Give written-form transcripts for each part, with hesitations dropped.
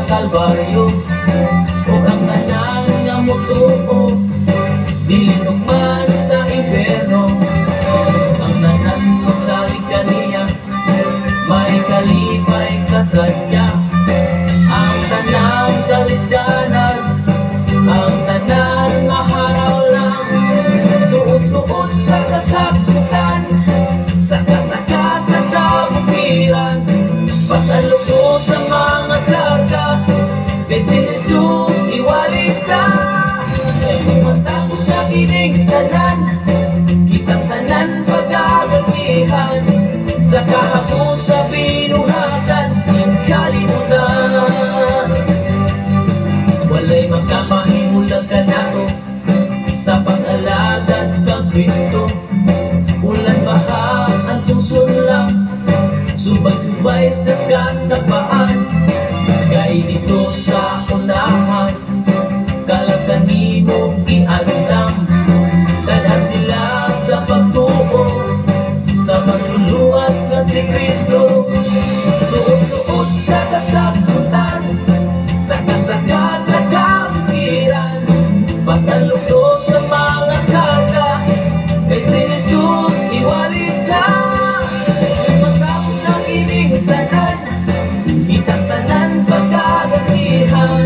Kalbaryo, ug ang tanan nga motuo dili man sa impyerno. Ang tanan mosalig kaniya, may kalipay kasadya. Ang tanang kalisdanan, ang tanan nga haraw lang, suot-suot sa kasakitan, saka-saka sa kabukiran, pasalubong sa mga karga, kay si Jesus iwali ka. Kay matapos na kining tanan, kitang tanan pagagantihan, sa kahapos sa binuhatan ning kalibutan. Walay makapahimulag kanato sa pag-alagad kang Kristo. Ulan baha ang tuson lang, subay-subay sa kasapaan. Kay dito sa unahan, kalag kanimo iandam. Dala sila sa pagtuo, sa manluluwas na si Kristo. Suot-suot sa kasakutan, saka-saka sa kabukiran, basta lugto sa mga karga, kay si Jesus iwali ka. Matapos ng ining tanan, kitang tanan pagkagantihan,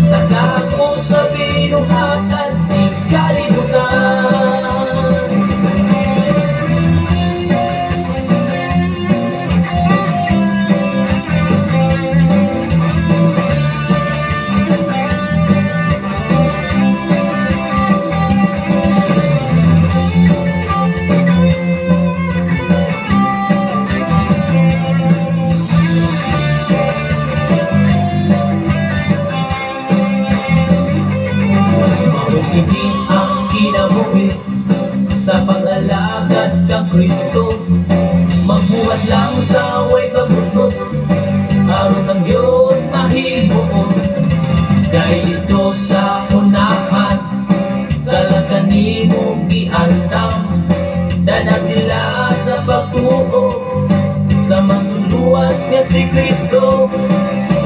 sa kahapos sa binuhatan ning kalibutan. Mao kini ang kinabuhi sa pag-alagad kang Kristo. Magbuhat lang sa way kabutot, aron ang Diyos mahimuon. Kay dito sa unahan, kalag kanimong giandam. Dala sila sa pagtuo, sa manluluwas nga si Kristo.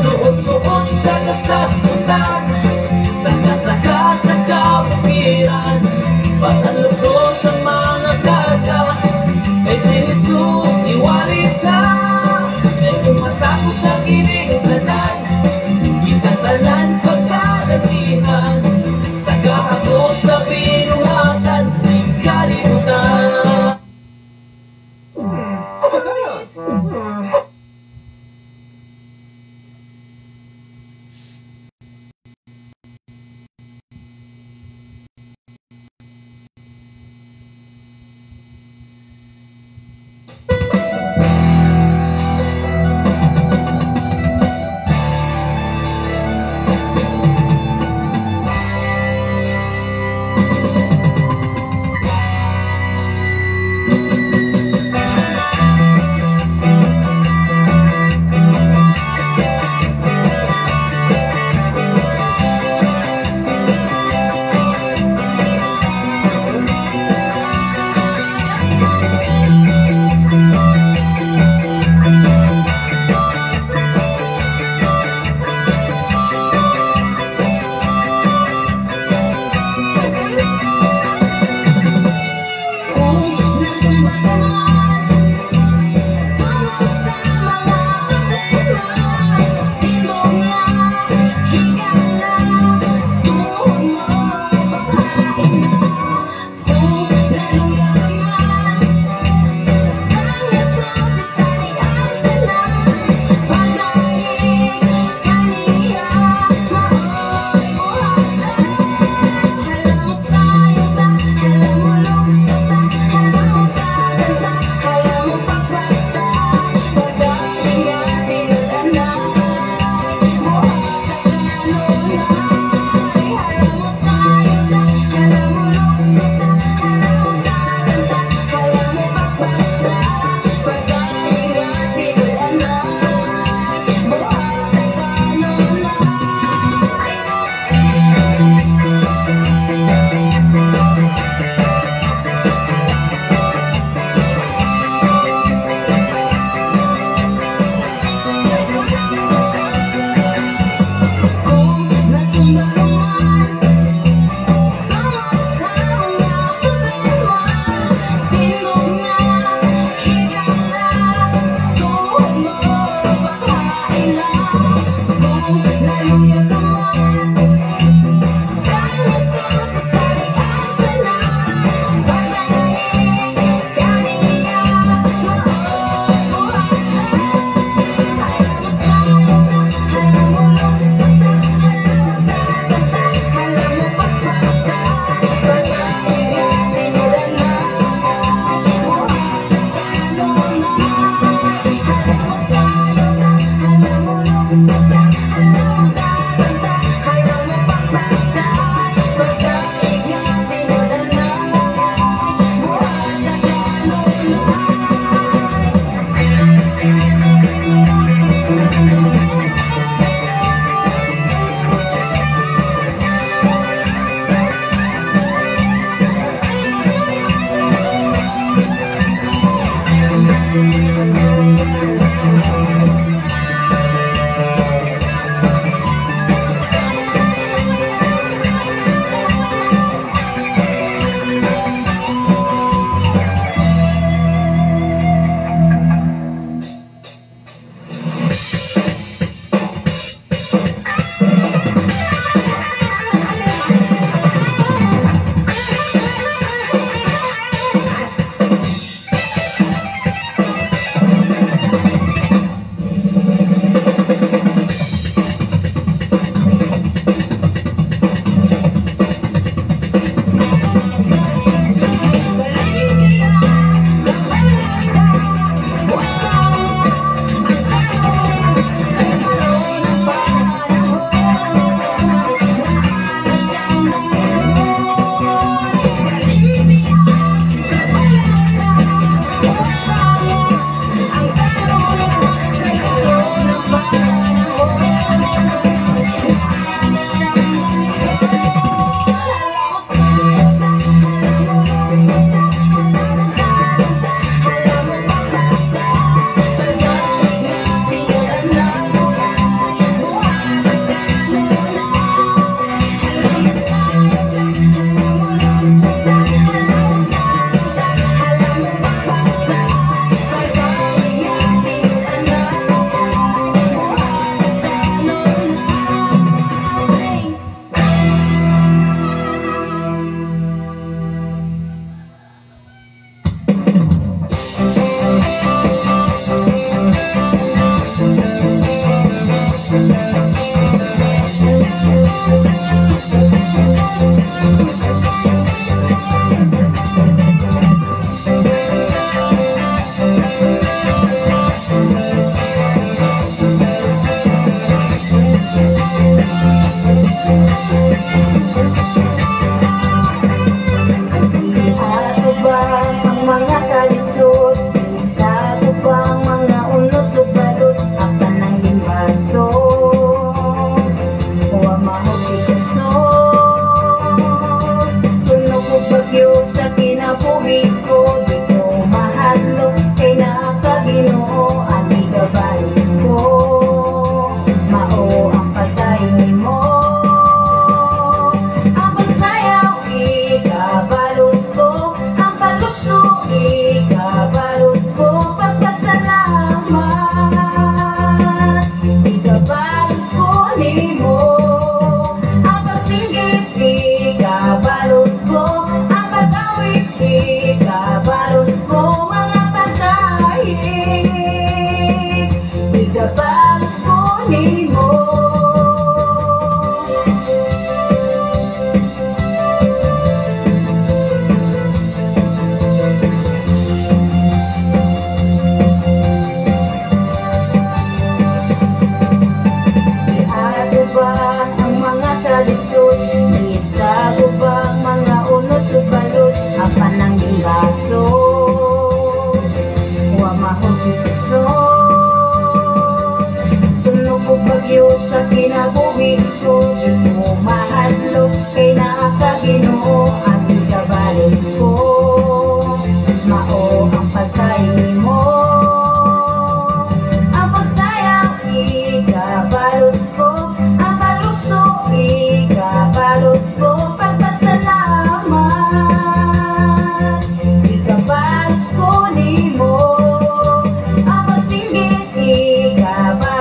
Suot-suot sa kasakutan, saka-saka sa kabukiran, pasalubong sa mga karga, kay si Jesus iwali ka. Kay kung matapos na kining tanan, kitang tanan pagkagantihan, sa kahapos sa binuhatan ning kalibutan.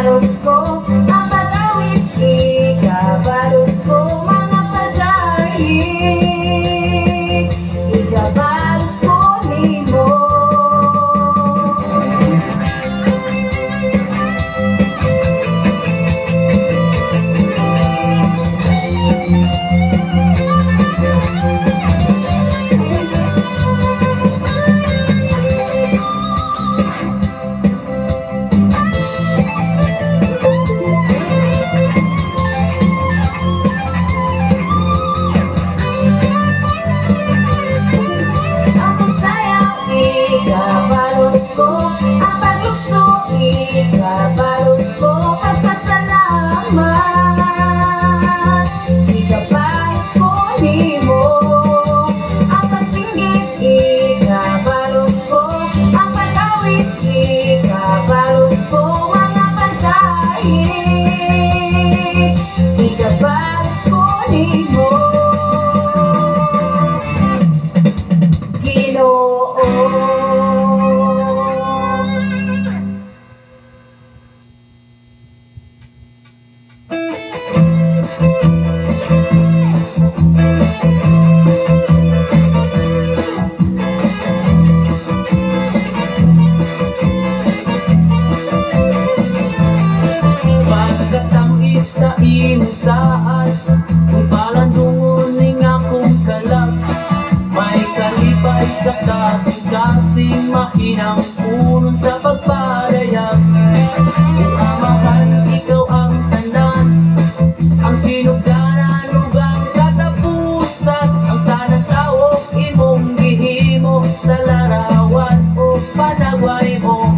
Igabalos ko, mga pagayik. kinabuhi, ikabalos ko nimo, Ginoo. Pagkatangis sa imong saad, kung palandungon ning akong kalag, may kalipay sa kasing-kasing, mahinang punon sa pagpadayag. Kung amahan, ikaw ang tanan, ang sinugdanan ug ang katapusan, ang tanang tawo imong gihimo sa larawan o panagway mo.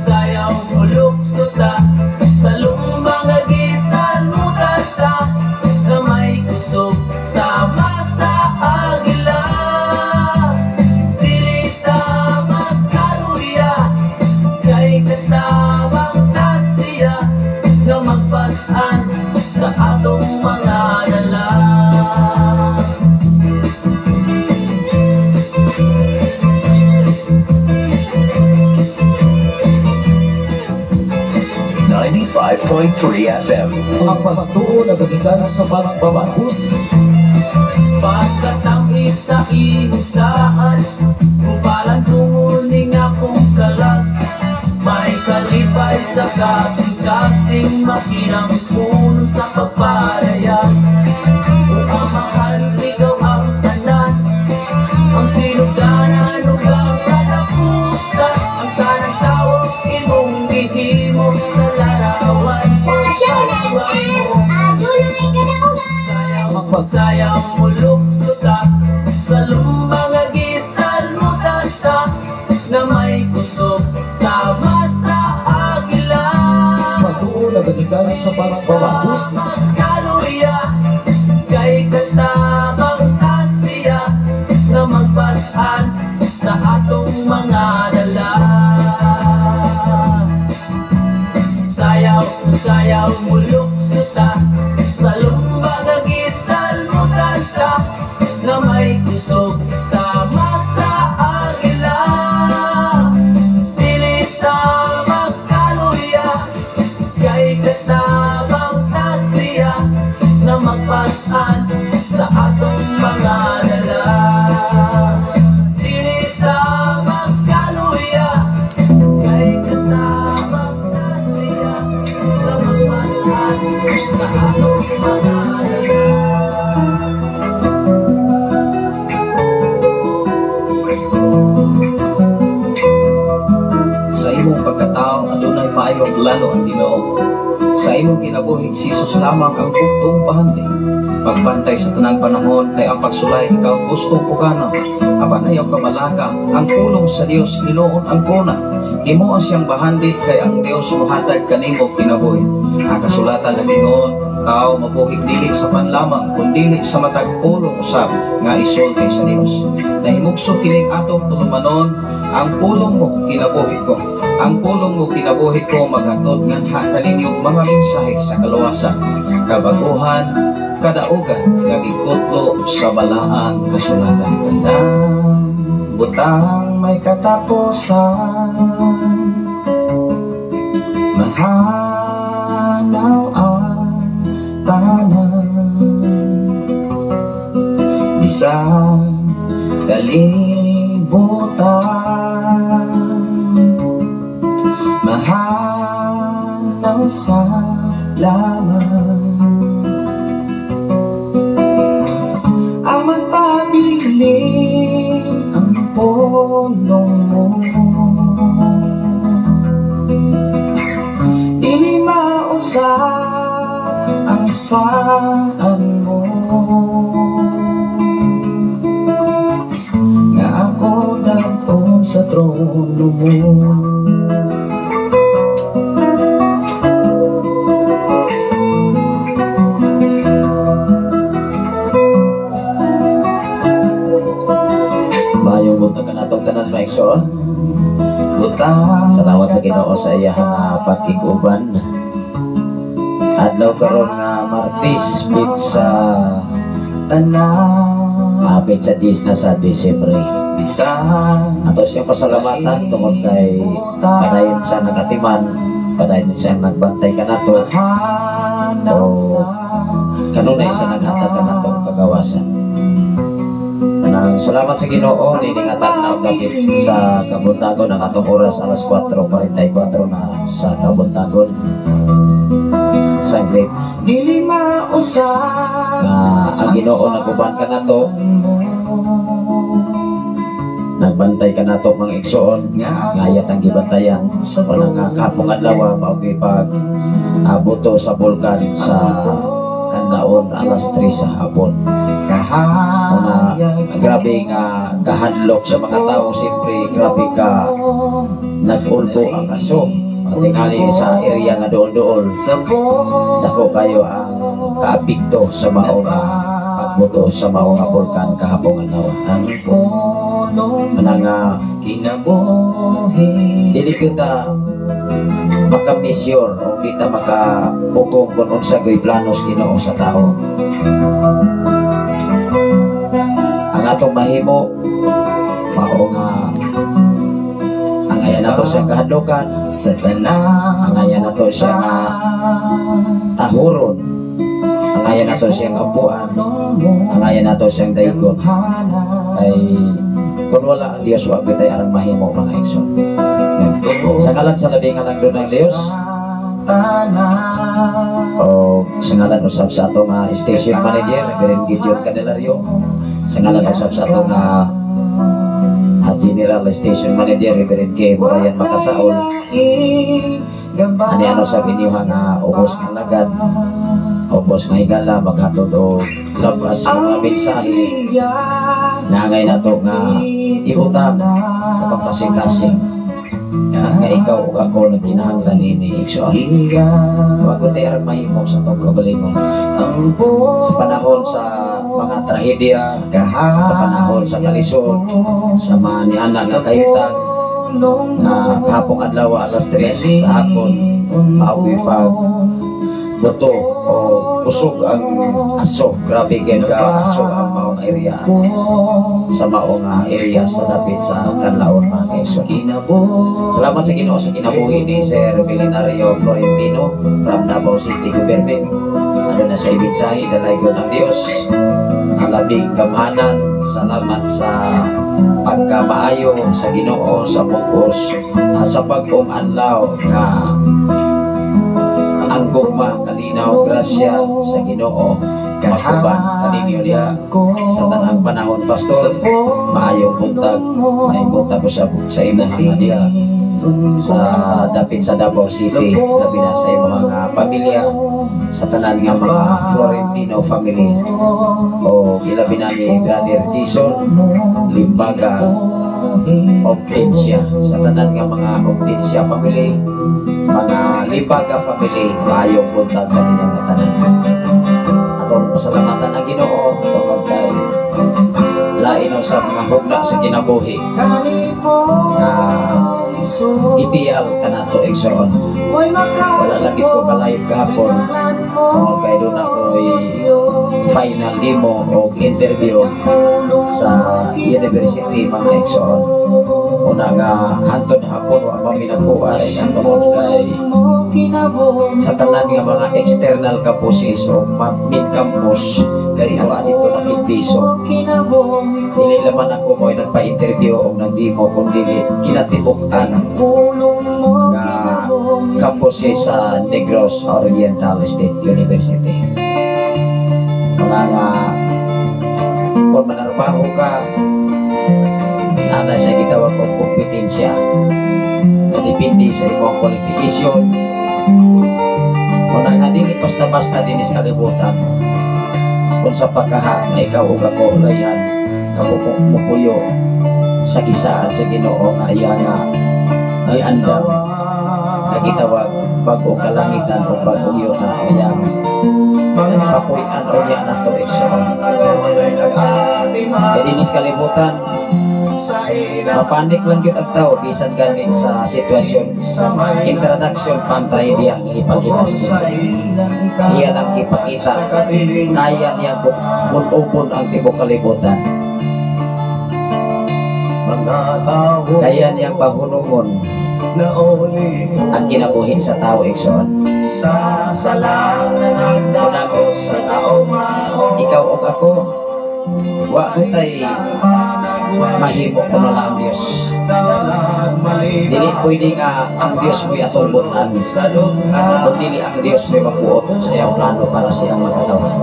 Sayaw mo lukso ta, sa lumbang nga gisalutan ta, na may kusog sama sa agila. Dili ta magkaluya, kay katabang ta siya, nga magpas-an sa atong mga dala. .3 FM. Ang pagtuo nagagikan sa pagbabago. Pagkatangis sa imong saad, kung palandungon ning akong kalag, may kalipay sa kasing-kasing, makinang puno sa pagpadayag. Kung amahan, ikaw ang tanan, ang sinugdanan ug ang katapusan, ang tanang tawo imong gihimo sa larawan. Sa Show FM, adunay kadaugan. Sayaw mo lukso ta, sa lumbang nga gisalutan ta, na may kusog sama sa agila. Pagtuo nagagikan sa pagbabago. Magkaluya, kay katabang ta siya, nga magpas-an sa atong mga dala. Sayaw, sayaw mo lukso ta, sa lumbang nga gisalutan ta, na may kusog sama sa agila. Dili ta magkaluya, kay katabang ta siya, na magpas-an sa atong mga dala. Dili ta magkaluya, kay katabang ta siya, na magpas-an sa atong mga dala. Sa imong pagkatao adunay maayong plano ang Ginoo. Sa imong kinabuhi si Jesus lamang ang bugtong bahandi. Pagbantay sa tanang panahon kay ang pagsulay ikaw gusto pugana. Apan ayaw kabalaka ang pulong sa Dios hinuon ang kuna. Himoa siyang bahandi kay ang Dios mohatag kanimo kinabuhi. Ang kasulatan nag-ingon, tao mabuhi dili sa panlamang kundili sa matag pulong usab nga isulti sa Dios. Nahimugso kining atong tulumanon, ang pulong mo kinabuhi ko. Ang pulong mo kinabuhi ko maghatod nganha kaninyo mga mensahe sa kaluwasan, kabaguhan, kadaugan nga gikutlo sa balaan kasulatan. Tandang butang may katapusan, mahanaw ang tanan, bisan kalibutan, mahanaw sa laman. Ang magpabilin ang pulong mo, dili mausap ang saan mo, nga ako daon sa trono mo. Maayong buntag kanatong tanan, maigsoon. Butang Salamat sa Ginoo sa iyang nga pagkig-uban. Adlaw karon nga Martes, petsa tanan petsa 10 na sa Disyembre. Bisan Ato siyang pasalamatan tungod kay padayon siya nagatiman, padayon siya nagbantay kanato, Hanap o sa kanunay siya naghatag kanato og kagawasan. Nang salamat sa Ginoo, nining tagnaw dapit sa kabuntagon, ang atong oras alas 4:44 na sa kabuntagon. Saglit Dili mausap nga ang Ginoo naguban kanato, nagbantay kanato, mga igsoon, nga ayat ang gibantayan. Wala nga kahapong adlaw mao pag buto sa bulkan sa Kanlaon alas 3 sa hapon. Una, grabe nga kahadlok sa mga tao, siyempre grabe ka nag-ulbo ang aso. Tingali sa area nga dool-dool, dako kayo ang kaapekto sa mao nga pagbuto sa mao nga bulkan kahapong adlaw. Ang pulong Ana nga kinabuhi dili kita maka-measure o di ta makapugong kung unsa gyud plano sa Ginoo sa tao. Ang atong mahimo mao nga ang aya nato siyang kahadlokan, sa tanan ang aya nato siya nga tahuron, ang aya nato siyang ampuan, ang aya nato siyang daygon. Kay kung wala ang Dios, wa gyud tay arang mahimo, mga igsoon. Sa ngalan sa labing nga ng Dios o sa ngalan usab sa atong station manager, Reverend Gideon Candelario, sa ngalan usab sa atong General Station Manager, Reverend K. Brian Makasaol, ani ano sa inyo nga ubos nga lagad, ubos nga higala, maghatod og labas nga mga mensahe na angay nato nga ibutang sa pagkasing-kasing nga ikaw ug ako nagkinahanglan ini, igsoon. Wa ko tay arang mahimo sa atong kaugalingon. Sa panahon sa mga trahedya, sa panahon sa kalisod, sa mga niana nga kahitang na kahapong adlaw alas 3 sa hapon, mao pag buto o kusog ang aso. Grabe kay ka aso ang maong area sa maong area sa dapit sa Kanlaon, mga kaigsoon. Salamat sa Ginoo sa kinabuhi ni Sir Milinario Florentino from Davao City Government. Ano na sa mensahe, dalaygon ng Dios ang labing gamhanan. Salamat sa pagkamaayo sa Ginoo sa bugos sa bag-ong adlaw nga ang gugma, kalinaw, grasya sa Ginoo maguban kaninyo diha sa tanang panahon. Pastor, maayong buntag, maayong buntag usab sa imong mga diha sa dapit sa Davao City, labi na sa imong mga pamilya, sa tanan nga mga Florentino family o ilabi na ni Brother Jason Limbaga Obtencia, sa tanan nga mga Obtencia family, mga Limbaga family, maayong buntag kaninyong tanan. Atong pasalamatan ang Ginoo tungod kay lain sa mga hugna sa kinabuhi nga ipiyal kanato, igsoon. Wala lang ko ka-live kahapon tungod kay doon ako'y final demo o interview sa university, mga igsoon. Una nga hantod hapon wa pa mi nagbukas tungod kay sa tanan nga mga external campuses o main campus kay wa dito nakigpiso. Dili laman ako mo'y nagpa-interview o nag-demo kundi kinatibuk-an nga campuses sa Negros Oriental State University. Mga nga kung manarbaho ka, ana sa gitawag og kompetensya na depende sa imong qualification. Muna nga dili basta-basta dinhi sa kalibutan kung sa pagkaha nga ikaw ug ako ulayan kamupuyo sa gisaad sa Ginoo nga iya nga ay andam nga gitawag bag-ong kalangitan o bag-ong yuta, kaya papuy-an unya nato, igsoon. Kay dinhi sa kalibutan Mapanik lang gyud ang tao bisan gani sa sitwasyon. Introduction pa ang trahedya nga ipakita sa mundo. Iya lang ipakita kaya niyang bun-ubon ang tibok kalibutan. Kaya niyang pahunungon ang kinabuhi sa tao, igsoon. Unang ikaw ug ako, wa tay mahimo kung wala ang Dios. Dili pwede nga ang Dios mo'y atong butan kung dili ang Dios mo'y magbuot sa iyang plano para sa iyang makatawhan.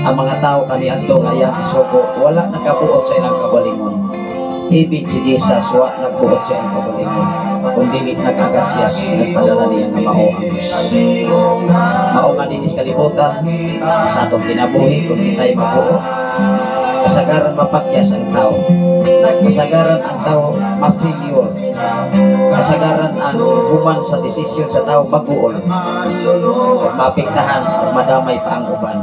Ang mga tao kaniadto nga iyang isugo, wala nakabuot sa ilang kaugalingon. Ibig si Jesus, wa nagbuot sa iyang kaugalingon. Kung dili nag-agad siya, nagpadala niya nga mao ang Dios. Mao nga dinis kalibutan sa atong kinabuhi, kung kita'y mabuot, kasagaran mapakyas ang tao. Kasagaran ang tao ma-failure. Kasagaran ang human sa desisyon sa tao maguol. Maapektahan o madamay pa ang uban.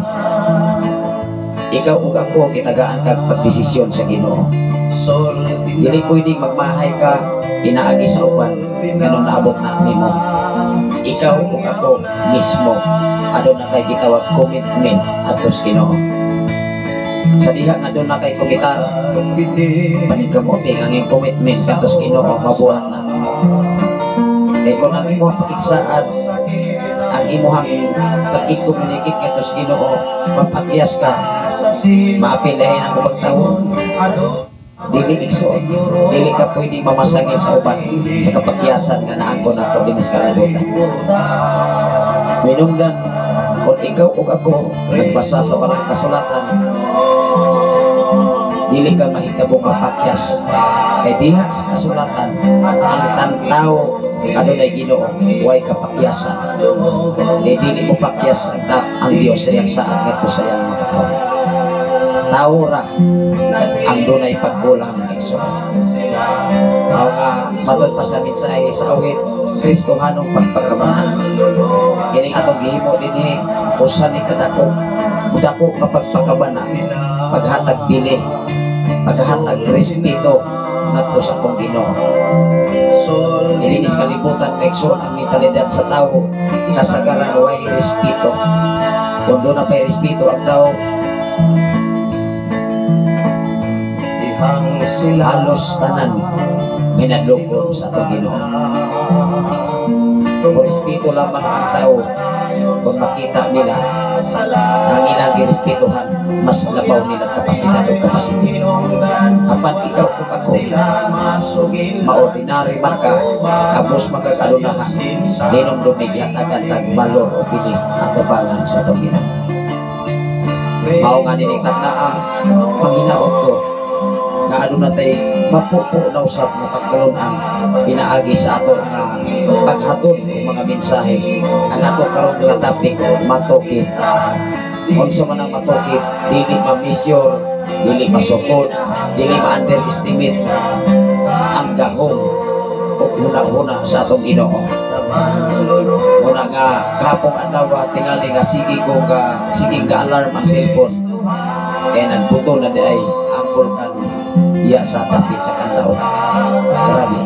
Ikaw ug ako, gitagaan kag pagdesisyon sa Ginoo. Dili pwedeng magmahay ka pinaagi sa uban nganong naabot na nimo. Ikaw ug ako mismo aduna kay gitawag commitment adto sa Ginoo. Sa diha nga aduna kay komitar, paningkamuti ang iyong commitment kadto sa Ginoo mabuhat na. Kay kung ang imong pakigsaad, ang imong pagkikomunikate ngadto sa Ginoo, mapakyas ka, maapilahin ang ubang tawo. Dili, igsoon, dili ka pwede mamasangil sa uban sa kapakyasan nga naangkon nato dinhi sa kalibutan. Minungdan kung ikaw ug ako nagbasa sa Balaang Kasulatan, dili ka mahitabong mapakyas kay diha sa kasulatan ang tantao adunay Ginoo way kapakyasan. Kay dili mo pakyas ang Dios sa iyang saad ngadto sa iyang mga tao. Tao ra ang dunay pagbulang, igsoon. Mao nga matud pa sa mensahe sa awit, Kristohanong pagpakabana. Kining atong gihimo dinhi usa ni kadako dako nga pagpakabana, paghatag bili, paghatag respeto ngadto sa atong Ginoo. Ilinis kalibutan, igsoon, ang mentalidad sa tao kasagaran way respeto. Kung duna pay respeto ang tao, halos tanan minadlokon sa atong Ginoo. Kung respeto lamang ang tao, kung makita nila ang ilang girespetuhan, mas labaw nila kapasidad o kapasite. Apan ikaw kung ako, maordinary man ka, kabos magkakalunahan, ninom dumig hatagan tag balor o pili atubangan sa atong Ginoo. Mao nga nining tagnaa, panghinaot ko nga aduna tay mapupo na usab nga pagtulun-an pinaagi sa ato nga paghatod og mga mensahe. Ang ato karon nga topic, matukib. Unsa man ang matukib? Dili ma-measure, dili masukod, dili ma-underestimate ang gahom ug hunahuna sa atong Ginoo. Muna nga kapong adlaw, tingali nga sige ka alarm ang cellphone kay nagbuto na di ay ang bulkan diya sa tapit sa kanlao. Grabe.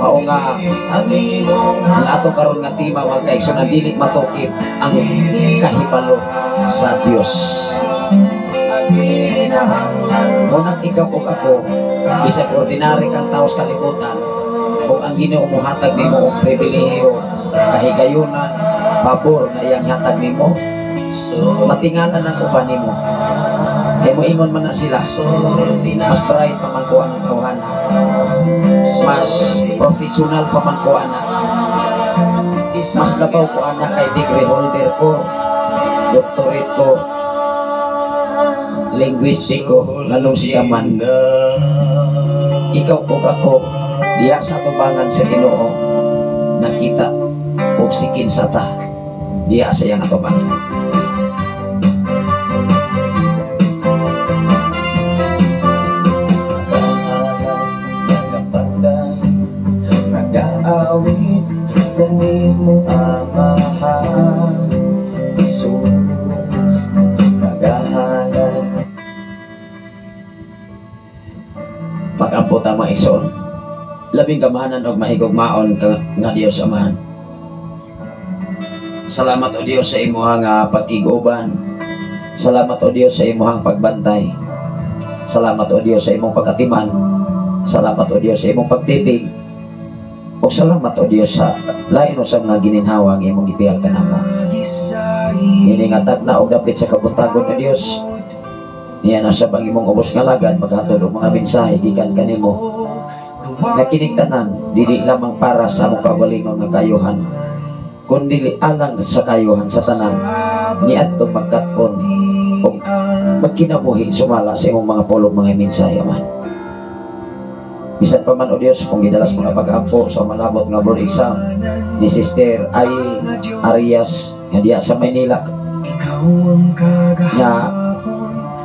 Mao nga ang ato karon nga tema, mga kaigsoon, na dili matukib ang kahibalo sa Dios. Munang ikaw ug ako, bisag ordinary kang tao sa kalibutan, kung ang Ginoo mohatag nimo og pribilehiyo, kahigayunan, pabor nga iyang hatag nimo, matingalan ang uban nimo. Kay moingon man na sila, mas bright pa man ko ang tawhana, mas professional pa man ko ana, mas labaw ko ana kay degree holder ko, doctorate ko, linguistic ko, nganong siya man. Ikaw ug ako, diha sa tubangan sa Ginoo nakita og sikin sa ta diha sa iyang atubangan. Nagaawit kanimo Amahan Jesus, nagahalad. mga igsoon. Labing gamhanan og mahigugmaon ka nga Dios Amahan. Salamat, O Dios, sa imuhang pagkiguban. Salamat, O Dios, sa imuhang pagbantay. Salamat, O Dios, sa imong pagkatiman. Salamat, O Dios, sa imong pagtibig. O salamat, O Dios, sa lain usab nga gininhawa ang imong gipiyal kanamo. Ini nga tagna og dapit sa kabuntagon, O Dios. Niya na sab ang imong ubos nga lagad maghatod og mga mensahe gikan kanimo. Nga kining tanan dili lamang para sa among kaugalingon nga kayuhan, kundi alang sa kayuhan sa tanan niadtong magkat-on og magkinabuhi sumala sa imong mga pulong, mga mensahe, Amahan. Bisan pa man, O Dios, kung gidalas mga pag-ampo sa malabot nga board exam ni Sister Ay Arias nga diya sa Maynila, nga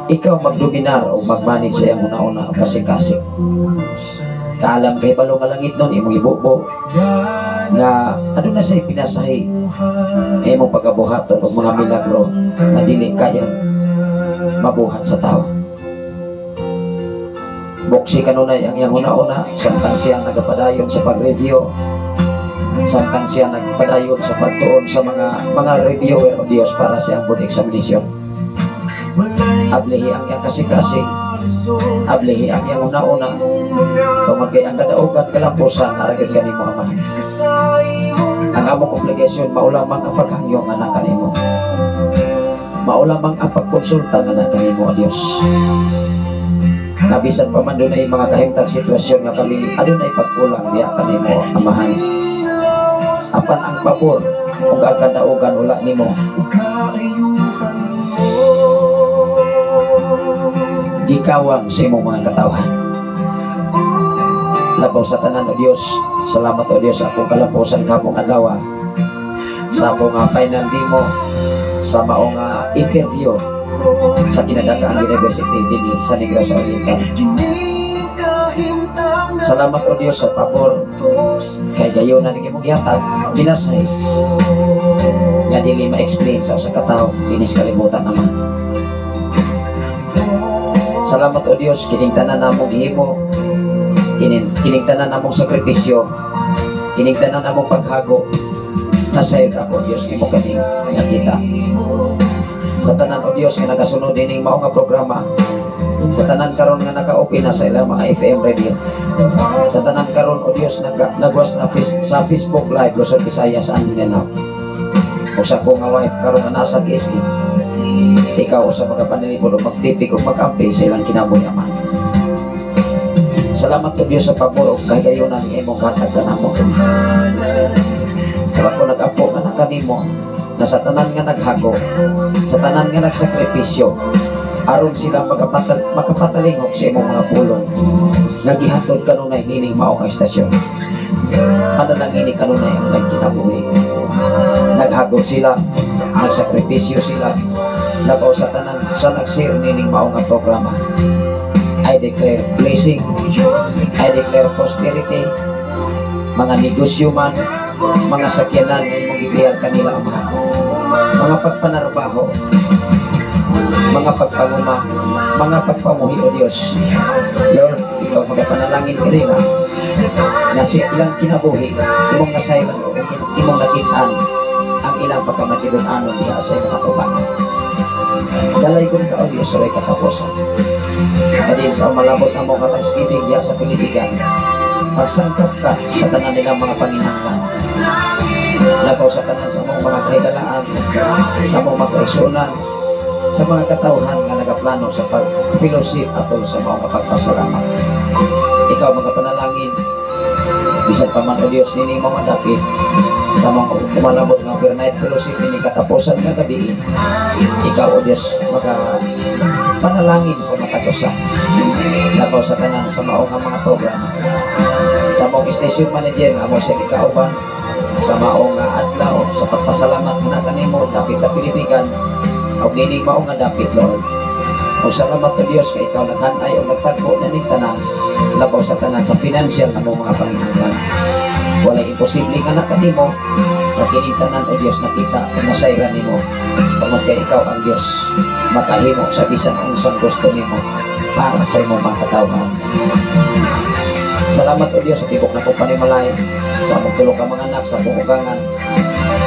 ikaw magdominar o magmanage sa iyang una-una o kasing-kasing. Kaalam kay balo nga langit nun, imong ibubo, nga ano na siya pinasahi nga imong pagabuhaton og mga milagro nga dili kaya mabuhat sa tao. Buksi kanunay ang iyang una-una samtang siya nagapadayon sa pag-review, samtang siya nagpadayon sa pagtuon sa mga reviewer, O Dios, para sa iyang board examination. Ablihi ang iyang kasing-kasing, ablihi ang iyang una-una, tungod kay ang kadaugan, kalampusan, naa ra gyud kanimo, Amahan. Ang among obligasyon mao lamang ang paghangyo nga naa kanimo. Mao lamang ang pagkonsulta nga naa kanimo, O Dios. Nabisan pa man dunay mga kahimtang sitwasyon nga kami adunay pagkulang diha kanimo, Amahan. Apan ang pabor ug ang kadaugan wala nimo. Gikawang sa imong mga katawhan. Labaw sa tanan, O Dios, salamat, O Dios, sa akong kalampusan kamong adlaw, sa akong final demo sa mao nga interview sa Kinadakaang University dinhi sa Negros Oriental. Salamat, O Dios, sa pabor kay gayon na imong gihatag pinasahi nga dili ma-explain sa usa ka tawo dinhi sa kalibutan naman. Salamat, O Dios, kining tanan namong gihimo, kining tanan namong sakripisyo, kining tanan namong paghago, nasayod ako, Dios, imo kaning nakita. Sa tanan, O Dios, nga nagasunod dining mao nga programa, sa tanan karon nga naka-open na sa ilang mga FM radio, sa tanan karon, O Dios, nagwas na sa Facebook Live Luzon, Visayas and Mindanao, o sa akong nga wife karon nga nasa GSB, ikaw sa mga panlilibot o magtipig o magampi sa ilang kinabuhi, Amahan. Salamat, O Dios, sa pabor o kahigayunan ng imong hatag kanamo. Kaya ko nag-apo nga nakanimo na sa tanan nga naghago, sa tanan nga nagsakripisyo, aron sila makapatalingog sa imong mga pulong nga gihatod kanunay nining mao nga istasyon. Panalangini kanunay ang nagkinabuhi. Naghago sila, nagsakripisyo sila, labaw sa tanan sa nag-share nining mao nga programa. I declare blessing, I declare prosperity, mga negosyo man, mga sakyanan nga imong gibiyal kanila, Amahan, mga pagpanarbaho, mga pagpanguma, mga pagpamuhi, O Dios. Lord, ikaw magapanalangin kanila na sa ilang kinabuhi, imong nasaylan o imong nakitaan ang ilang pagkamatidun-anon diha sa imong atubangan. Dalaygon ka, O Dios, sa way katapusan. Kadin sa malabot ang mga thanksgiving diha sa Pilipigan, pagsangkap ka sa tanan nilang mga panginahanglan. Labaw sa tanan sa mga kahigalaan, sa mga kaigsuonan, sa mga katawhan nga nagaplano sa pag-fellowship atol sa mga pagpasalamat. Ikaw mga panalangin, bisan pa man, O Dios, nini mga dapit sa mga umalabot nga overnight fellowship nini katapusan nga gabi, ikaw, O Dios, maka panalangin sa matag usa. Labaw sa tanan sa mao nga mga programa. Sa maong station manager nga amo siya gikauban sa mao nga adlaw sa pagpasalamat nga kanimo dapit sa Pilipigan og nining mao nga dapit, Lord. O salamat, O Dios, kay ikaw naghanay o nagtagbo na ning tanan, labaw sa tanan sa financial na mga panginahanglan. Walay imposible nga nakanimo na kining tanan, O Dios, nakita o masayran nimo tungod kay ikaw ang Dios makahimo sa bisan unsang gusto nimo para sa imong mga katawhan. Salamat o Dios sa tibok na kong panimalay, sa among tulo ka mga anak, sa among ugangan,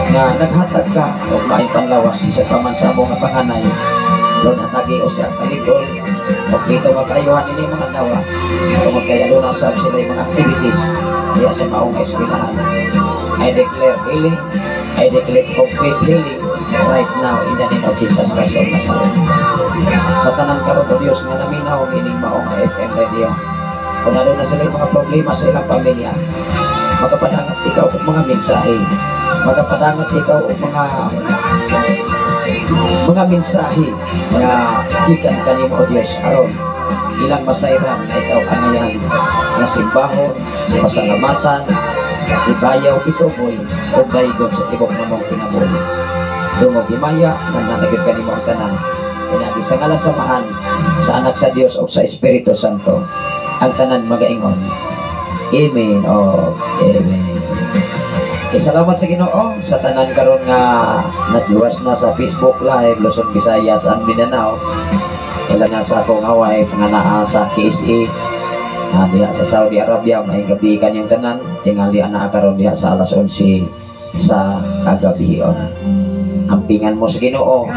nga naghatag ka og maayong panlawas isa pa man sa among nga panganay. Lord, hatagi o siya talikod og dito makayuhan ini mga tawa tungod kay aduna sab sila mga activities diya sa maong eskwelahan. I declare healing. I declare complete healing right now in the name of Jesus Christ of Nazareth. Sa tanan karon, o Dios, nga naminaw ining maong FM radio, kung ano na sila yung mga problema sa ilang pamilya, magapadangat ikaw og mga mensahe, magapadangat ikaw og mga mensahe nga gikan kanimo, o Dios, aron ilang masayran nga ikaw angayan nga simbahon, pasalamatan, ibayaw, ituboy o daygon sa tibok namong kinabuhi. Dungog himaya nga nanagid kanimo ang tanan. Pinaagi sa ngalan sa Amahan, sa Anak sa Dios o sa Espiritu Santo. Ang tanan magaingon, "Amen" o "Amen." Kay salamat sa Ginoo sa tanan karon nga nagluwas na sa Facebook Live Luzon, Visayas and Mindanao. Ila na sa akong wife nga naa sa KSA, diha sa Saudi Arabia, maayong gabi kanyong tanan. Tingali ana karon diha sa alas 11 sa kagabion. Ampingan mo sa Ginoo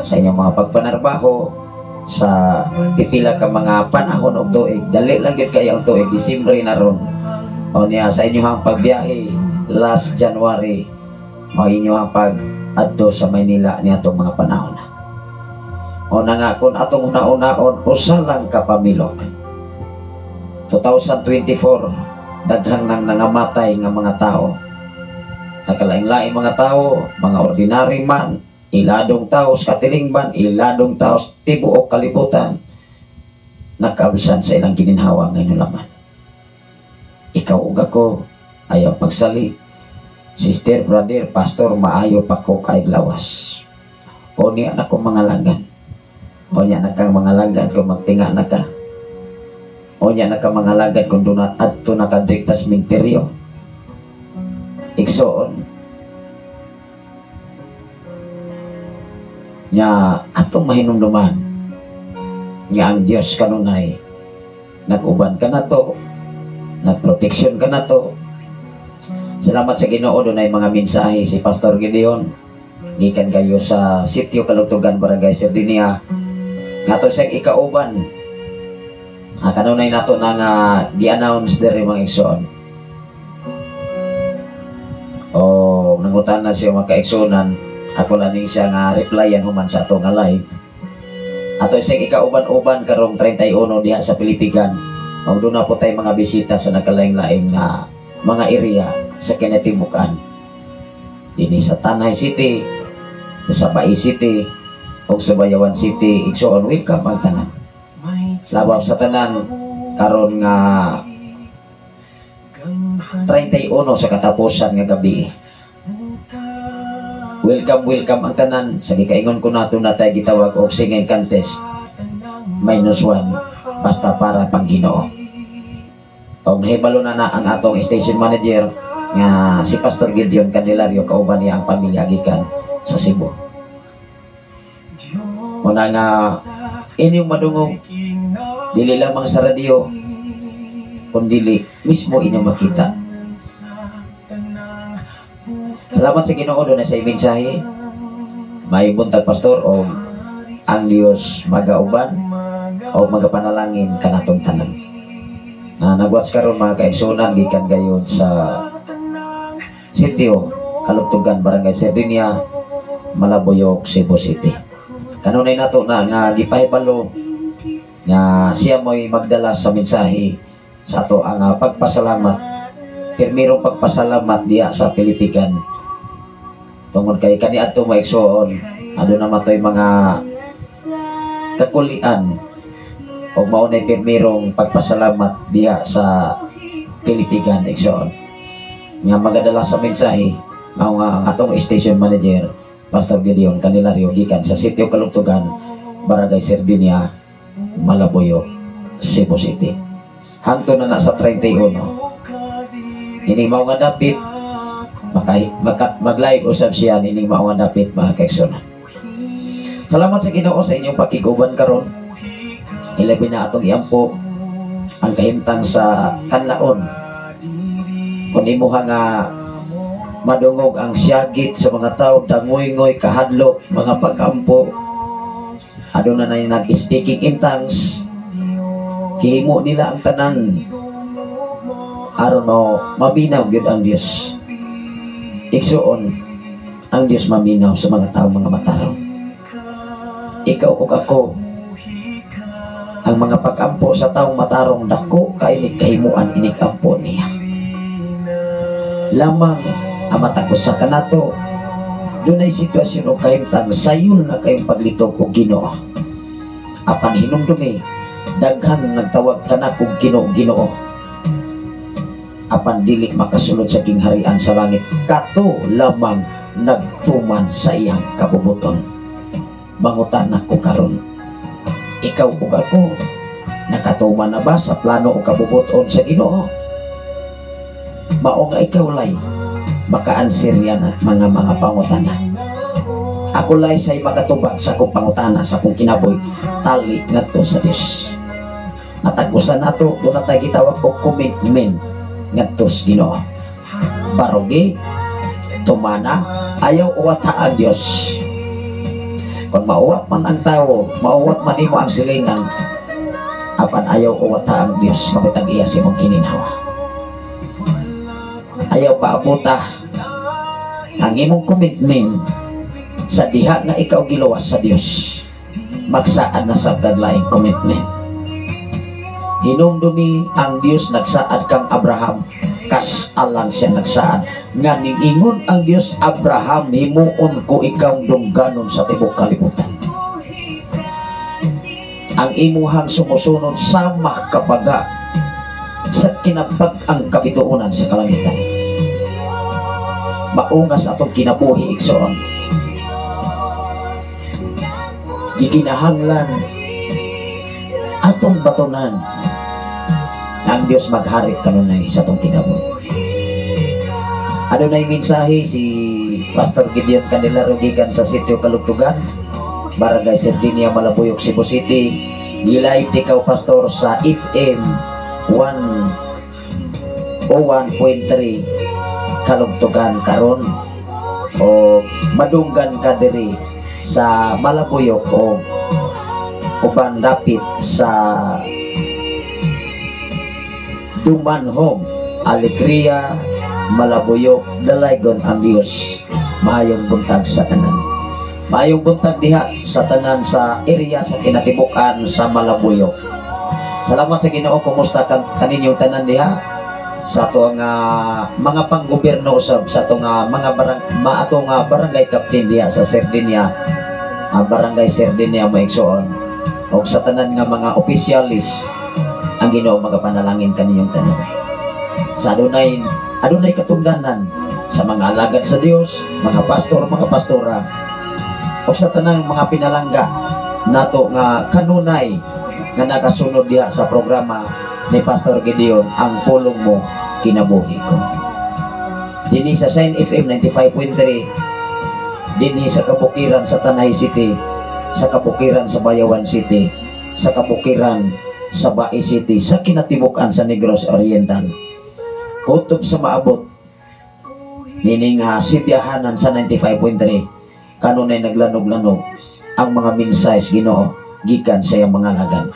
sa inyong mga pagpanarbaho sa pipila ka mga panahon og tuig. Dali lang gyud kay ang tuig, Disyembre na ron. O niya sa inyong pagbiyahe last January, mao inyong pag adto sa Maynila niadtong mga panahon na. O na nga kung atong una-unaon, usa lang ka pamilok. 2024, daghang nang nangamatay nga mga tao. Nakalain-lain mga tao, mga ordinary man, iladong tao sa katilingban, iladong tao sa tibuok kalibutan, nakaabsan sa ilang gininhawa nga laman. Ikaw ug ako, ayaw pagsali. Sister, brother, pastor, maayo pa ko kay lawas. O niya na ko mga lagan. O niya na kang mga lagan kung magtinga na ka. O niya na ka mga lagan kung doon adto nakadrekta sa minteryo. Igsoon, nya atong mahinumduman nga ang Dios kanunay nag-uban ka nato, nagproteksyon ka nato. Salamat sa Ginoo, dunay mga mensahe si Pastor Gideon gikan kayo sa Sitio Kalugtugan, Barangay Sardinia, ngato siyang ikauban. Kanunay nato na nga gi-announce diri, mga igsoon. O nangutan na siya mga kaigsunan, ako lang siya nga replyan human sa ato nga live. Ato siyang ikauban-uban karong 31 diha sa Pilipigan. Og doon na po tayo mga bisita sa nagkalaing-laing nga mga area sa kinatibukan. Dini sa Tanay City, sa Bai City, o sa Bayawan City, igsoon, welcome ang tanan. Labaw sa tanan, karon nga 31 sa katapusan nga gabi. Welcome, welcome ang tanan. Sa gikaingon ko nato na tayo gitawag og singing contest -1 basta para pang Ginoo. Og nahibalo na na ang atong station manager nga si Pastor Gideon Candelario, kauban niya ang pamilya gikan sa Cebu. Una nga inyong madungog dili lamang sa radyo kundi mismo inyong makita. Salamat sa Ginoo, doon na sa mensahe. May buntag, pastor, o ang Dios magauban o magapanalangin kanatong tanan. Nagwatch karon mga kaigsunan gikan gayon sa Sitio Kalugtugan, Barangay Sardinia, Malabuyoc, Cebu City. Kanunay nato na nga gipahibalo nga siya mo'y magdala sa mensahe sa ato ang pagpasalamat, pirmirong pagpasalamat diya sa Pilipigan tungod kay kaniadto, mga igsoon, aduna matoy mga kakulian og mao nay pirmirong pagpasalamat diha sa Pilipigan, igsoon, nga magadala sa mensahe mao nga ang atong station manager, Pastor Gideon Candelario, gikan sa Sitio Kalugtugan, Barangay Sardinia, Malabuyoc, Cebu City. Hangtod na na sa 31 ini mao nga dapit mag-live usab siya nining mao nga dapit, mga kaigsuonan. Salamat sa Ginoo sa inyong pakiguban karon. Ilabi na atong iampo Ang kahimtang sa kanlaon, kung imuha nga madungog ang siyagit sa mga tao, dangoy-ngoy, kahadlok, mga pag-ampo, aduna na yung nag-speaking in tongues, gihimo nila ang tanan aron no maminaw gyud ang Dios. Igsuon, ang Dios maminaw sa mga tao, mga matarong. Ikaw ug ako, ang mga pag-ampo sa taong matarong, dako kay ni kahimuan inig ampo niya. Lamang ang matag usa kanato, dunay sitwasyon o kahimtang sayon na kayong paglitok og Ginoo. Apan hinumdumi, daghan nagtawag kanak og Ginoo, Ginoo, apan dili makasulod sa gingharian sa langit, kato lamang nagtuman sa iyang kabubuton. Mangutana ko karon, ikaw ug ako, nakatuman na ba sa plano o kabubuton sa Ginoo? Mao nga ikaw lay maka-answer yan ang mga pangutana. Ako lay say makatubag sa akong pangutana sa akong kinabuhi, tali ngadto sa Dios. Matag usa nato, duna tay gitawag og commitment ngadto sa Ginoo. Barugi, tumana, ayaw uwata ang Dios. Kung mauwat man ang tao, mauwat man nimo ang silingan, apan ayaw uwata ang Dios, mabitag iya sa imong kininhawa. Ayaw paabuta ang imong commitment sa diha nga ikaw giluwas sa Dios. Magsaad na sa laing commitment. Hinumdumi, ang Dios nagsaad kang Abraham, kas-alang siya nagsaad. Nga ningingon ang Dios, "Abraham, himuon ko ikaw dungganon sa tibok kalibutan. Ang imuhang sumusunod sama kabaga sa kinabag-ang kabituonan sa kalangitan." Mao nga sa atong kinabuhi, igsoon, gikinahanglan atong batunan ang Diyos maghari kanunay sa atong kinabuhi. Adunay mensahe si Pastor Gideon Candelaro gikan sa Sitio Kalugtugan, Barangay Sardinia, Malabuyok, Cebu City. Gi-live ikaw, Pastor, sa FM 101.3 Kalugtugan karon o madunggan ka diri sa Malabuyok o uban dapit sa Dumanhog, Alegria, Malabuyok, dalaygon ang Dios. Maayong buntag sa tanan. Maayong buntag diha sa tanan sa area sa kinatibuk-an sa Malabuyok. Salamat sa Ginoo. Kumusta kaninyong tanan diha? Sa ato nga mga panggobyerno usab, sa ato nga mga barang maato nga barangay captain diha sa Sardinia, ang barangay Sardinia, mga igsoon, ug sa tanan nga mga opisyalis, ang Ginoo magapanalangin kaninyong tanan. Sa adunay adunay katungdanan sa mga alagad sa Dios, mga pastor, mga pastora, ug sa tanang mga pinalangga nato nga kanunay nga nakasunod diha sa programa ni Pastor Gideon, Ang Pulong Mo Kinabuhi Ko. Dinhi sa Shine FM 95.3, dinhi sa kabukiran sa Tanay City, sa kabukiran sa Bayawan City, sa kabukiran sa Bais City, sa kinatibuk-an sa Negros Oriental. Kutob sa maabot nining sibyahanan sa 95.3, kanunay naglanog-lanog ang mga mensahe sa Ginoo gikan sa iyang mga alagad.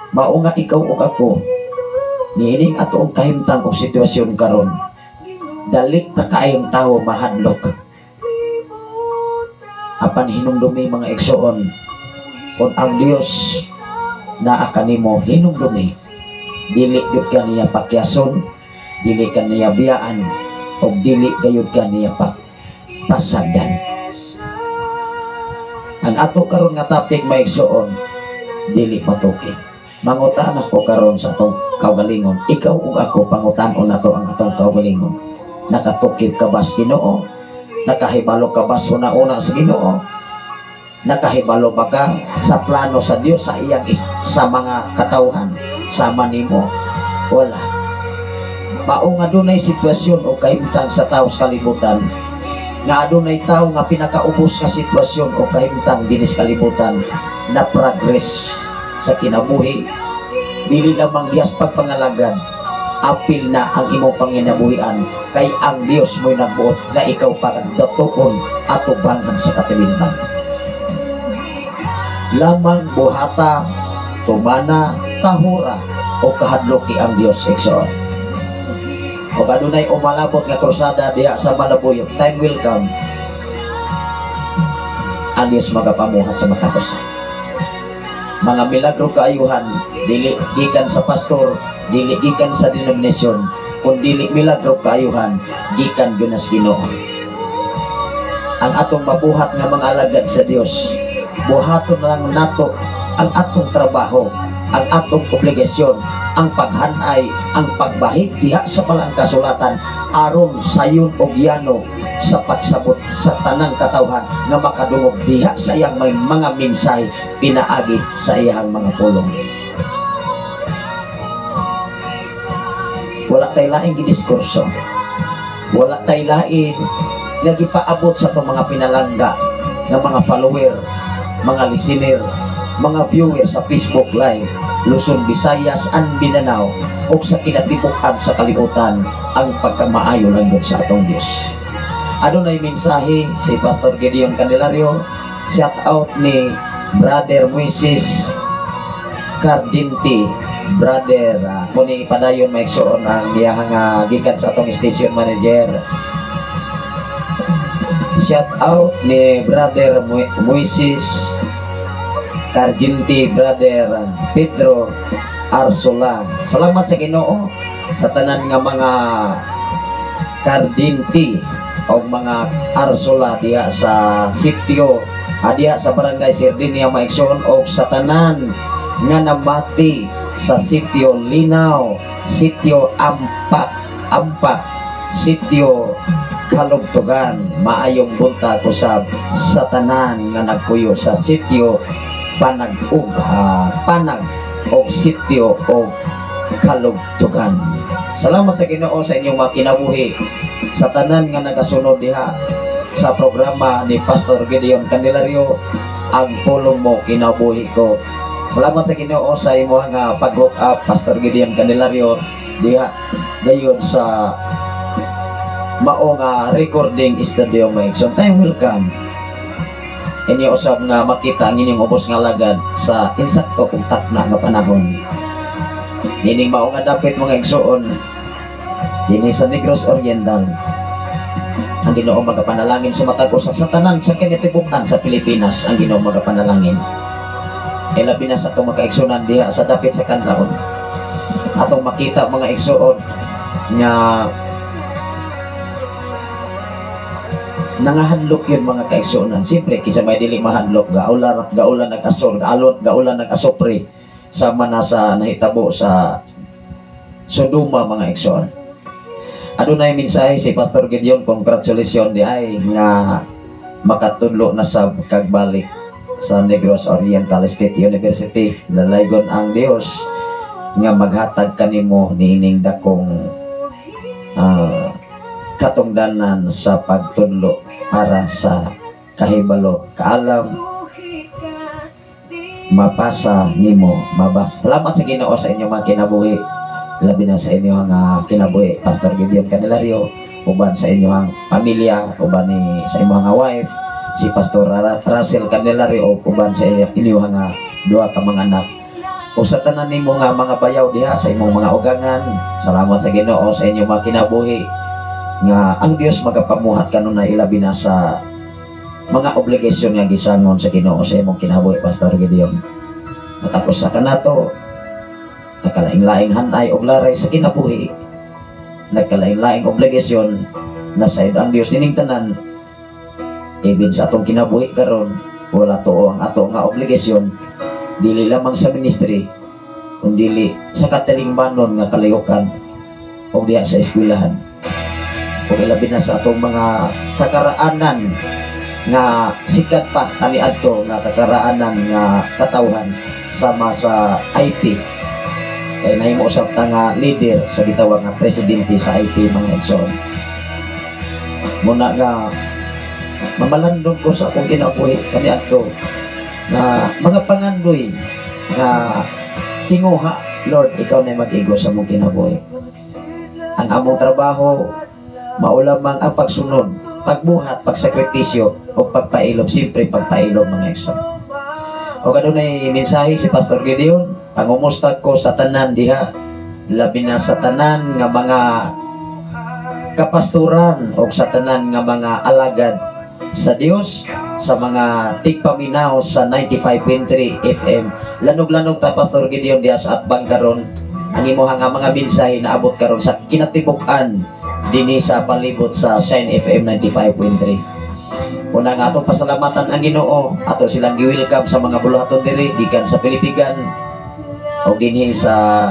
Mao nga ikaw ug ako, niining atoong kahimtang og sitwasyon karon, dali na kaayong tawo mahadlok. Apan hinumdumi, mga igsoon, kung ang Dios naa kanimo, hinumdumi, dili gyud ka niya pakyason, dili ka niya biyaan, ug dili gayud ka niya pasagdan. Ang ato karon nga topic, mga igsoon, dili matukid. Mangutan ako karon sa atong kaugalingon. Ikaw ug ako, pangutan-on nato ang atong kaugalingon. Nakatukid ka ba sa Ginoo? Nakahibalo ka ba sa una-una sa Ginoo? Nakahibalo ba ka sa plano sa Dios sa iyang sa mga katawhan sama nimo? Wala. Mao nga dunay sitwasyon o kahimtang sa tao sa kalibutan, nga adunay tao nga pinakaubos nga sitwasyon o kahimtang dinis kalibutan na progress sa kinabuhi. Dili lamang diha sa pagpangalagad, apil na ang imong panginabuhian kay ang Dios mo'y nagbuot nga ikaw pagdatuon atubangan sa katilingban. Lamang buhata, tumana, tahura o kahadloki ang Dios, igsoon. O adunay umalabot nga krusada diha sa Malabuyo, time will come, ang Dios magapamuhat sa matag usa. Mga milagro kaayuhan, dili gikan sa pastor, dili gikan sa denominasyon, kun dili milagro kaayuhan gikan gyud sa Ginoo. Ang atong mabuhat nga mga alagad sa Dios, buhaton lang nato ang atong trabaho, ang atong obligasyon, ang paghanay, ang pagbahig diha sa balaang kasulatan aron sayon og yano sa pagsabot sa tanang katawhan nga makadungog diha sa iyang may mga mensahe pinaagi sa iyang mga pulong. Wala tay laing gidiskurso. Wala tay lain nga gipaabot sa atong mga pinalangga nga mga follower, mga listener, mga viewer sa Facebook Live, Luzon, Visayas, and Mindanao, o sa kinatibuk-an sa kalibutan, ang pagkamaayo lang sa atong Dios. Adunay mensahe si Pastor Gideon Candelario, shout out ni Brother Moises Cardinti, brother, kuni ipadayon maigsoon ang iyahang gikan sa atong station manager. Shout out ni Brother Moises Cardinti, Brother Pedro Arsola. Salamat sa Ginoo sa tanan nga mga Cardinti o mga Arsola diha sa sitio, diha sa Barangay Sardinia maigsoon, o sa tanan nga nabati sa sitio Linaw, sitio Ampak, Ampak, sitio Kalugtugan. Maayong buntag usab sa tanan nga nagpuyo sa sitio Panag ug Panag og sitio og Kalugtugan. Salamat sa Ginoo sa inyong mga kinabuhi, sa tanan nga nagasunod diha sa programa ni Pastor Gideon Candelario, Ang Pulong Mo Kinabuhi Ko. Salamat sa Ginoo sa imong nga pag-hook up, Pastor Gideon Candelario, diha gayon sa mao nga recording studio maigsoon. Time will come, inyo usab nga makita ang inyong ubos nga alagad sa insakto ug takna nga panahon. Nining mao nga dapit mga igsoon dinhi sa Negros Oriental, ang Ginoo magapanalangin sa matag usa sa tanan sa kinatibuk-an sa Pilipinas. Ang Ginoo magapanalangin, ilabi na sa atong makaigsunan diha sa dapit sa Kanlaon. Atong makita mga igsoon nga nangahadlok yun mga kaigsuonan. Siyempre, kisa may dili mahadlok, gaula, gaula nag-asor, gaalot, gaula nag-asopre, sama na sa nahitabo sa Sodoma mga igsoon. Adunay mensahe si Pastor Gideon, congratulations di ay nga makatudlo na sa kagbalik sa Negros Oriental State University. Dalaygon ang Dios nga maghatag kanimo niining dakong katungdanan sa pagtudlo para sa kahibalo, kaalam, mapasa nimo, mabasa. Salamat sa Ginoo sa inyong mga kinabuhi, labi na sa inyong kinabuhi, Pastor Gideon Candelario, uban sa inyong pamilya, uban ni sa imong wife, si Pastor Russell Candelario, uban sa inyong duha ka mga anak. O sa tanan nimo nga mga bayaw diha sa imong mga ugangan, salamat sa Ginoo sa inyong mga kinabuhi nga ang Dios magapamuhat kanunay, ilabi na sa mga obligasyon nga gisangon sa Ginoo sa imong kinabuhi, Pastor Gideon. Matapos sa kanato, nagkalaing-laing hanay og laray sa kinabuhi, nagkalaing-laing obligasyon na sayd ang Dios nining tanan. Ibig sa atong kinabuhi karon, wala tuo ang ato nga obligasyon, dili lamang sa ministry, kundi sa katilingbanon nga kalihukan o diha sa eskwelahan, o ilabi na sa atong mga kakaraanan nga sikat pa kaniadto nga kakaraanan nga katawhan sama sa IP. Kay nahimo usab ta nga leader sa gitawag nga presidente sa IP mga igsoon. Muna nga mamalandong ko sa akong kinabuhi kaniadto nga mga pangandoy nga tinguha Lord, ikaw na mag-igo sa among kinabuhi. Ang among trabaho, mao lamang ang pagsunod, pagbuhat, pagsakripisyo, o pagpailob. Siyempre, pagpailob, mga igsoon. O kadunay mensahe si Pastor Gideon, pangumusta ko sa tanan diha, labi na sa tanan nga mga kapastoran o sa tanan nga mga alagad sa Dios, sa mga tigpaminaw sa 95.3 FM. Lanog-lanog ta, Pastor Gideon, diha sa atbang karon. Ang imuha nga mga mensahe naabot karon sa kinatibuk-an dinhi sa palibot sa Shine FM 95.3. Una nga atong pasalamatan ang Ginoo, ato silang gi-welcome sa mga buluhaton diri gikan sa Pilipigan o dinhi sa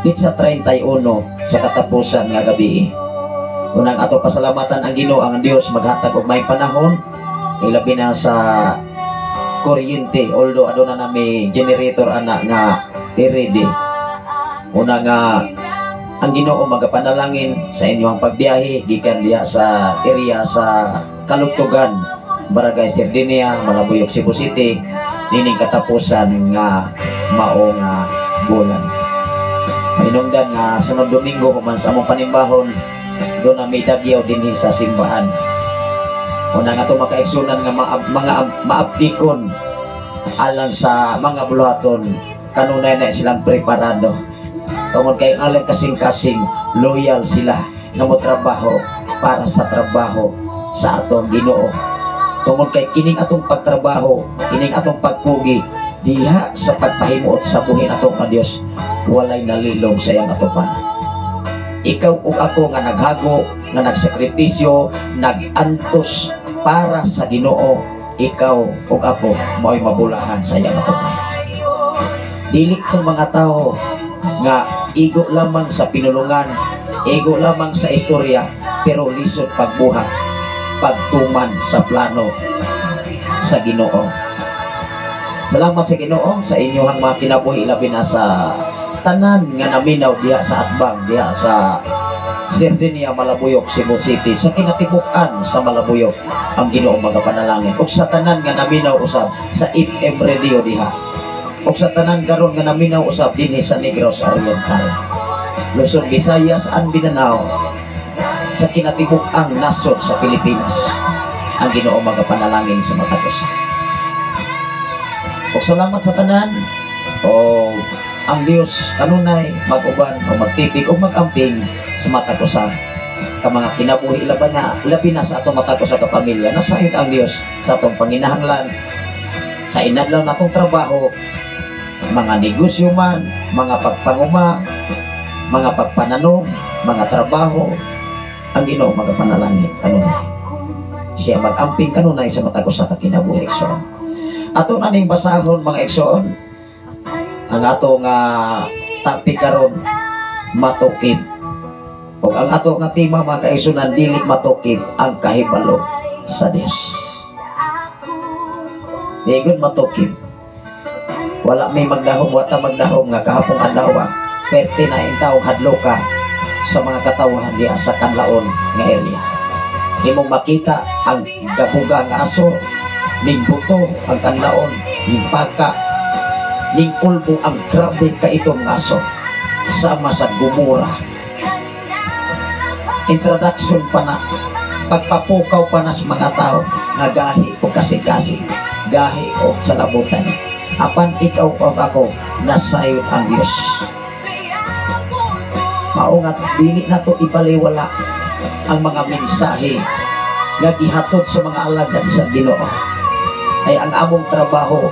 Pizza 31 sa katapusan nga gabi. Unang ato pasalamatan ang Ginoo, ang Dios maghatag og may panahon, ilabi na sa kuryente, although aduna na may generator ana nga ready. Una nga ang Ginoo magapanalangin sa inyong pagbiyahe gikan diha sa area sa Kalugtugan, Barangay Sardinia, Malabuyok, Cebu City, nining katapusan nga mao nga bulan. Mahinungdan nga sunod Domingo, human sa among panimbahon, doon na may dagyaw dinhi sa simbahan. Una nga ato makaigsunan nga mga maabdikon alang sa mga buluhaton, kanunay na silang preparado. Tungod kay alang kasing-kasing loyal sila nga motrabaho para sa trabaho sa atong Ginoo. Tungod kay kining atong pagtrabaho, kining atong pagpugi diha sa pagpahimuot sa buhi nato ka Dios, walay nalilong sa iyang atupan. Ikaw ug ako nga naghago, nga nagsakripisyo, nagantos para sa Ginoo, ikaw ug ako mao'y mabulahan sa iyang atupan. Dili tong mga tao nga igo lamang sa pinulungan, igo lamang sa istorya, pero lisod pagbuhat, pagtuman sa plano sa Ginoo. Salamat sa Ginoo sa inyong mga kinabuhi, labi na sa tanan nga naminaw diha sa atbang, diha sa Sardinia, Malabuyok, Cebu City, sa kinatibuk-an sa Malabuyok. Ang Ginoo magapanalangin. Ug sa tanan nga naminaw usab sa FM radio diha. Ug sa tanan karon nga naminaw usab dinhi sa Negros Oriental, Luzon, Visayas, and Mindanao, sa kinatibuk-ang nasod sa Pilipinas. Ang Ginoo magapanalangin sa matag usa. Ug salamat sa tanan. O ang Dios kanunay mag-uban o magtipig o mag-amping sa matag usa ka mga kinabuhi, labi na sa atong matag usa ka pamilya. Nasayod ang Dios sa atong panginahanglan sa inadlaw natong trabaho, mga negosyo man, mga pagpanguma, mga pagpananom, mga trabaho. Ang Ginoo magapanalangin kanunay. Siya mag-amping kanunay sa matag usa ka kinabuhi. So ato na ning basahon, mga igsoon, ang ato nga topic karon, matukib. Ug ang ato nga tema, mga kaigsunan, dili matukib ang kahibalo sa Dios. Di matukib. Wala may magdahom, wala magdahom nga kahapong adlaw, perte na intaw hadloka sa mga katawahan diha sa Kanlaon nga area. Imong makita ang gabuga nga aso, ning buto ang Kanlaon, ning paka, ning pulbo ang grabe kaitom nga aso sama sa Gomora. Introduction pa na, pagpapukaw pa na sa mga tao nga gahi o kasing-kasing, gahi o sa labutan. Apan ikaw o ako, nasayod ang Diyos. Mao nga dili na to ibaliwala ang mga mensahe nga gihatod sa mga alagad sa Ginoo. Ay ang among trabaho,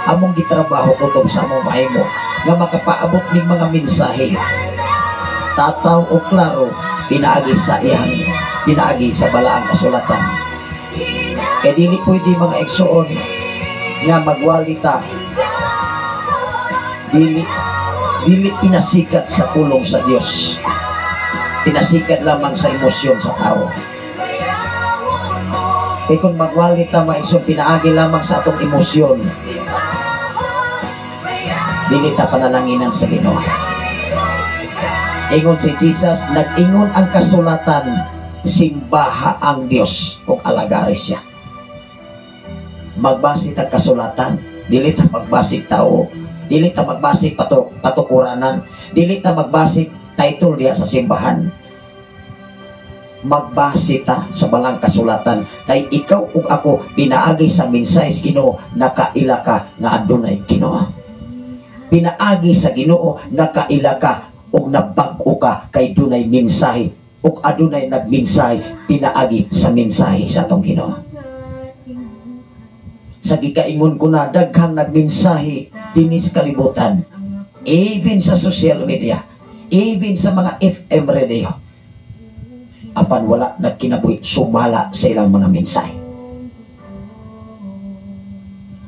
among gitrabaho kutob sa among mahimo nga makapaabot ning mga mensahe tataw o klaro pinaagi sa iyang pinaagi sa balaang kasulatan. Kay dili pwede, mga igsoon, nga magwalita dili dili pinasikat sa pulong sa Dios, pinasikat lamang sa emosyon sa tao. Kay kung magwali ta, mga igsoon, pinaagi lamang sa atong emosyon, dili ta panalanginan sa Ginoo. Ingon si Jesus, nag-ingon ang kasulatan, simbaha ang Dios ug alagari siya. Magbase ta kasulatan. Dili ta magbasig tao, dili ta magbasig patukuranan, dili ta magbasig title diha sa simbahan. Magbase ta sa balang kasulatan kay ikaw ug ako pinaagi sa mensahe sa Ginoo nakaila ka nga adunay Ginoo. Pinaagi sa Ginoo nakaila ka ug nabag-o ka kay dunay mensahe ug adunay nagmensahe pinaagi sa mensahe sa atong Ginoo. Sa gikaingon ko na daghang nagmensahe dinhi sa kalibutan, even sa social media, even sa mga FM radio, apan wala nagkinabuhi sumala sa ilang mga mensahe.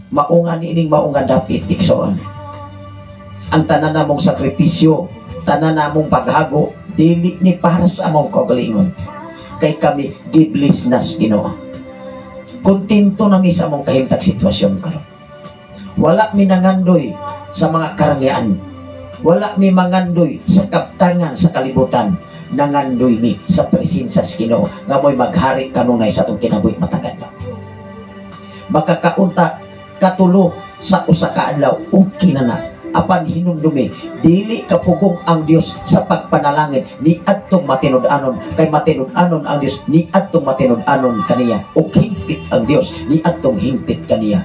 Maunga niining maunga dapit, igsoon. Ang tanan namong sakripisyo, tanan namong paghago, dili ni para sa among kaugalingon. Kay kami gi-bless na sa Ginoo. Kontento na mi sa among kahimtang sitwasyon karon. Wala mi nangandoy sa mga karangyaan. Wala mi mangandoy sa kaptangan sa kalibutan. Nangandoy mi sa presensya sa Ginoo nga mo'y maghari kanunay sa atong kinabuhi matagad. Makakaunta katulo sa usa ka adlaw, okay na na. Apan hinumdumi, dili kapugong ang Dios sa pagpanalangin ni adtong matinud-anon, kay matinud-anon ang Dios ni adtong matinud-anon kaniya, ug hingpit ang Dios ni adtong hingpit kaniya.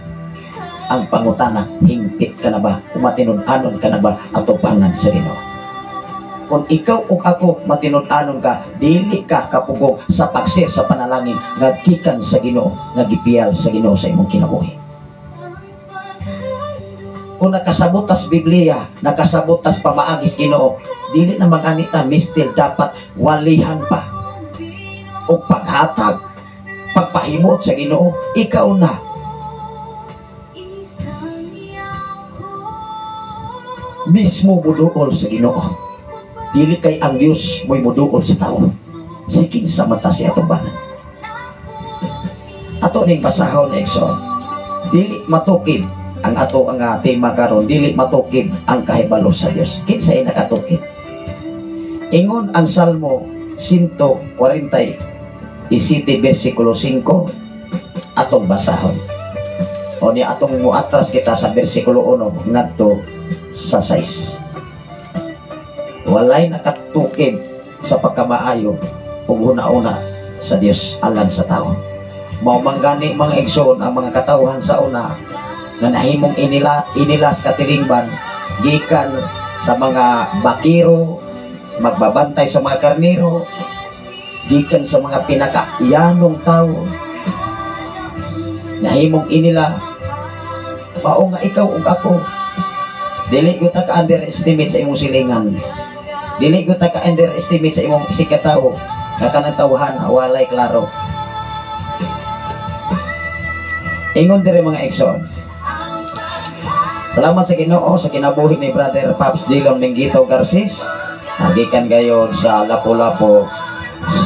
Ang pangutana, hingpit ka na ba? O matinud-anon ka na ba atubangan sa Ginoo? Kung ikaw ug ako matinud-anon ka, dili ka kapugong sa pagsir sa panalangin nga gikan sa Ginoo, nga gipiyal sa Ginoo sa imong kinabuhi. Kung nakasabot tas Biblia, nakasabot tas pamaagis Ginoo, dili na mag-anita mistil, dapat walihan pa o paghatag, pagpahimot sa Ginoo, ikaw na. Mismo muduol sa Ginoo. Dili kay ang Dios mo'y muduol sa tao. Sikin sa mata siya atong banan. Ato ning basahon, igsoon. Dili matukib ang ato ang tema karon, dili matukib ang kahibalo sa Dios. Kinsay nakatukib? Ingon ang Salmo 147 versikulo 5, atong basahon. O ni atong muatras kita sa versikulo 1 ngadto sa 6. Walay nakatukib sa pagkamaayo ug huna-huna sa Dios alang sa tao. Mao man gani mga igsoon ang mga katawhan sa una na nahimong inilas katilingban gikan sa mga bakiro, magbabantay sa mga karnero, gikan sa mga pinakayanong tao, nahimong inila. Mao nga ikaw ug ako, dili gyud ta ka-underestimate sa imong silingan, dili gyud ta ka-underestimate sa imong sikatao, nga kanang tawhan walay klaro. Ingon diri mga igsoon. Salamat sa Ginoo sa kinabuhi ni Brother Pops Dillon Mengito Garcis. Gikan gayon sa Lapu-Lapu,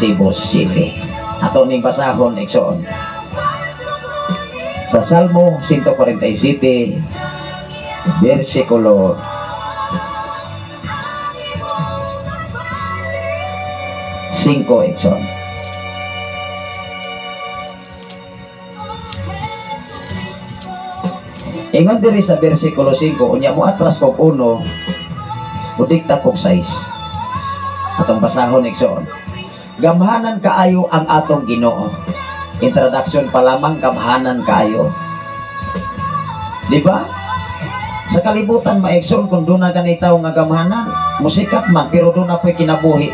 Cebu City. Ato ning basahon igsoon. Sa Salmo 147 versikulo 5 igsoon. Ingon diri sa versikulo 5, unya mo atras kog 1, mudikta kog 6. Atong basahon igsoon. Gamhanan kaayo ang atong Ginoo. Introduction pa lamang, gamhanan kaayo. Di ba? Sa kalibutan maigsoon kung doon na ganitaw nga gamhanan, musikat man pero doon na po'y kinabuhi.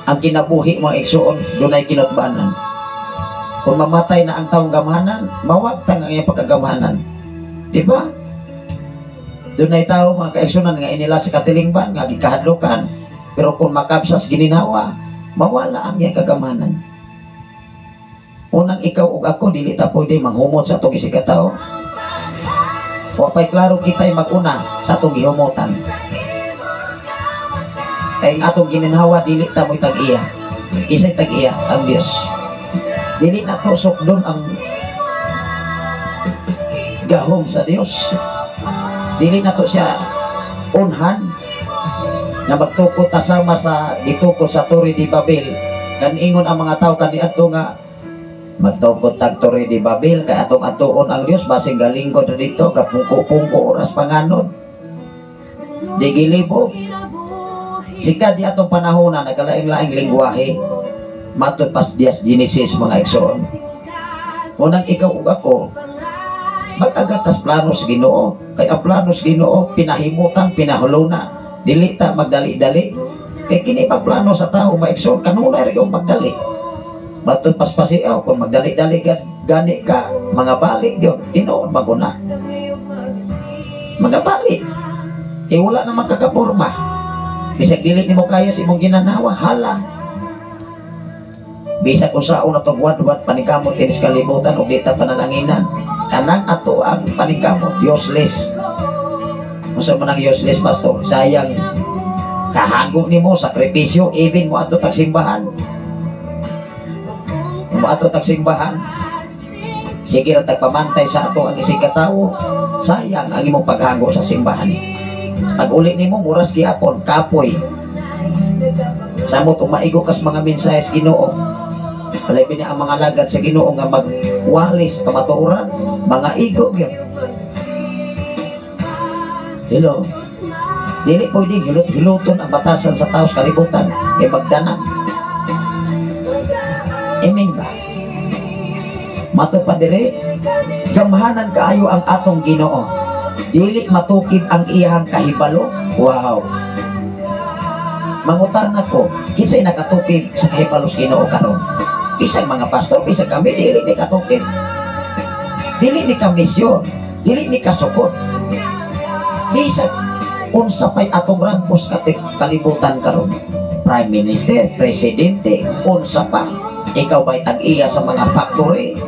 Ang kinabuhi mga igsoon, doon ay kinutbanan. Kung mamatay na ang taong gamhanan, mawagtang ang iyang pagkagamhanan. Di ba? Doon ay tao mga kaigsunan nga inila sa katilingban, nga gikahadlukan. Pero kung makabsas gininawa, mawala ang iyang kagamhanan. Unang ikaw ug ako, dili ta pwede manghumot sa atong isikatao. Wa pa'y klaro kita'y maguna sa atong gihumotan. Kay ang atong gininhawa, dili ta mo'y tag-iya. Isa'y tag-iya ang Diyos. Dili na tusok doon ang gahom sa Dios. Dili na to siya unhan na magtukod ta sama sa gitukod sa Torre de Babel. Kaningon ang mga tao kaniadto nga Magtukod tag Torre de Babel kay atong atuon ang Dios, basing galingkod na dito, gapungko-pungko oras panganod. Di gilibog. Sika di atong panahon na nagkalaing-laing lingwahe. Matud pas dias Genesis, mga igsoon. Unang ikaw ug ako, mag-agatas plano sa Ginoo. Kay ang plano sa Ginoo pinahimutan, pinahuluna. Dili ta magdali-dali. Kay kini pa plano sa tao, mga igsoon, kanunay ra gyud magdali. Matud paspasiaw, kung magdali-dali ka, gani ka, mga balik gyud, tinuod maguna. Mga balik. Eh wala naman kakaporma. Bisag dili nimo kaya sa imong ginanawa, hala. Bisag kung saon na tugwad-wad paningkamot kinis kalibutan ug di ta panalanginan. Kanang ato ang paningkamot, useless. Unsa man ang useless, pastor? Sayang kahago nimo, sakripisyo, even mo adto tag simbahan. Mo adto tag simbahan. Sige ra tagpamantay sa ato ang isig katawo. Sayang ang imong paghago sa simbahan. Pag uli nimo muras gihapon, kapoy. Samot umaigo kas mga mensahe sa Ginoo. Labi na ang mga lagad sa Ginoo nga magwali sa kamatuoran, mga igo gyud. Hello. Dili pwede hilot-hiloton ang batasan sa tao sa kalibutan kay magdanang. Amen ba? Mato pa dire, gamhanan kaayo ang atong Ginoo. Dili matukib ang iyang kahibalo. Wow. Mangutana ko, kinsay nakatukib sa kahibalo sa Ginoo karon? Bisag mga pastor, bisag kami, dili ni katukib. Dili ni kamisyon, dili ni kasukot. Bisag unsa pay atong rangkos kalibutan karon? Prime Minister, Presidente, unsa pa? Ikaw ba'y tag-iya sa mga factory?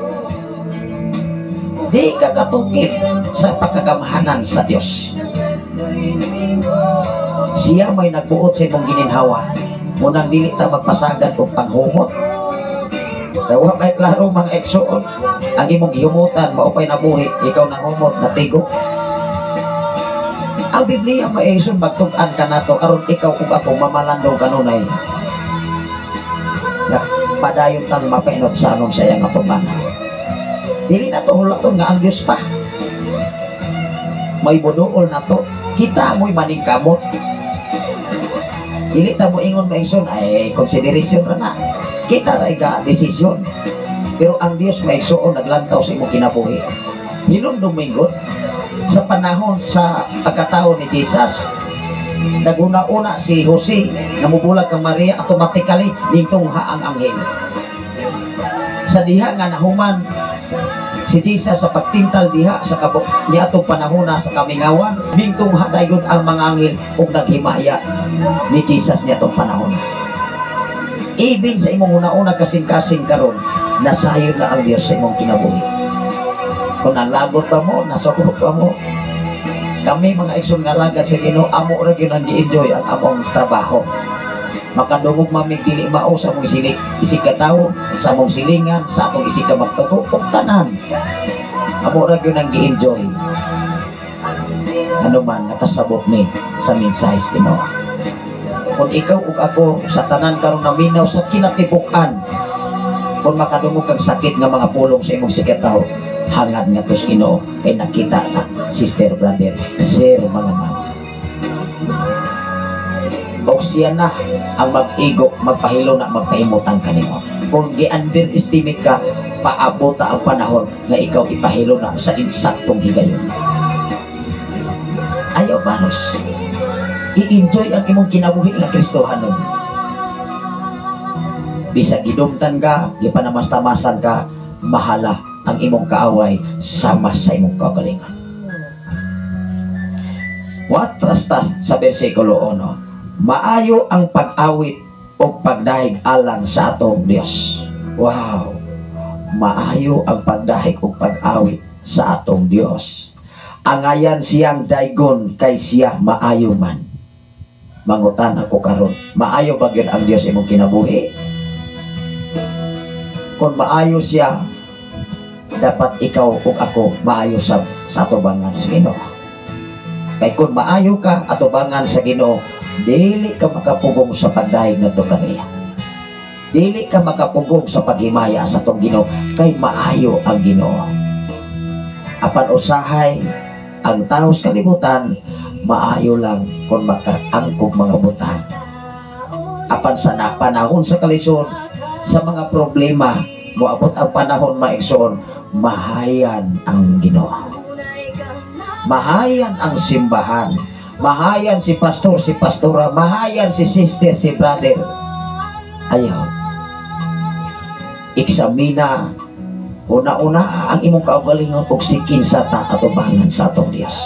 Di ka katukib sa pagkagamhanan sa Dios. Siya may nagbuot sa imong gininhawa. Munang dili ta magpasagad og panghumot. Kaya wa may klaro, mga igsoon, ang imong gihumutan mao pay nabuhi, ikaw nang humot natigo. Ang Biblia, mga igsoon, magtug-an ka nato aron ikaw ug ako mamalandong kanunay. Nga padayon tang mapainot sa anong sayang atubangan. Dili na to hulaton nga ang Dios pa. May buduol na to. Kita mo'y maningkamot. Dili ta mo ingon, mga igsoon, ay consideration ra na. Kita ra ga desisyon. Pero ang Dios, mga igsoon, naglantaw sa imong kinabuhi. Hinumdum minggod sa panahon sa pagkatao ni Jesus, naguna-una si Jose namubulag kang Maria, automatically ningtungha ang anghel. Sa diha nga nahuman si Jesus sa pagtintal diha sa kabok niadtong panahona sa kamingawan, ningtungha dayon ang mga anghel ug naghimaya ni Jesus niadtong panahon. Even sa imong una-una kasing-kasing karon, nasayod na ang Dios sa imong kinabuhi. Kung nanglagot pa mo, nasukot pa mo, kami, mga igsoon nga alagad sa Ginoo, amo ra gyud ang gi-enjoy ang among trabaho. Makadungog mamig dili mao sa among silik isig katawo, sa among silingan, sa atong isig ka magtuto ug tanan. Amo ra gyud ang gi-enjoy. Ano man nakasabot ni sa mensahe sa Ginoo. Kung ikaw ug ako sa tanan karon naminaw sa kinatibuk-an, kung makadungog kag sakit nga mga pulong sa imong sikatawo, hangad nga to sa Ginoo kay nakita na, sister, brother, sir, mga ma'am. Og siya na ang mag-igo, magpahilo na, magpahimutang kanimo. Kung gi-underestimate ka, paabota ang panahon nga ikaw ipahilo na sa insaktong higayon. Ayaw balos. I-enjoy ang imong kinabuhi nga Kristohanon. Bisag gidumtan ka, gipanamastamasan ka, mahala ang imong kaaway sama sa imong kaugalingon. Watras ta sa bersikulo 1. Maayo ang pag-awit o pagdahig alang sa atong Dios. Wow! Maayo ang pagdahig o pag-awit sa atong Dios. Angayan siyang daygon kay siya maayo man. Mangutan ako karon, maayo ba gyud ang Dios imong kinabuhi? Kung maayo siya, dapat ikaw ug ako maayo sa atubangan sa Ginoo. Kay kung maayo ka atubangan sa Ginoo, dili ka makapugong sa pagdahig ngadto kaniya. Dili ka makapugong sa paghimaya sa atong Ginoo kay maayo ang Ginoo. Apan usahay ang tao sa kalibutan, maayo lang kung makaangkog mga butang. Apan sa panahon sa kalisod, sa mga problema, moabot ang panahon, mga igsoon, mahayan ang Ginoo. Mahayan ang simbahan. Mahayan si pastor, si pastora, mahayan si sister, si brother. Ayaw. Eksamina una-una ang imong kaugalingon ug si kinsa ta atubangan sa atong Dios.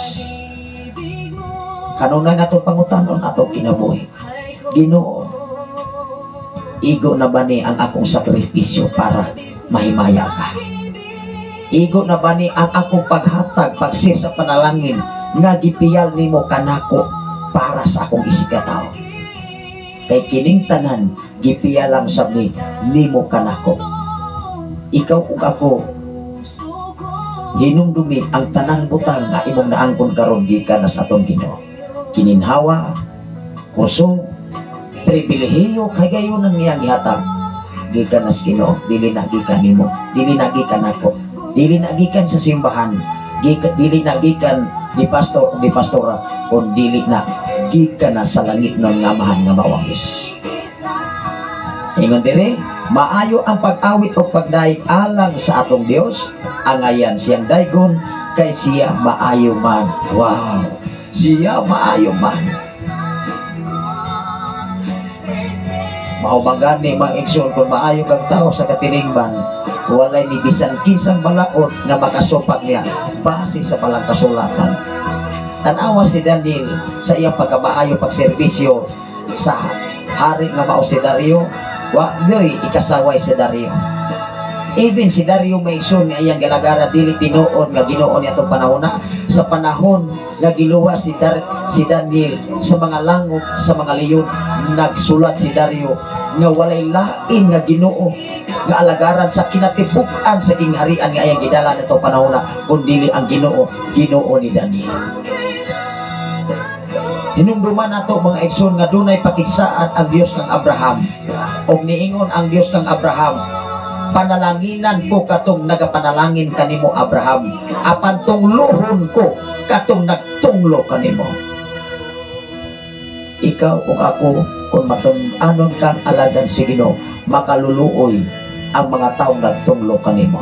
Kanunay nato pangutanon atong kinabuhi. Ginoo, igo na ba ni ang akong sakripisyo para mahimaya ka? Igo na ba ni ang akong paghatag, pagsir sa panalangin nga gipiyal nimo kanako para sa akong isigkatawo? Kay kining tanan gipiyal lang sab ni nimo kanako. Ikaw ug ako, hinumdumi ang tanang butang nga imong naangkon karon gikan na sa atong Ginoo. Kininhawa, kusog, pribilehiyo, kagayonan niyang gihatag gikan na sa Ginoo, dili na gikan nimo, dili na gikan nako, dili na gikan sa simbahan, gikan, dili na gikan ni pastor o ni pastora, kun dili na gikan na sa langit ng Amahan nga mao ang Diyos. Ingon dire, maayo ang pag-awit o pagdayeg alang sa atong Dios, angayan siyang daygon kay siya maayo man. Wow, siya maayo man. Mao man gani, mga igsoon, kung maayo kang tao sa katilingban, walay ni bisan kinsang balaod nga makasupak niya base sa balang kasulatan. Tanawa si Daniel sa iyang pagkamaayo pagserbisyo sa hari nga mao si Dario, wa gyoy ikasaway si Dario. Even si Dario, mga igsoon, nga iyang galagara dili tinuod nga Ginoo niya atong panahon na, sa panahon nga giluwas si Daniel sa mga langop, sa mga leon, nagsulat si Dario nga walay lain nga Ginoo nga alagaran sa kinatibuk-an sa gingharian nga iyang gidala nitong panahon na kun dili ang Ginoo, Ginoo ni Daniel. Hinumduman nato, mga igsoon, nga dunay pakigsaad ang Dios kang Abraham. Og niingon ang Dios kang Abraham, "Panalanginan ko katong nagapanalangin kanimo, Abraham, apan tunglohon ko katong nagtunglo kanimo." Ikaw ug ako, kung matun-anon kang aladan si Ginoo, makaluluoy ang mga taong nagtunglo kanimo.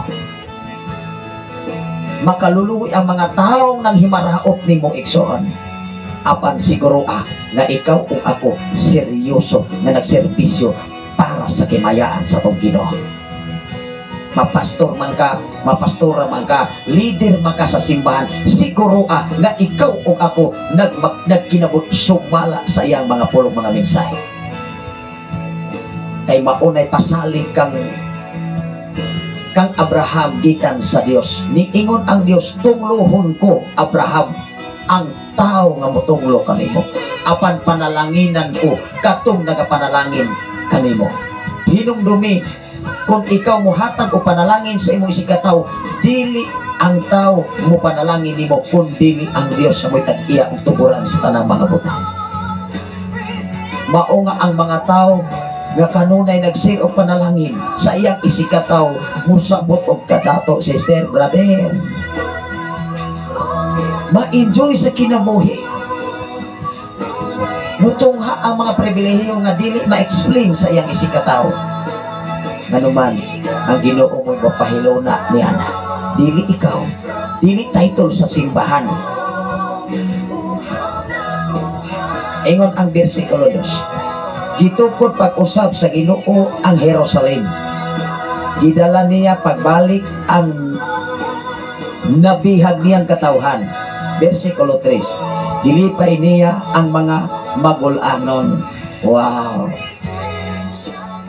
Makaluluoy ang mga taong nang himaraot nimo, igsoon. Apan siguro nga ikaw ug ako seryoso nga nagserbisyo para sa kimayaan sa atong Ginoo. Mapastor man ka, mapastora man ka, leader man ka sa simbahan, siguro nga ikaw ug ako nagkinabot sumala sa iyang mga pulong, mga mensahe. Kay maunay pasalig kang Abraham gikan sa Dios. Niingon ang Dios, "Tunglohon ko, Abraham, ang tao nga motunglo kanimo. Apan panalanginan ko katong nagapanalangin kanimo." Hinumdumi, kung ikaw muhatag o panalangin sa imong isigkatawo, dili ang tao mo panalangin nimo kun dili ang Dios sa mo'y tag-iya og tuburan sa tanang mga butang. Mao nga ang mga tao nga kanunay nagsir og panalangin sa iyang isigkatawo, musabot og kadato, sister, brother. Ma-enjoy sa kinabuhi. Mutungha ang mga pribilehiyo nga dili ma-explain sa iyang isigkatawo. Nganuman, ang Ginoo mo'y mapahiluna ni ana. Dili ikaw, dili title sa simbahan. Ingon ang bersikulo 2, gitukod pag-usab sa Ginoo ang Jerusalem. Gidala niya pagbalik ang nabihag niyang katawhan. Bersikulo 3, gilipay niya ang mga magulanon. Wow!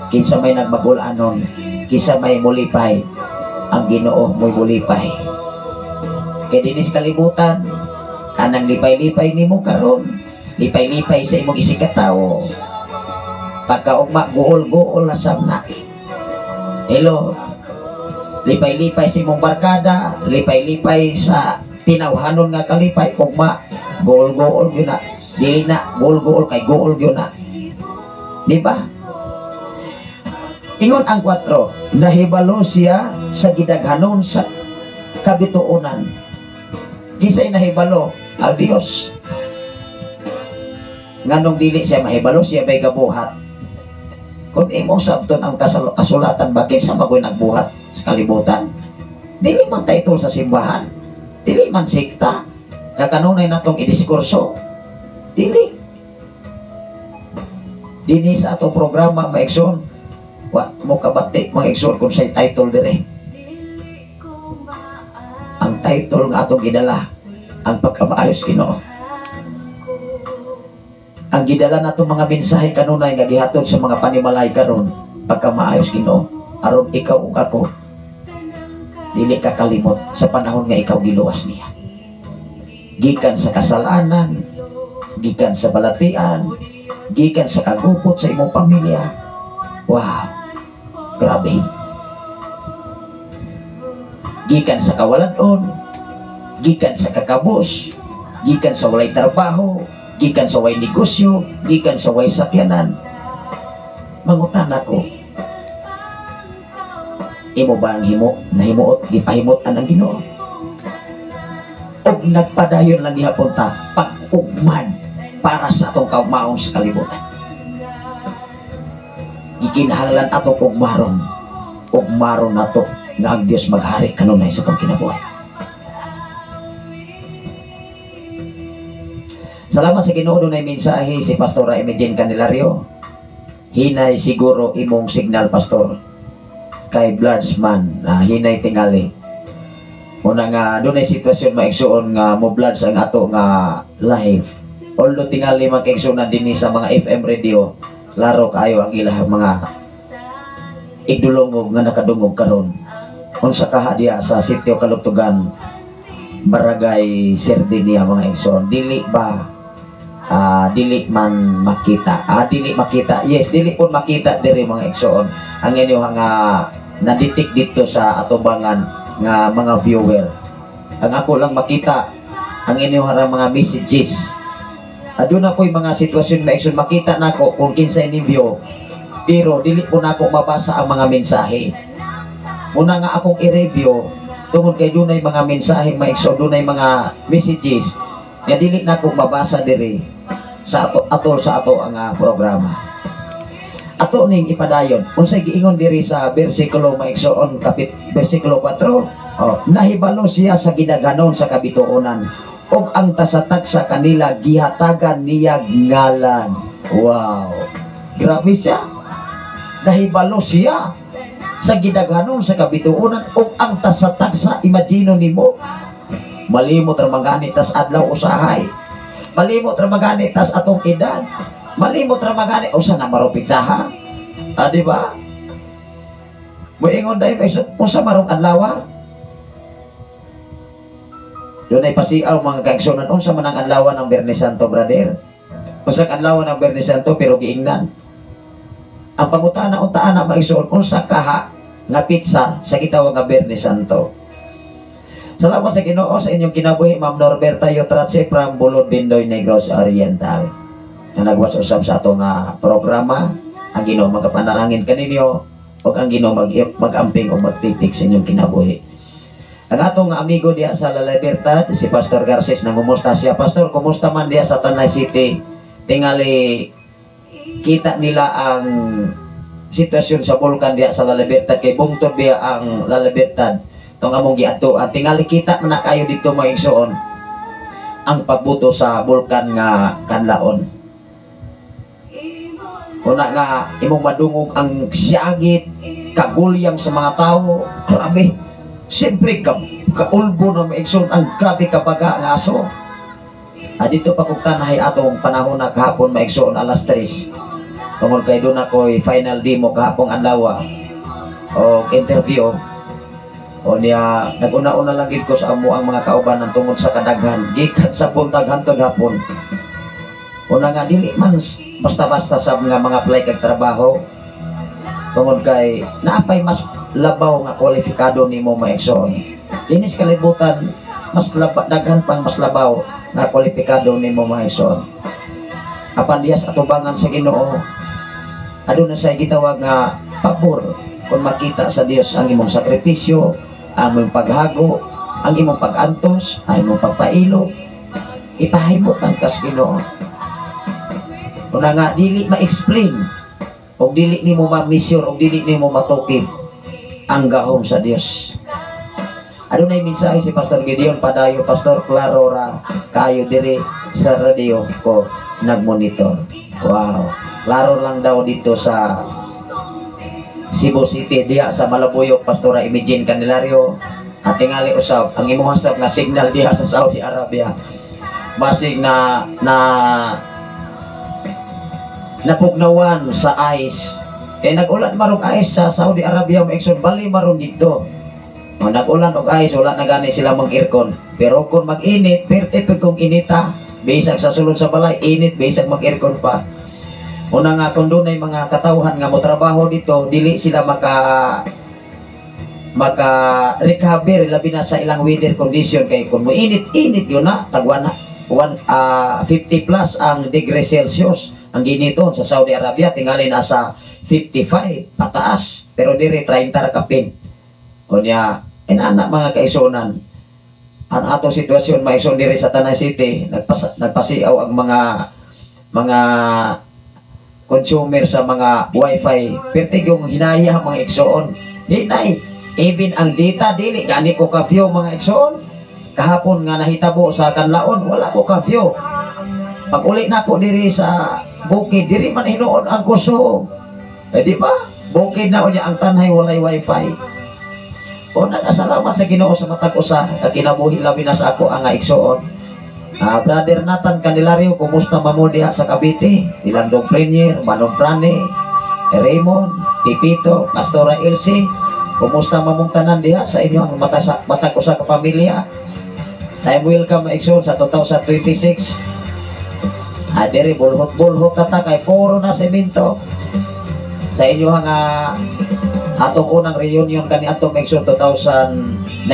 Kinsa may nagmagulanon, kinsa may mulipay, ang Ginoo mo'y mulipay. Kay dinis kalibutan, anang lipay-lipay nimo karon, lipay-lipay sa imong isigkatawo. Pagkaugma, guol-guol na sab na. Hello, lipay-lipay sa imong barkada, lipay-lipay sa tinawhanon nga kalipay, ugma, guol-guol gyud na. Dili na guol-guol kay guol gyud na. Di ba? Ingon ang 4, nahibalo siya sa gidaghanon sa kabituonan. Kinsay nahibalo? Ang Dios. Nganong dili siya mahibalo, siya ba'y gabuhat? Kung imong sabton ang kasulatan, bakit sa magoy nagbuhat sa kalibutan? Dili man title sa simbahan, dili man sikta, nga kanunay natong idiskurso. Dili. Dini sa atong programa, maigsoon, wa mo kabati, mga igsoon, kung sa'y title dire. Ang title nga atong gidala, ang pagkamaayos Ginoo. Ang gidala natong mga mensahe kanunay nga gihatod sa mga panimalay karon, pagkamaayos Ginoo, aron ikaw ug ako dili ka kalimot sa panahon nga ikaw giluwas niya. Gikan sa kasalanan, gikan sa balatian, gikan sa kagupot sa imong pamilya. Wow, grabe. Gikan sa kawalan-on, gikan sa kakabos, gikan sa walay trabaho, gikan sa way negosyo, gikan sa way sakyanan. Mangutan ako, imo ba ang himo, nahimuot, gipahimutan ang Ginoo? Og nagpadayon lang gihapon ta pag-ugman para sa atong kaugmaon sa kalibutan. Gikinahanglan atong ugmaron, ugmaron nato nga ang Dios maghari kanunay sa atong kinabuhi. Salamat sa Ginoo, dunay mensahe si Pastora Imogene Candelario. Hinay siguro imong signal, Pastor, kay Bloodsman, hinay tingali. Una nga dunay sitwasyon maigsuon nga mo bloods ang ato nga live. Although tingali magkaigsuonan dinhi sa mga FM radio, laro kaayo ang ilang mga igdulongog nga nakadungog karon. Unsa kaha diya sa sitio Kalugtugan, Barangay Sardinia, mga igsoon, dili ba dili man makita? Dili makita. Yes, dili pud makita diri, mga igsoon, ang inyong nga naditik dito sa atubangan nga mga viewer. Ang ako lang makita ang inyong mga messages. Aduna po'y mga sitwasyon, mga igsoon, makita nako kung kinsay ni view, pero dili po nako mabasa ang mga mensahe. Muna nga akong i-review tungod kay dunay mga mensahe, mga igsoon, dunay mga messages nga dili nako mabasa diri sa ato, atol sa ato ang programa. Ato ning ipadayon. Unsay giingon diri sa bersikulo, mga igsoon, kapit bersikulo 4? Oh, nahibalo siya sa gidaghanon sa kabituonan ug ang tasatag sa kanila gihatagan niya ngalan. Wow. Grabe siya. Nahibalo siya sa gidaghanon sa kabituonan ug ang tasatag sa, imagine nimo, malimot ra magani tas adlaw usahay. Malimot ra magani tas atong edad. Malimot ra magani usa na marupitsaha. Di ba? Moingon dahil usa marong adlaw. Doon ay pasiaw, mga kaigsunan, unsa man ang adlaw ng Biyernes Santo, brother? Usa ka adlaw ng Biyernes Santo pero giingnan. Ang pangutana untaan na maigsoon, unsa kaha nga pizza sa gitawag nga Biyernes Santo? Salamat sa Ginoo sa inyong kinabuhi, Ma'am Norberta Yotratse from Bulod, Bindoy, Negros Oriental, nga nagwas usab sa atong programa. Ang Ginoo magapanalangin kaninyo ug ang Ginoo mag-amping o magtitik sa inyong kinabuhi. Ang atong amigo diha sa La Libertad, si Pastor Garces, nangumusta siya. Pastor, kumusta man diha sa Tanay City? Tingali kita nila ang sitwasyon sa bulkan diha sa La Libertad kay bungtod diha ang La Libertad. Tong among giadtoan, tingali kita man na kayo dito, mga igsoon, ang pagbuto sa bulkan nga Kanlaon. Una nga imong madungog ang siyagit, kagulyang sa mga tao, grabe. Siyempre, kaulbo na maigsoon ang grabe kabaga nga aso. Dito pa kung tanahay atong panahon na kahapon, maigsoon, alas 3. Tungod kay doon ako'y final demo kahapong adlaw o interview. O niya, nag-una-una lang gid ko sa amo ang mga kaubanan tungod sa kadaghan. Gikan sa buntag hantod hapon. Una nga, dili man basta-basta sa mga apply kag trabaho. Tungod kay naapay mas labaw nga kwalifikado nimo, maigsoon. Dinis kalibutan, mas daghan pang mas labaw nga kwalifikado nimo, maigsoon. Apan diyas atubangan sa Ginoo, aduna sa gitawag nga Pabor kung makita sa Dios ang imong sakripisyo, ang imong paghago, ang imong pag-antos, ang imong pagpailo, ipahimot ang kas Ginoo. Una nga dili ma-explain og dili nimo ma-measure og dili nimo matukib ang gahom sa Dios. Adunay mensahe si Pastor Gideon padayo. Pastor, klaro ra kayo diri sa radio ko nagmonitor. Wow. Klaro lang daw dito sa Cebu City, diha sa Malabuyok, Pastora Imogene Candelario. At tingali usab ang imong hasab nga signal diha sa Saudi Arabia. Basig na na napugnawan sa ice. Kay nag-ulan marong ice sa Saudi Arabia, mo igsoon, bali maron dito. O, nag-ulan og ice, wala na gani sila mag-aircon. Pero kung mag-init, perte pud kung inita, bisag sa sulod sa balay, init, bisag mag-aircon pa. Una nga kung dunay mga katawhan nga motrabaho dito, dili sila maka maka recover, labi na sa ilang weather condition, kay kung mo init init yun na tag one, one, 50 plus ang degree Celsius ang giniton sa Saudi Arabia. Tingali nasa 55 pataas, pero diri 30 ra kapin. Unya inana, mga kaigsuonan, ang atong sitwasyon, maigsoon, diri sa Tanay City, nagpasiaw ang mga consumer sa mga wifi. Perti yung hinaya, mga igsoon, hinay. Even ang data, dili gani ko curfew, mga igsoon. Kahapon nga nahitabo sa Kanlaon, wala ko curfew. Pag uli na ko diri sa bukid, diri man hinuon ang kusog eh, di ba? Bukid na, unya ang Tanay walay wifi. O nagasalamat sa Ginoo sa matag usa ka kinabuhi, labi na sa ako ang igsoon. Brother Nathan Candelario, kumusta mamo diha sa Cavite? Ilandong Premier, Manong Prane, Raymond, Pipito, Pastora Elsie, kumusta mamong tanan diha sa inyo ang mata sa matag usa ka pamilya? Time welcome, igsoon, sa 2026. Diri bulhot-bulhot na ta kay puro na semento. Sa inyo nga atong unang reunion kani atong igsoon 2019,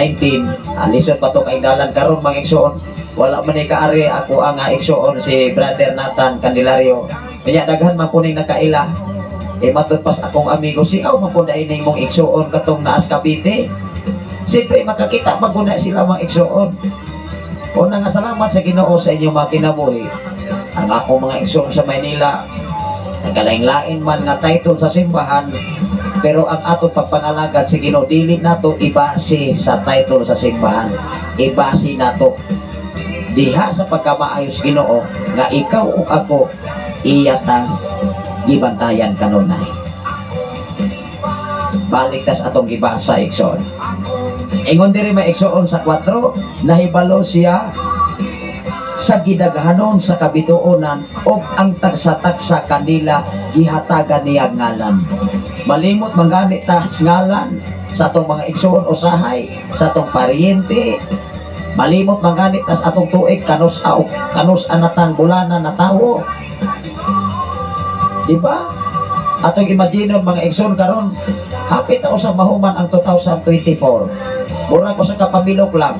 lisod pa to kay dalan karon, mga igsoon. Wala man ni kaari ako ang igsoon si Brother Nathan Candelario. Kaya daghan man po ning nakaila. E matud pas akong amigo si aw man po dai ning mong igsoon katong naas Cavite. Siyempre makakita maguna sila, mga igsoon. Una nga salamat sa Ginoo sa inyong mga kinabuhi. Ang akong mga igsoon sa Maynila, nagkalain-lain man nga title sa simbahan, pero ang atong pagpangalagad sa Ginoo dili nato ibase sa title sa simbahan. Ibase nato diha sa pagkamaayos Ginoo nga ikaw ug ako iya tang gibantayan kanunay. Balik tas atong gibasa, igsoon. Ingon diri, may igsoon, sa 4, nahibalo siya sa gidaghanon sa kabituonan og ang tagsa-tagsa kanila gihatagan niya ngalan. Malimot manggani ta sa ngalan sa atong mga igsoon usahay, sa atong paryente. Malimot manggani tas atong tuig, kanus a kanus anatang bulana na tawo. Di ba? Atong imagine, mga igsoon, karon hapit na usab mahuman ang 2024. Mura ko sa kapamilok lang.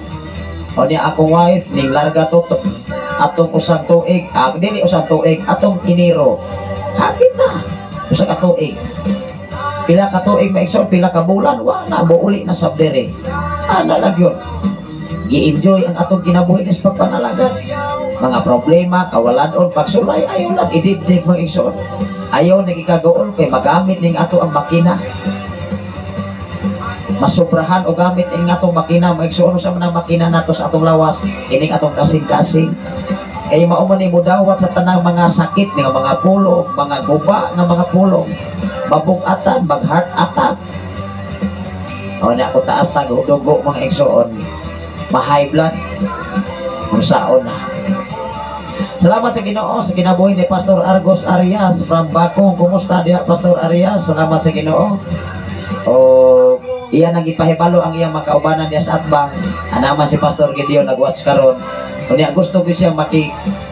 O niya akong wife ning larga to atong usang tuig, dili usang tuig, atong Enero. Hapit na usa ka tuig. Pila ka tuig, mga igsoon, pila ka bulan, wa na uli na sab dere. Ana lang yun. Gi-enjoy ang atong kinabuhi sa pagpangalagad. Mga problema, kawalan-on, pagsulay, ayaw lang idibdib, mga igsoon. Ayaw nagikagool kay magamit ning ato ang makina. Masubrahan o gamit ning atong makina, mga igsoon, sa mga makina nato sa atong lawas, ining atong kasing-kasing. Kay mao man ni mudawat sa tanang mga sakit nga mga pulong, mga guba nga mga pulong, mabugatan, mag heart attack. O na ako taas tag dugo, mga igsoon, ma-high blood, unsaon na. Salamat sa Ginoo sa kinabuhi ni Pastor Argos Arias from Bakong. Kumusta diha, Pastor Arias? Salamat sa Ginoo. O iya nang ipahibalo ang iyang mga kaubanan niya sa atbang. Anaman si Pastor Gideon nagwatch karon. Unya gusto ko siya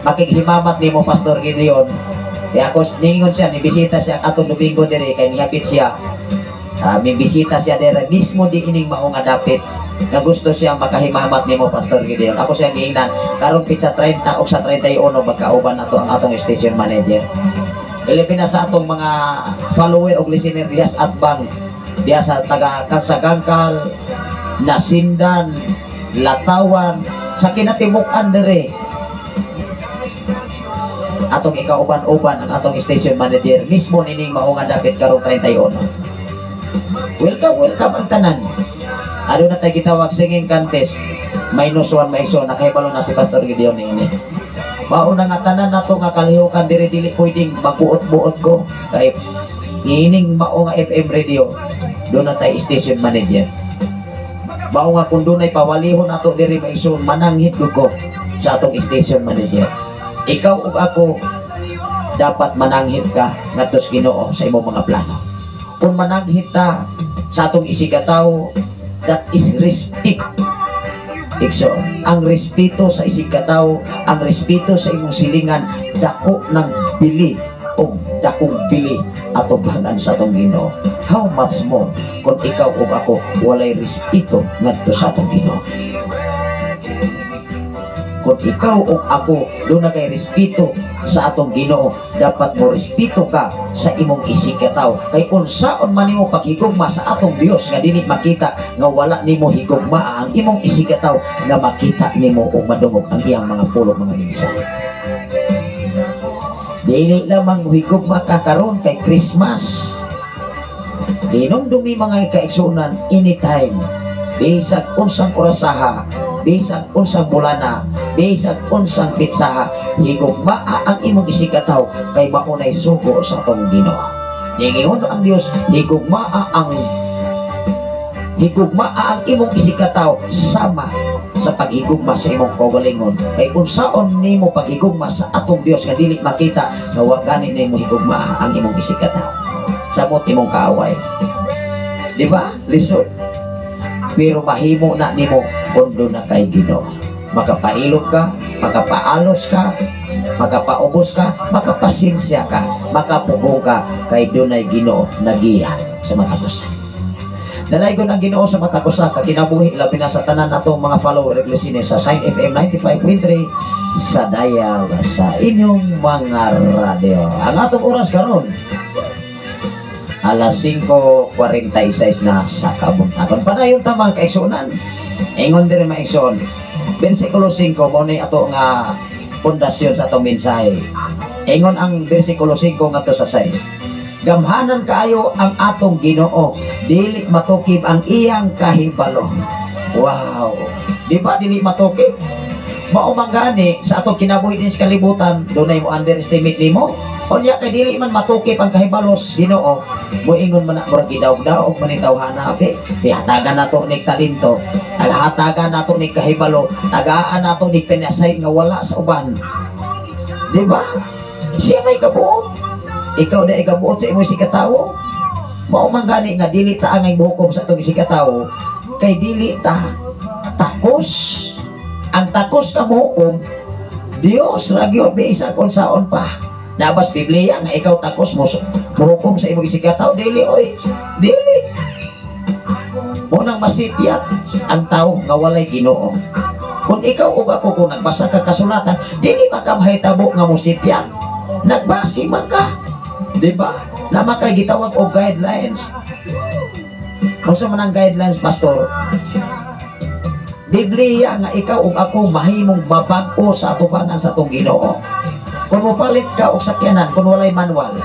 makighimamat nimo, Pastor Gideon. Kaya ako ningon siya, nibisita siya atong Domingo dire kay nihapit siya. May bisita siya dire mismo di ining mao nga dapit nga gusto siya makahimamat nimo, Pastor Gideon. Ako siya giingnan karon pitsa 30 o sa 31 magkauban nato ang atong station manager. Ilabi na sa atong mga follower o listener diya sa Atbang, diya sa taga Kasagangkal, Nasindan, Latawan, sa kinatimukan dire. Atong ikauban-uban ang atong station manager mismo nining mao nga dapit karong 31. Welcome, welcome ang tanan. Ano na tayo gitawag singing contest. -1 maigsoon, nakahibalo na si Pastor Gideon ini. Mao na nga tanan nato nga kalihukan diri, dili pwedeng mabuot-buot ko kay ining mao nga FM radio doon na tayo station manager. Mao nga kung dunay pawalihon ato diri, maigsoon, mananghid ko sa atong station manager. Ikaw ug ako, dapat mananghid ka ngadto sa Ginoo sa imong mga plano. Kung mananghid ta sa atong isigkatawo, that is respect. Igsoon, ang respeto sa isigkatawo, ang respeto sa imong silingan, dako ng bili o dakong bili atubangan sa atong Ginoo. How much more kung ikaw ug ako walay respeto ngadto sa atong Ginoo? Kung ikaw o ako doon na kay respeto sa atong Ginoo, dapat mo respeto ka sa imong isigkatawo. Kay unsaon man nimo paghigugma sa atong Dios nga dili makita, nga wala nimo higugma ang imong isigkatawo nga makita nimo ug madungog ang iyang mga pulong, mga mensahe? Dili lamang higugma ka karon kay Christmas. Hinumdumi, mga kaigsunan, anytime, bisag unsang orasaha, bisag unsang bulana, bisag unsang pitsaha, higugmaa ang imong isigkatawo kay maunay sugo sa atong Ginoo. Ningingon ang Dios, higugmaa ang imong isigkatawo sama sa paghigugma sa imong kaugalingon. Kay unsaon nimo paghigugma sa atong Dios nga dili makita nga wa gani nimo higugmaa ang imong isigkatawo? Samot imong kaaway. Di ba? Lisod. Pero mahimo na nimo kung doon na kay Ginoo. Makapailog ka, makapaalos ka, makapaubos ka, makapasensya ka, makapugong ka, kay dunay Ginoo nagiya sa matag usa. Dalaygon ang Ginoo sa matag usa ka kinabuhi, labi na sa tanan natong mga follower ug listener sa Sign FM 95.3 sa dial sa inyong mga radyo. Ang atong oras karon, alas 5:46 na sa kabuntagon. Padayon ta, mga kaigsunan. Ingon diri, maigsoon. Versikulo 5 mao ni ato nga pundasyon sa atong mensahe. Ingon ang versikulo 5 ngadto sa 6. Gamhanan kaayo ang atong Ginoo, dili matukib ang iyang kahibalo. Wow. Di ba dili matukib? Mao man gani sa atong kinabuhi din sa kalibutan, dunay mo underestimate nimo. Unya kay dili man matukip ang kahibalos Ginoo, moingon man na murag gidaog-daog man ni tawhana be. Hatagan nato ni talento, hatagan nato ni kahibalo, tagaan nato ni pinasay nga wala sa uban. Di ba? Siya may kabuot. Ikaw na ikabuot sa imong isigkatawo. Mao man gani nga dili ta angay mohukom sa atong isigkatawo kay dili ta takos. Ang takos na mohukom, Dios ra gyud, bisan kung saon pa. Nabas Biblia nga ikaw takos mo mohukom sa imong isigkatawo? Dili oy. Dili. Mao nang masipyat ang tao nga walay Ginoo. Kung ikaw ug ako, kung nagbasa ka kasulatan, dili man ka mahitabo nga mosipyat. Nagbasi man ka. Di ba? Naa kay gitawag og guidelines. Unsa man ang guidelines, Pastor? Biblia nga ikaw ug ako mahimong mabag-o sa atubangan sa atong Ginoo. Kung mopalit ka og sakyanan, kung walay manual,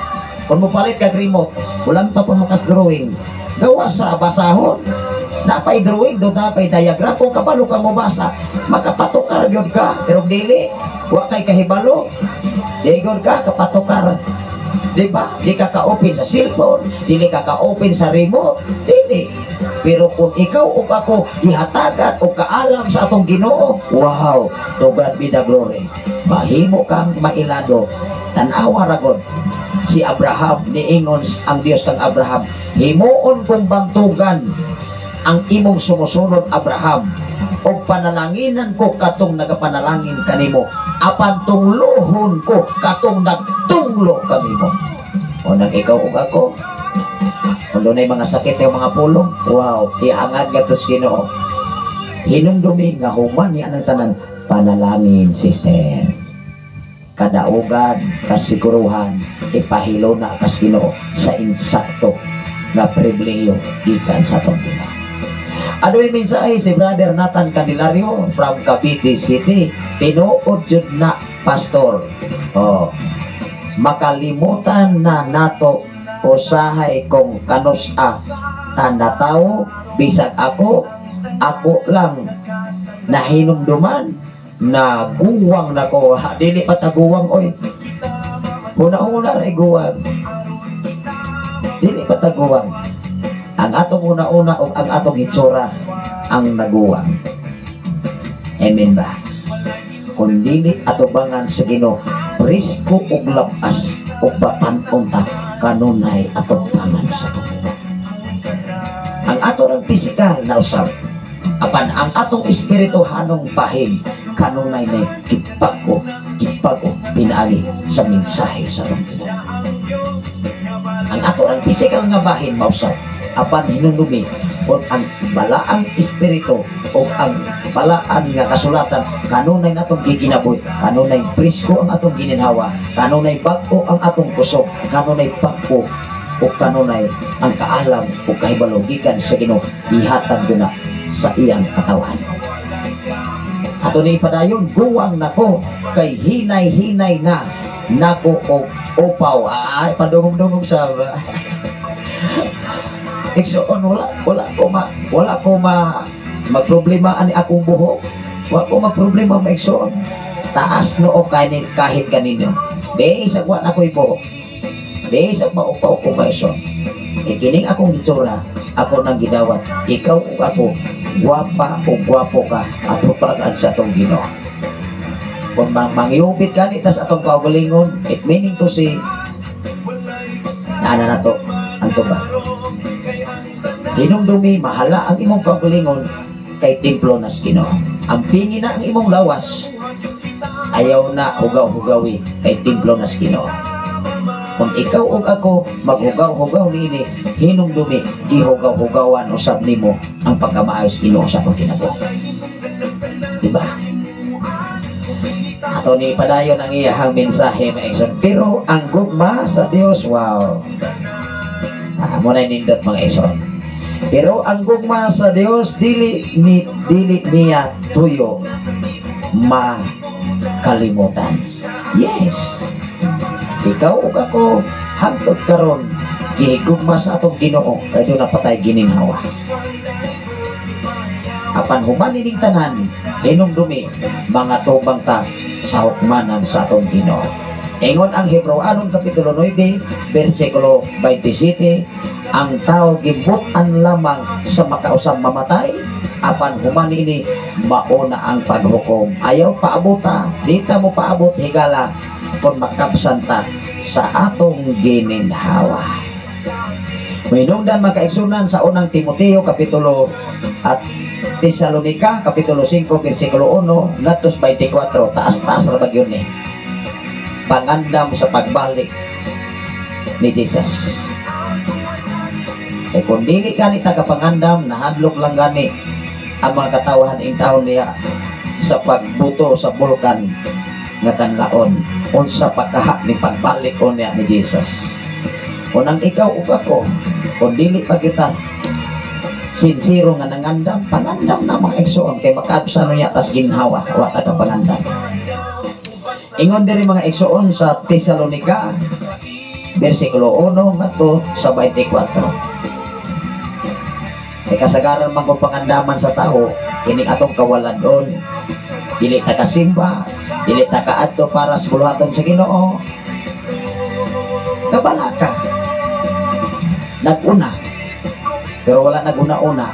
kung mopalit ka remote, walang ta pa makas drawing, gawa sa basahon. Napay drawing, do napay diagram, kung kabalo ka mobasa, makapatukar gyud ka. Pero dili, wa kay kahibalo, di gyud ka kapatukar. Di ba? Di ka ka-open sa cellphone, dili ka ka-open sa remote, dili. Pero kung ikaw o ako gihatagan o kaalam sa atong Ginoo, wow, to God be the glory. Mahimo kang mailado. Tan-awa ra gud. Si Abraham, niingon ang Dios kang Abraham, "Himuon kong bantugan ang imong sumusunod, Abraham, o panalanginan ko katong nagapanalangin kanimo, apan tunglohon ko katong nagtunglo kanimo." O nang ikaw ug ako, kung dunay mga sakit yung mga pulong, wow, ihangad ngadto sa Ginoo. Hinumdumi nga human niya ng tanan, panalangin, sister. Kadaugan, kasiguruhan, ipahilo na kas Ginoo sa insakto nga pribilehiyo gikan sa atong Ginoo. Ano yung mensahe si Brother Nathan Candelario from Cavite City? Tinuod jud na, Pastor. Oh. Makalimutan na nato usahay kung kanus-a ta natawo, bisag ako, ako lang nahinumduman na guwang nako. Ha, dili pa ta guwang, oy. Una-una ra guwang, dili pa ta guwang. Ang atong una-una o ang atong hitsura ang naguwang. Amen ba? Kung dili atubangan sa Ginoo presko ug labas ug batan-on ta, kanunay atubangan sa Ginoo. Ang ato rang pisikal na usab, apan ang atong espirituhanong bahin kanunay na gibag-o, gibag-o pinaagi sa mensahe sa atong Ginoo. Ang ato rang pisikal nga bahin mausab, apan hinumdumi kung ang balaang espiritu o ang balaan nga kasulatan kanunay natong gikinabuhi, kanunay presko ang atong gininhawa, kanunay bag-o ang atong kusog, kanunay bag-o o kanunay ang kaalam o kahibalo gikan sa Ginoo ihatag na sa iyang katawan. Ato ni padayon, guwang nako kay hinay-hinay na nako og upaw. Ay, padungog-dungog sa igsoon, wala ko ma magproblema ani akong buhok. Wala ko magproblema, maigsoon. Taas noo kahit, kahit kanino. Di sa kuwan ako'y buhok. Di sa maupaw ko, maigsoon. E kining akong itsura, ako nang gidawat. Ikaw ug ako, gwapa o gwapo ka atubangan sa atong Ginoo. Kung mangyubit ka ni tas atong kaugalingon, it meaning to say, naana na to ang tubag. Hinumdumi, mahala ang imong kaugalingon kay templo nas Ginoo. Ang pingi na ang imong lawas, ayaw na hugaw-hugawi kay templo nas Ginoo. Kung ikaw ug ako maghugaw-hugaw niini, hinumdumi gihugaw-hugawan usab nimo ang pagkamaayos Ginoo sa atong kinabuhi. Diba? Ato ni padayon ang iyahang mensahe, mga igsoon. Pero ang gugma sa Dios, wow. Ah, mo na nindot, mga igsoon. Pero ang gugma sa Dios dili niya tuyo makalimutan. Yes. Ikaw ug ako hangtod karon gihigugma sa atong Ginoo kay duna pa tay gininhawa. Apan human ining tanan, hinumdumi mga tubang ta sa hukmanan sa atong Ginoo. Ingon ang Hebreoanon kapitulo 9 bersikulo 27, ang tao gibutan lamang sa makausang mamatay, apan human ini mauna ang paghukom. Ayaw paabuta, dita mo paabot higala kung makabsan ta sa atong gininhawa. Minungdan, mga kaigsunan, sa Unang Timoteo kapitulo at Tesalonica kapitulo 5 bersikulo 1 ngadto 24, taas-taas ra ba gyud ni. Pangandam sa pagbalik ni Jesus. Eh kung dili gani ta kapangandam, nahadlok lang gani ang mga katawahan in taon niya sa pagbuto sa bulkan nga kanlaon unsa pagkaha ni pagbalik ko niya ni Jesus. Kung ang ikaw ug ako, kung dili pa kita sinsero nga nangandam, pangandam na, mga igsoon, kay makaabsan niya tas ginhawa, wa ta ka pangandam. Ingon diri, mga igsoon, sa Tesalonica versikulo 1 ngadto sa 24. Kay kasagaran man kung pangandaman sa tao, kining atong kawaladon. Dili ta kasimba, dili ta kaadto para sa buluhaton sa Ginoo. Kabala ka. Naguna. Pero wala naguna-una.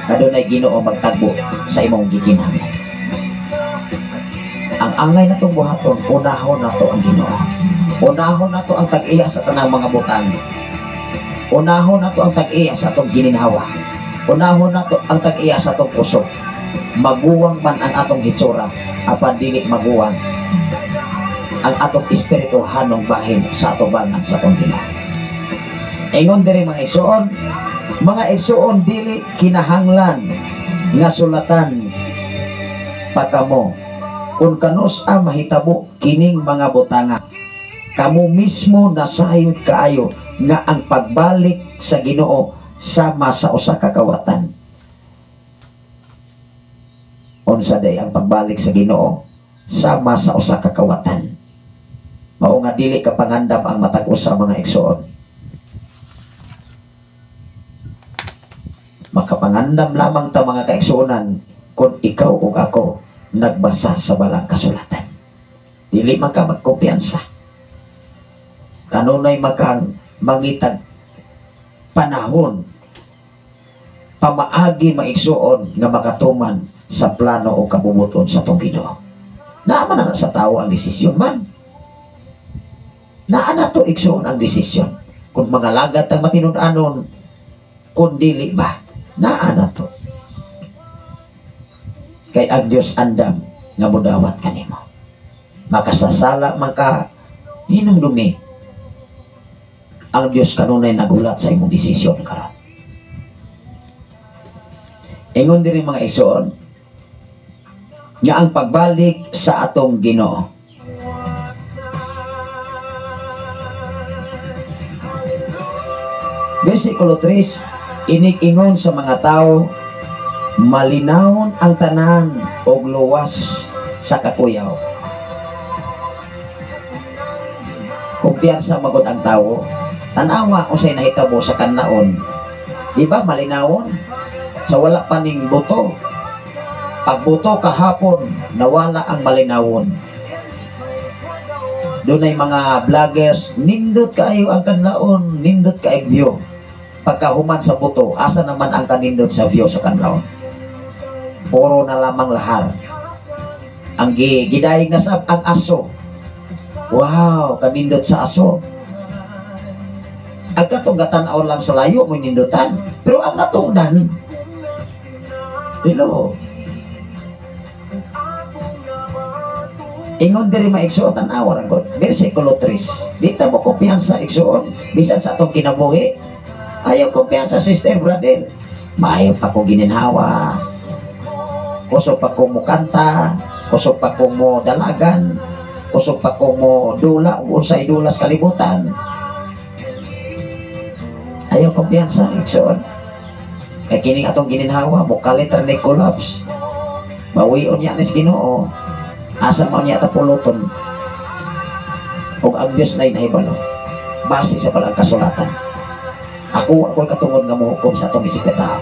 Kadunay Ginoo magtagbo sa imong gikinahanglan. Ang angay natong buhaton, unahon nato ang Ginoo. Unahon nato ang tag-iya sa tanang mga butang. Unahon nato ang tag-iya sa atong gininhawa. Unahon nato ang tag-iya sa atong kusog. Maguwang man ang atong hitsura, apan dili maguwang ang atong espirituhanong bahin sa atubangan sa atong Ginoo. Ingon diri, mga igsoon, dili kinahanglan nga sulatan pa kamo. Kung kanus-a mahitabo kining mga butanga, kamo mismo nasayod kaayo nga ang pagbalik sa Ginoo sama sa usa ka kawatan. Unsa day ang pagbalik sa Ginoo sama sa usa ka kawatan? Mao nga dili ka pangandam ang matag usa, mga igsoon. Makapangandam lamang ta, mga kaigsuonan, kung ikaw ug ako nagbasa sa balang kasulatan. Dili man ka magkumpiyansa. Kanunay makang mangitag panahon pamaagi maigsuon nga makatuman sa plano o kabubuton sa atong Ginoo. Naa man na sa tao ang desisyon man. Naa na to, igsuon, ang desisyon. Kung mga lagat ang matinud-anon, kung dili ba, naa na to. Kay ang Diyos andam nga mudawat kanimo. Makasasala man ka, hinumdumi, ang Diyos kanunay nagulat sa imong desisyon karon. Ingon diri, mga igsoon, nga ang pagbalik sa atong Ginoo. Versikulo 3, inig-ingon sa mga tao, malinawon ang tanan og luwas sa kakuyaw. Kumpiyansa magod ang tao, tanawa unsay nahitabo sa kanlaon. Di ba malinawon? Sa wala pa ning buto. Pagbuto kahapon, nawala ang malinawon. Dunay mga vloggers, nindot kaayo ang kanlaon, nindot kaayo view. Pagkahuman sa buto, asa naman ang kanindot sa view sa kanlaon? Puro na lamang lahar. Ang gidayeg na sab ang aso. Wow, kanindot sa aso. Ang katong gatan-aw lang sa layo mo nindutan, pero ang natungdan, hello. Ingon diri maigsuon, tan-awa ra gud. Versikulo 3. Di ta mo kumpiyansa, igsuon, bisan sa atong kinabuhi. Ayaw kumpiyansa, sister, brother. Maayo pa ko gininhawa. Kusog pa ko mukanta, kusog pa ko mo dalagan, kusog pa ko mo dula, unsay dulas kalibutan. Ayaw kumpiyansa, igsuon. Kay kining atong gininhawa, mukalit ra ni collapse. Bawion niya ni Ginoo. Asa man niya tapuluton. Ug ang Dios na nahibalo. Base sa balang kasulatan. Ako ako'y katungod nga mohukom sa atong isip ka tao.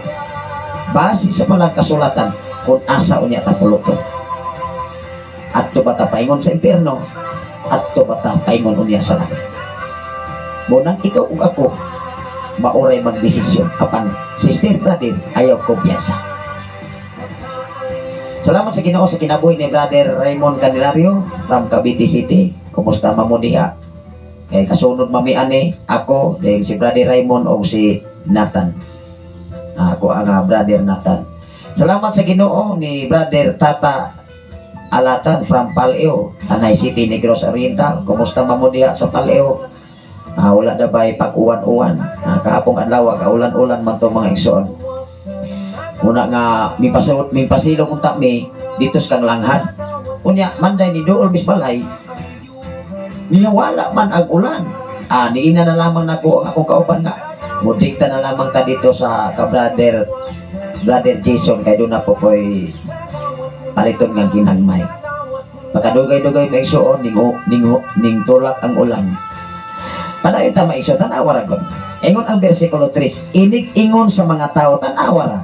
Base sa balang kasulatan kung asa unya tapuluton. Adto ba ta paingon sa impierno? Adto ba ta paingon unya sa langit? Munang ikaw ug ako mauray magdesisyon apan sister, brother, ayaw kumpiyansa. Salamat sa Ginoo sa kinabuhi ni Brother Raymond Candelario from Cavite City. Kumusta man mo diha? Kay kasunod mami ani ako dahil si Brother Raymond o si Nathan. Ako ang Brother Nathan. Salamat sa Ginoo ni Brother Tata Alatan from Paleo, Tanay City, Negros Oriental. Kumusta man mo diha sa Paleo? Wala na ba'y pag-uwan-uwan? Kahapong adlaw, kaulan-ulan man to, mga igsoon. Una nga mipasilong unta mi dito sa kang langhad. Unya manday ni duol bis balay. Niya wala man ang ulan. Niina na lamang nako ang akong kauban nga mudikta na lamang ta dito sa ka brother Jason kay doon na po ko'y paliton nga ginagmay. Pagkadugay-dugay maigsoon ning tulak ang ulan. Padayon ta maigsoon, tanawa ra gud. Ingon ang versikulo 3, inig-ingon sa mga tao, tanawa ra.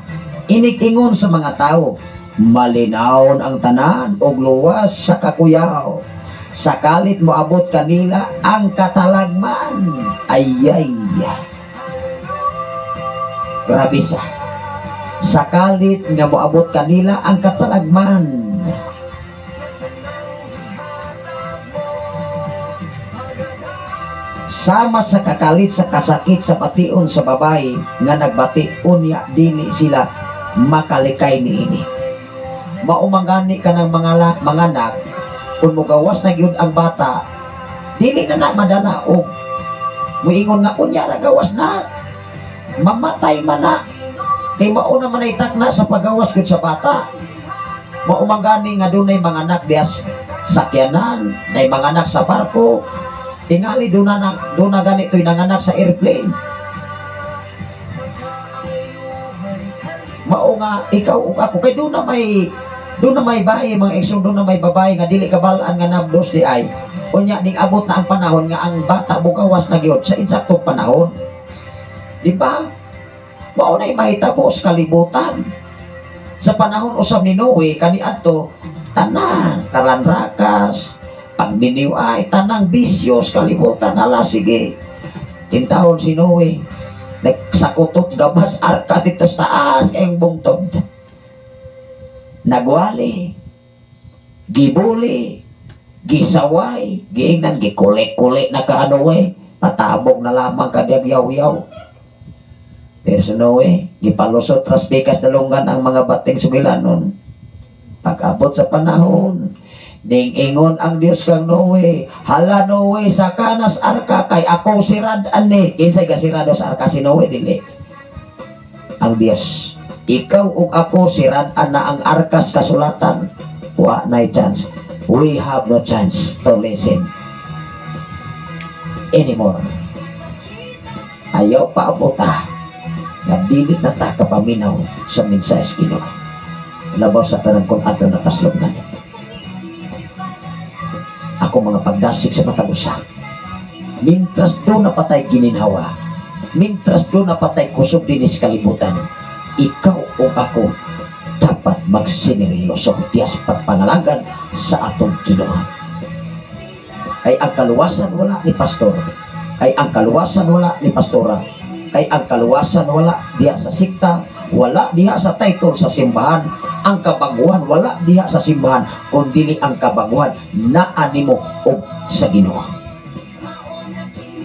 Inig-ingon sa mga tao, malinawon ang tanan og luwas sa kakuyaw. Sakalit moabot kanila ang katalagman. Ayay. Grabe sa. Sakalit nga moabot kanila ang katalagman. Sama sa kakalit sa kasakit sa bation sa babae nga nagbati unya dili sila makalikay niini. Maumangani ka ng mga manganak, kung mugawas na gyud ang bata, dili na na madala og muingon nga unya ra gawas na, mamatay man na, kay mauna man ay takna sa pagawas gyud sa bata. Mao man gani nga dunay mga anak diha sakyanan, nay mga anak sa barko. Tingali duna na duna gani to'y nanganak sa airplane. Mao nga ikaw ug ako kay duna may bahay mga igsoon, duna may babae nga dili kabal-an nga nabdos di ay. Unya ning abot na ang panahon nga ang bata bugawas na gyud sa insaktong panahon. Di ba? Mao nay mahitabo sa kalibutan. Sa panahon usab ni Noe kaniadto tanan kalanrakas, pagminiw ay tanang bisyo sa kalibutan, hala sige. Tintahon si Noe, nagsakutot gabas arka dito sa taas kayong bungtod. Nagwali, gibuli, gisaway, giingnan gikuli-kuli na kaanoe, patabog na lamang kadyag yaw-yaw. Pero sa Noe, gipalusot ras pikas dalunggan ang mga bating sugilanon. Pag-abot sa panahon, ning ingon ang Dios kang Noe, hala Noe, sa kanas arka kay ako sirad ani. Kinsay kasirado sa arka? Si Noe dili. Ang Dios. Ikaw ug ako sirad-an na ang arkas kasulatan. Wa nay chance. We have no chance to listen anymore. Ayaw pa abuta nga dili na ta kapaminaw sa mensahe sa Ginoo. Labaw sa tanan kung ato nakaslubnan. Ako mga pagdasig sa matag usa. Mintras do napatay gininhawa, mintras do napatay kusog dinis kalibutan, ikaw o ako dapat magsineryoso diya sa pagpangalagad sa atong Ginoo. Kay ang kaluwasan wala ni pastor, kay ang kaluwasan wala ni pastora, kay ang kaluwasan wala diha sa sikta, wala diha sa title sa simbahan, ang kabaguhan wala diha sa simbahan, kundi ang kabaguhan naa nimo og sa Ginoo.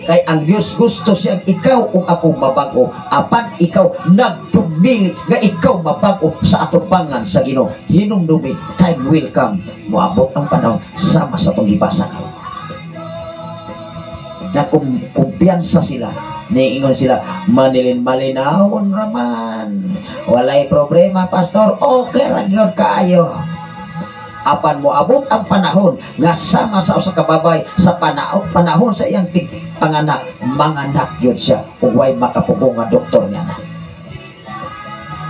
Kay ang Dios gusto siyang ikaw ug ako mabago, apan ikaw nagpumili nga ikaw mabago sa atubangan sa Ginoo. Hinumdumi, time will come, moabot ang panahon sama sa atong gibasa karon. Na kumpiyansa sila, niingon sila, manilin malinawon raman, walay problema pastor, okay ra gyud kaayo. Apan moabot ang panahon nga sama sa usa ka babay sa panahon sa iyang panganak, manganak gyud siya ug way makapugong nga doktor niya na.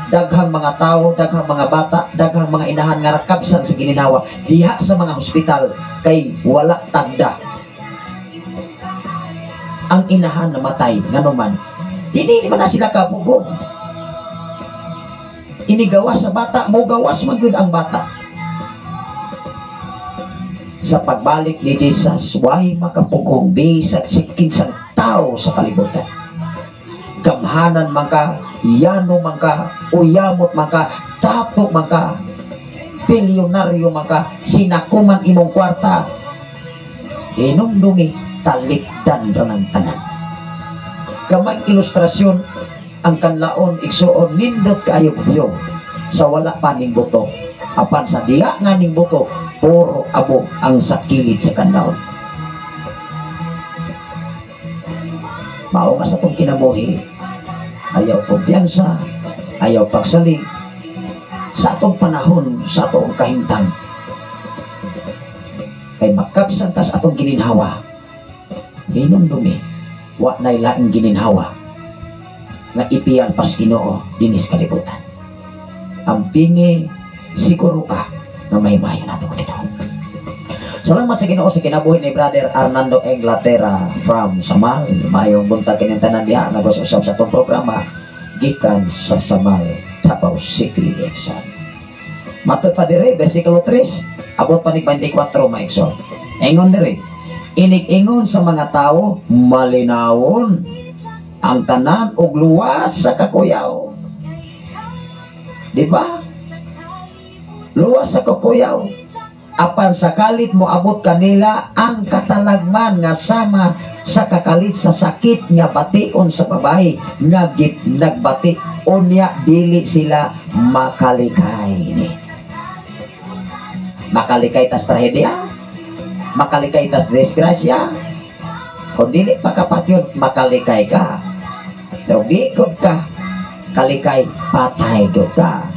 Daghang mga tao, daghang mga bata, daghang mga inahan nga rakabsan sa gininhawa diha sa mga hospital kay wala tagda. Ang inahan namatay nganuman dili man na sila kapugong. Inigawas sa bata, mogawas man gyud ang bata. Sa pagbalik ni Jesus, way makapugong bisag si kinsang tao sa kalibutan. Gamhanan man ka, yano man ka, uyamot man ka, tato man ka, bilyonaryo man ka, sinakuman imong kwarta, hinumdumi, talikdan ra ng tanan. Gamay ilustrasyon ang kanlaon igsuon, nindot kaayo view sa wala pa ning buto. Apan sa diha nga ning buto, puro abo ang sakilid sa kanlaon. Mao nga sa atong kinabuhi, ayaw kumpiyansa, ayaw pagsalig sa atong panahon, sa atong kahimtang. Kay makabsan tas atong gininhawa, hinumdumi, wa nay laing gininhawa nga ipiyal pas Ginoo dinis kalibutan. Ang pingi siguro ka na may mayo nato Ginoo. Salamat sa Ginoo sa kinabuhi ni Brother Arnando Inglaterra from Samal. Mayong buntag kining tanan diha nagusab sa atong programa gikan sa Samal, Davao City, Exxon. Matod pa dire versikulo 3, abot pa ni 24 maigsoon. Ingon dire, inig-ingon sa mga tao malinawon ang tanan og luwas sa kakuyaw. Di ba? Luwas sa kakuyaw. Apan sa kalit moabot kanila ang katalagman nga sama sa kakalit sa sakit nga bation sa babae nga nagbati, unya dili sila makalikay ni. Makalikay tas trahedya, makalikay tas disgrasya. Kung dili pa kapatyon, makalikay ka. Pero di gud ka kalikay, patay gud ka.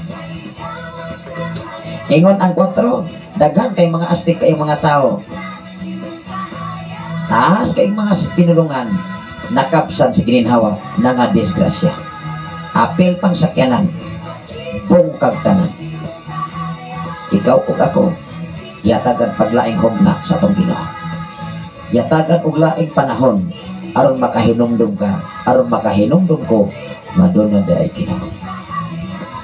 Ingon ang 4, daghan kay mga astig kay mga tao. Taas kay mga pinulungan, nakapsan sa gininhawa na nga disgrasya. Apil pang sakyanan, bungkag tanan. Ikaw ug ako, yatagan paglaing hugna sa atong Ginoo. Yatagan og laing panahon aron makahinumdum ka, aron makahinumdum ko, maduna daay Ginoo.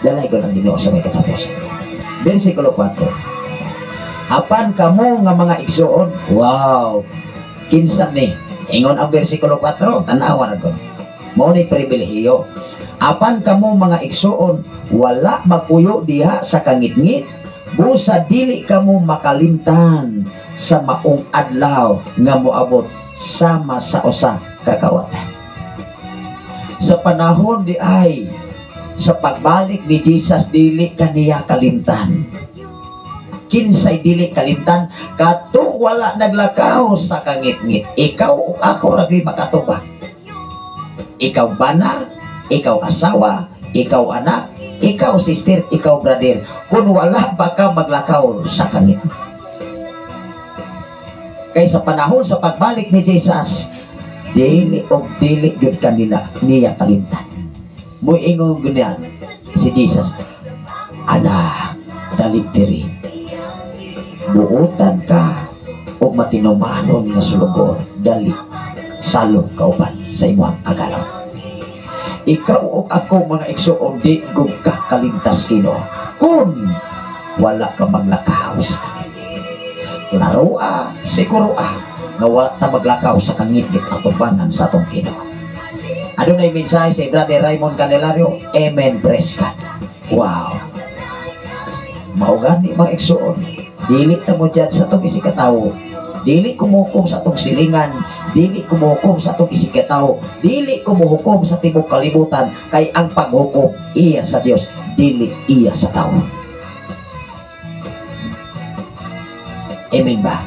Dalay ko ang Ginoo sa may katapusan. Versikulo 4. Apan kamo nga mga igsuon, wow, kinsa ni? Ingon ang versikulo 4, tan-awa ra ko. Mao ni pribilehiyo. Apan kamo mga igsuon, wala mapuyo diha sa kangitngit, busa dili kamo makalimtan sa maong adlaw nga moabot sama sa usa ka kawatan. Sa panahon di ay sa pagbalik ni Jesus, dili kaniya kalimtan. Kinsay dili kalimtan? Katong wala naglakaw sa kangitngit. Ikaw o ako ra gyud makatubag. Ikaw bana, ikaw asawa, ikaw anak, ikaw sister, ikaw brother. Kung wala ba ka maglakaw sa kangitngit? Kay sa panahon sa pagbalik ni Jesus, dili og dili gyud kanila niya kalimtan. Muingon ganyan si Jesus, anak, dali diri. Buotan ka og matinumanon nga sulugoon, dali salog kauban sa imong agalon. Ikaw ug ako mga igsuon, di gud ka kalimtas Ginoo kung wala ka maglakaw sa kangitngit. Klaroa, siguroa nga wala ta maglakaw sa kangitngit atubangan sa atong Ginoo. Adunay mensahe si Brother Raymond Candelario, Amen, praise God. Wow. Mao gani mga igsuon, dili ta mo judge sa atong isikatawo, dili kumuhukom sa atong silingan, dili kumuhukom sa atong isikatawo, dili kumuhukom sa tibuok kalibutan, kay ang paghukom iya sa Dios, dili iya sa tawo. Amen ba?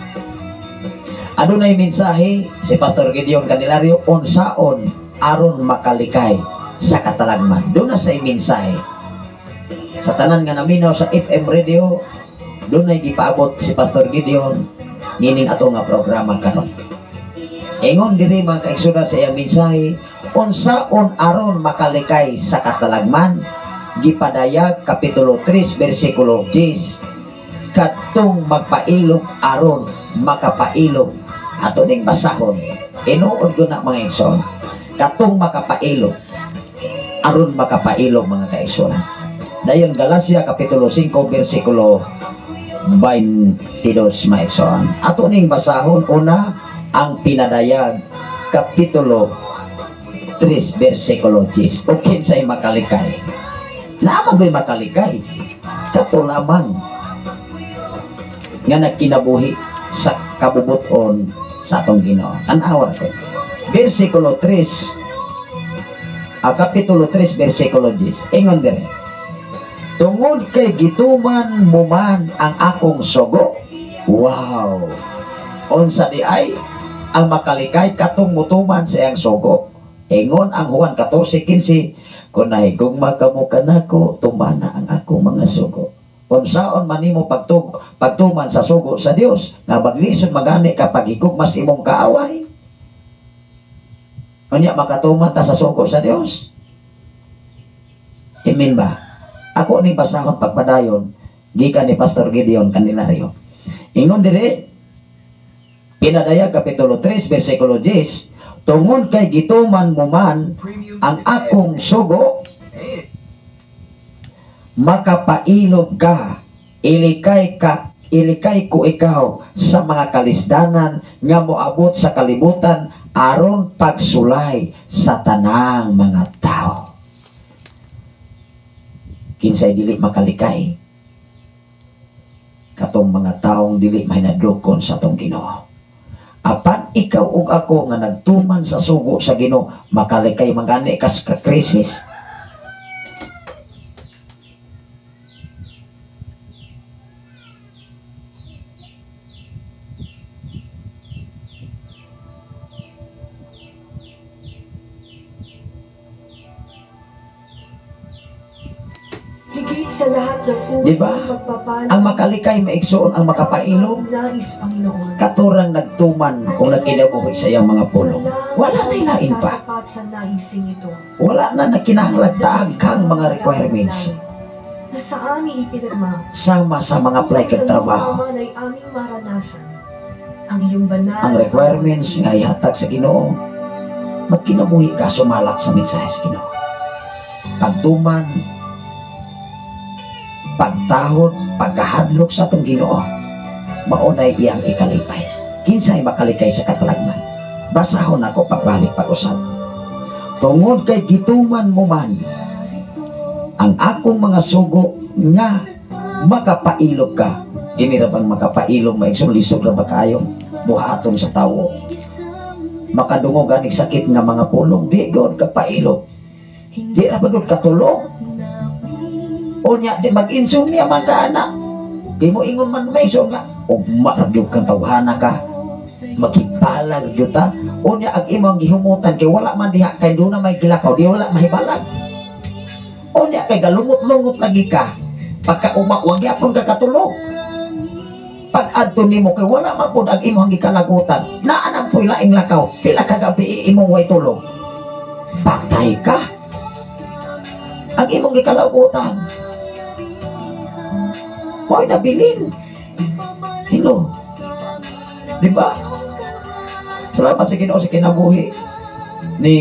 Adunay mensahe si Pastor Gideon Candelario, unsaon aron makalikay sa katalagman. Doon na sa mensahe. Sa tanan nga naminaw sa FM radio, doon ay gipaabot si Pastor Gideon nining ato nga programa karon. Ingon diri mga kaigsunan sa iyang mensahe, unsaon aron makalikay sa katalagman, gipadayag kapitulo 3 bersikulo 10, kadtong magpailog aron makapailog. Ato ning basahon. Inuod ko na mga igsoon. Katong makapailog aron makapailog mga kaigsunan. Dayon Galacia kapitulo 5 bersikulo 22 mga igsoon. Ato ning basahon una ang pinadayag kapitulo 3 bersikulo 10. O kinsay makalikay? Lamang ko'y makalikay. Kato lamang nga nagkinabuhi sa kabubuton sa atong Ginoo. Tan-awa ko. Versikulo 3, kapitulo 3, versikulo 10. Ingon dire, tungod kay gituman mo man ang akong sugo. Wow! Unsa di ay ang makalikay katong mutuman sa iyang sugo. Ingon ang Juan 14:15, kun nahigugma kamo kanako, tumana ang akong mga sugo. Unsaon man nimo pagtuman sa sugo sa Dios, nga maglisod magani kapag higugmas imong kaaway. Unya makatuman ta sa sugo sa Dios. Amen ba? Ako ni basahon pagpadayon gikan ni Pastor Gideon Candelario. Ingon dire pinadayag kapitulo 3 bersikulo 10, tungod kay gituman mo man ang akong sugo, makapailog ka, ilikay ka, ilikay ko ikaw sa mga kalisdanan nga moabot sa kalibutan aron pagsulay sa tanang mga tao. Kinsay dili makalikay? Katong mga taong dili mahinadlokon sa atong Ginoo. Apan ikaw ug ako nga nagtuman sa sugo sa Ginoo, makalikay man gani ka sa krisis. Higit sa lahat ng uri Di ba? ng pagpapala Ang makalikay, mga igsoon, ang makapailom, nais, Panginoon. Katurang nagtuman kung nagkinabuhi sa iyang mga pulong. Wala na ilain pa. Sasapat sa naising ito. Wala na nakinahanglan kang mga requirements Na sa aming ipinagma. Sama sa mga apply kag Sa trabaho. man ay aming maranasan ang iyong banal Ang requirements nga ihatag sa Ginoo, magkinabuhi ka sumalak sa mensahe sa Ginoo. Pagtuman, pagtahod, pagkahadlok sa atong Ginoo, maunay iyang ikalipay. Kinsay makalikay sa katalagman? Basahon ako pagbalik pag-usap. Tungod kay gituman mo man ang akong mga sugo nga makapailog ka. Kini ra bang makapailog, maigsoon, lisod ra ba kaayo buhaton sa tawo? Makadungog ganig sakit nga mga pulong, di gud ka pailog. Di ra ba gud katulog? Unya di mag-insomnia man ka ana. Di mo ingon man may so nga ugma ra gyud kang tawhana ka. Maghibalag gyud ta. Unya ang imong gihumutan kay wala man diha, kay duna may gilakaw, di wala mahibalag. Unya kay galungot-lungot lagi ka. Pagka uma, wa gyapon ka katulog. Pag adto nimo kay wala man pud ang imong gikalagutan. Naa nang puy laing lakaw. Pila ka gabi imong way tulog. Patay ka. Ang imong gikalagutan. Hoy, nabilin. Hello. Di ba? Salamat sa Ginoo sa kinabuhi ni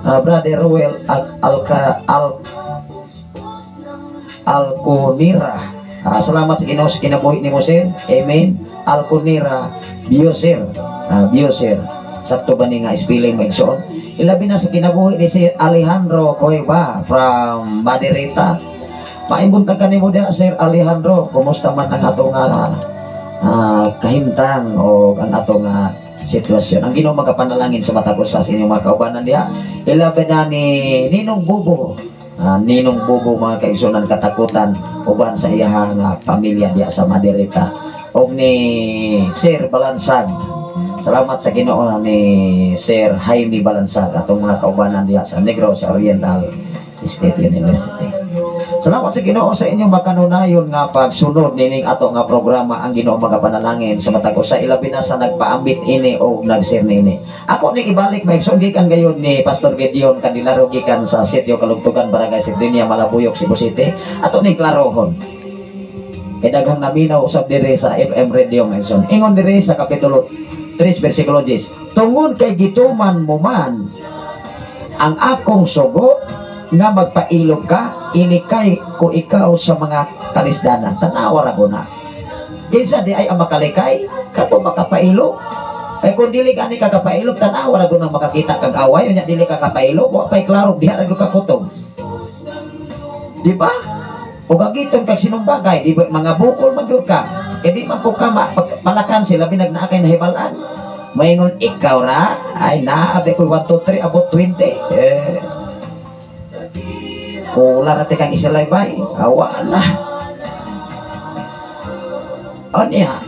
Brother Ruel Al Alka Al Alconira. Salamat sa Ginoo sa kinabuhi ni mo, sir. Amen. Alconira Bioser. Bioser. Sakto ba ni nga spelling mo, igsoon? Ilabi na sa kinabuhi ni Sir Alejandro Cueva from Maderita. Paimbuntag ka nimo diha, Sir Alejandro. Kumusta man ang atong kahimtang o ang atong sitwasyon? Ang Ginoo magapanalangin sa matag usa sa inyong mga kaubanan diha. Ilabi na ni Ninong Bubo. Ninong Bubo, mga kaigsunan, katakutan uban sa iyahang pamilya diha sa Maderita. Og ni Sir Balansag. Salamat sa Ginoo ni Sir Jaime Balansag, atong mga kaubanan diha sa Negros Oriental State University. Salamat sa Ginoo sa inyong makanunayon nga pagsunod nining ato nga programa. Ang Ginoo magapanalangin sa matag usa, ilabi na sa nagpaambit ini o nag-share niini. Ako ning ibalik, maigsoon, gikan gayon ni Pastor Gideon Candilaro gikan sa Sitio Kalugtugan, Barangay Sardenia, Malabuyok, Cebu City. Ato ning klarohon. Kay daghang naminaw usab diri sa FM radio, maigsoon. Ingon diri sa kapitulo 3 versikulo 10. Tungod kay gituman mo man ang akong sugo nga magpailog ka, ilikay ko ikaw sa mga kalisdanan. Tanawa ra ko na. Kinsa di ay ang makalikay? Kato makapailog. Kay kung dili gani ka kapailog, tanawa ra ko nang makakita kag away, unya dili ka kapailog, wa pay klaro, diha ra gyud ka kutob. Di ba? O gagiton kag sinumbagay, di ba mga bukol man gyud ka? E di man po ka palakan sila binag naa kay nahibalan. Maingon ikaw ra, ay naabi ko 1 2 3 abot 20. Eh kula ra kang isalaybay. Awa na. Anya?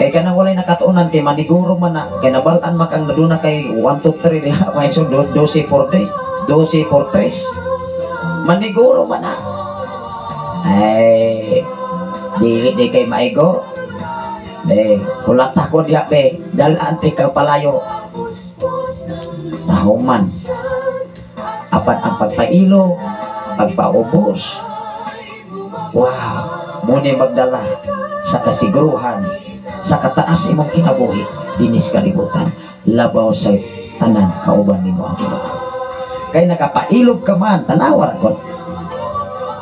Kay kanang walay nakatuonan kay maniguro man na kay nabal-an man kang naduna kay 1 2 3 diha may so 12 4 3 12 4 3 maniguro man na. Ay dili di kay maigo. Be, kulata ko diha be, dalaan ti kag palayo. Tahuman. Apan ang pagpailo, pagpaubos. Wow, muni magdala sa kasiguruhan sa kataas imong kinabuhi dinis kalibutan, labaw sa tanan kauban nimo ang Ginoo. Kay nakapailog ka man, tanawa ra kon.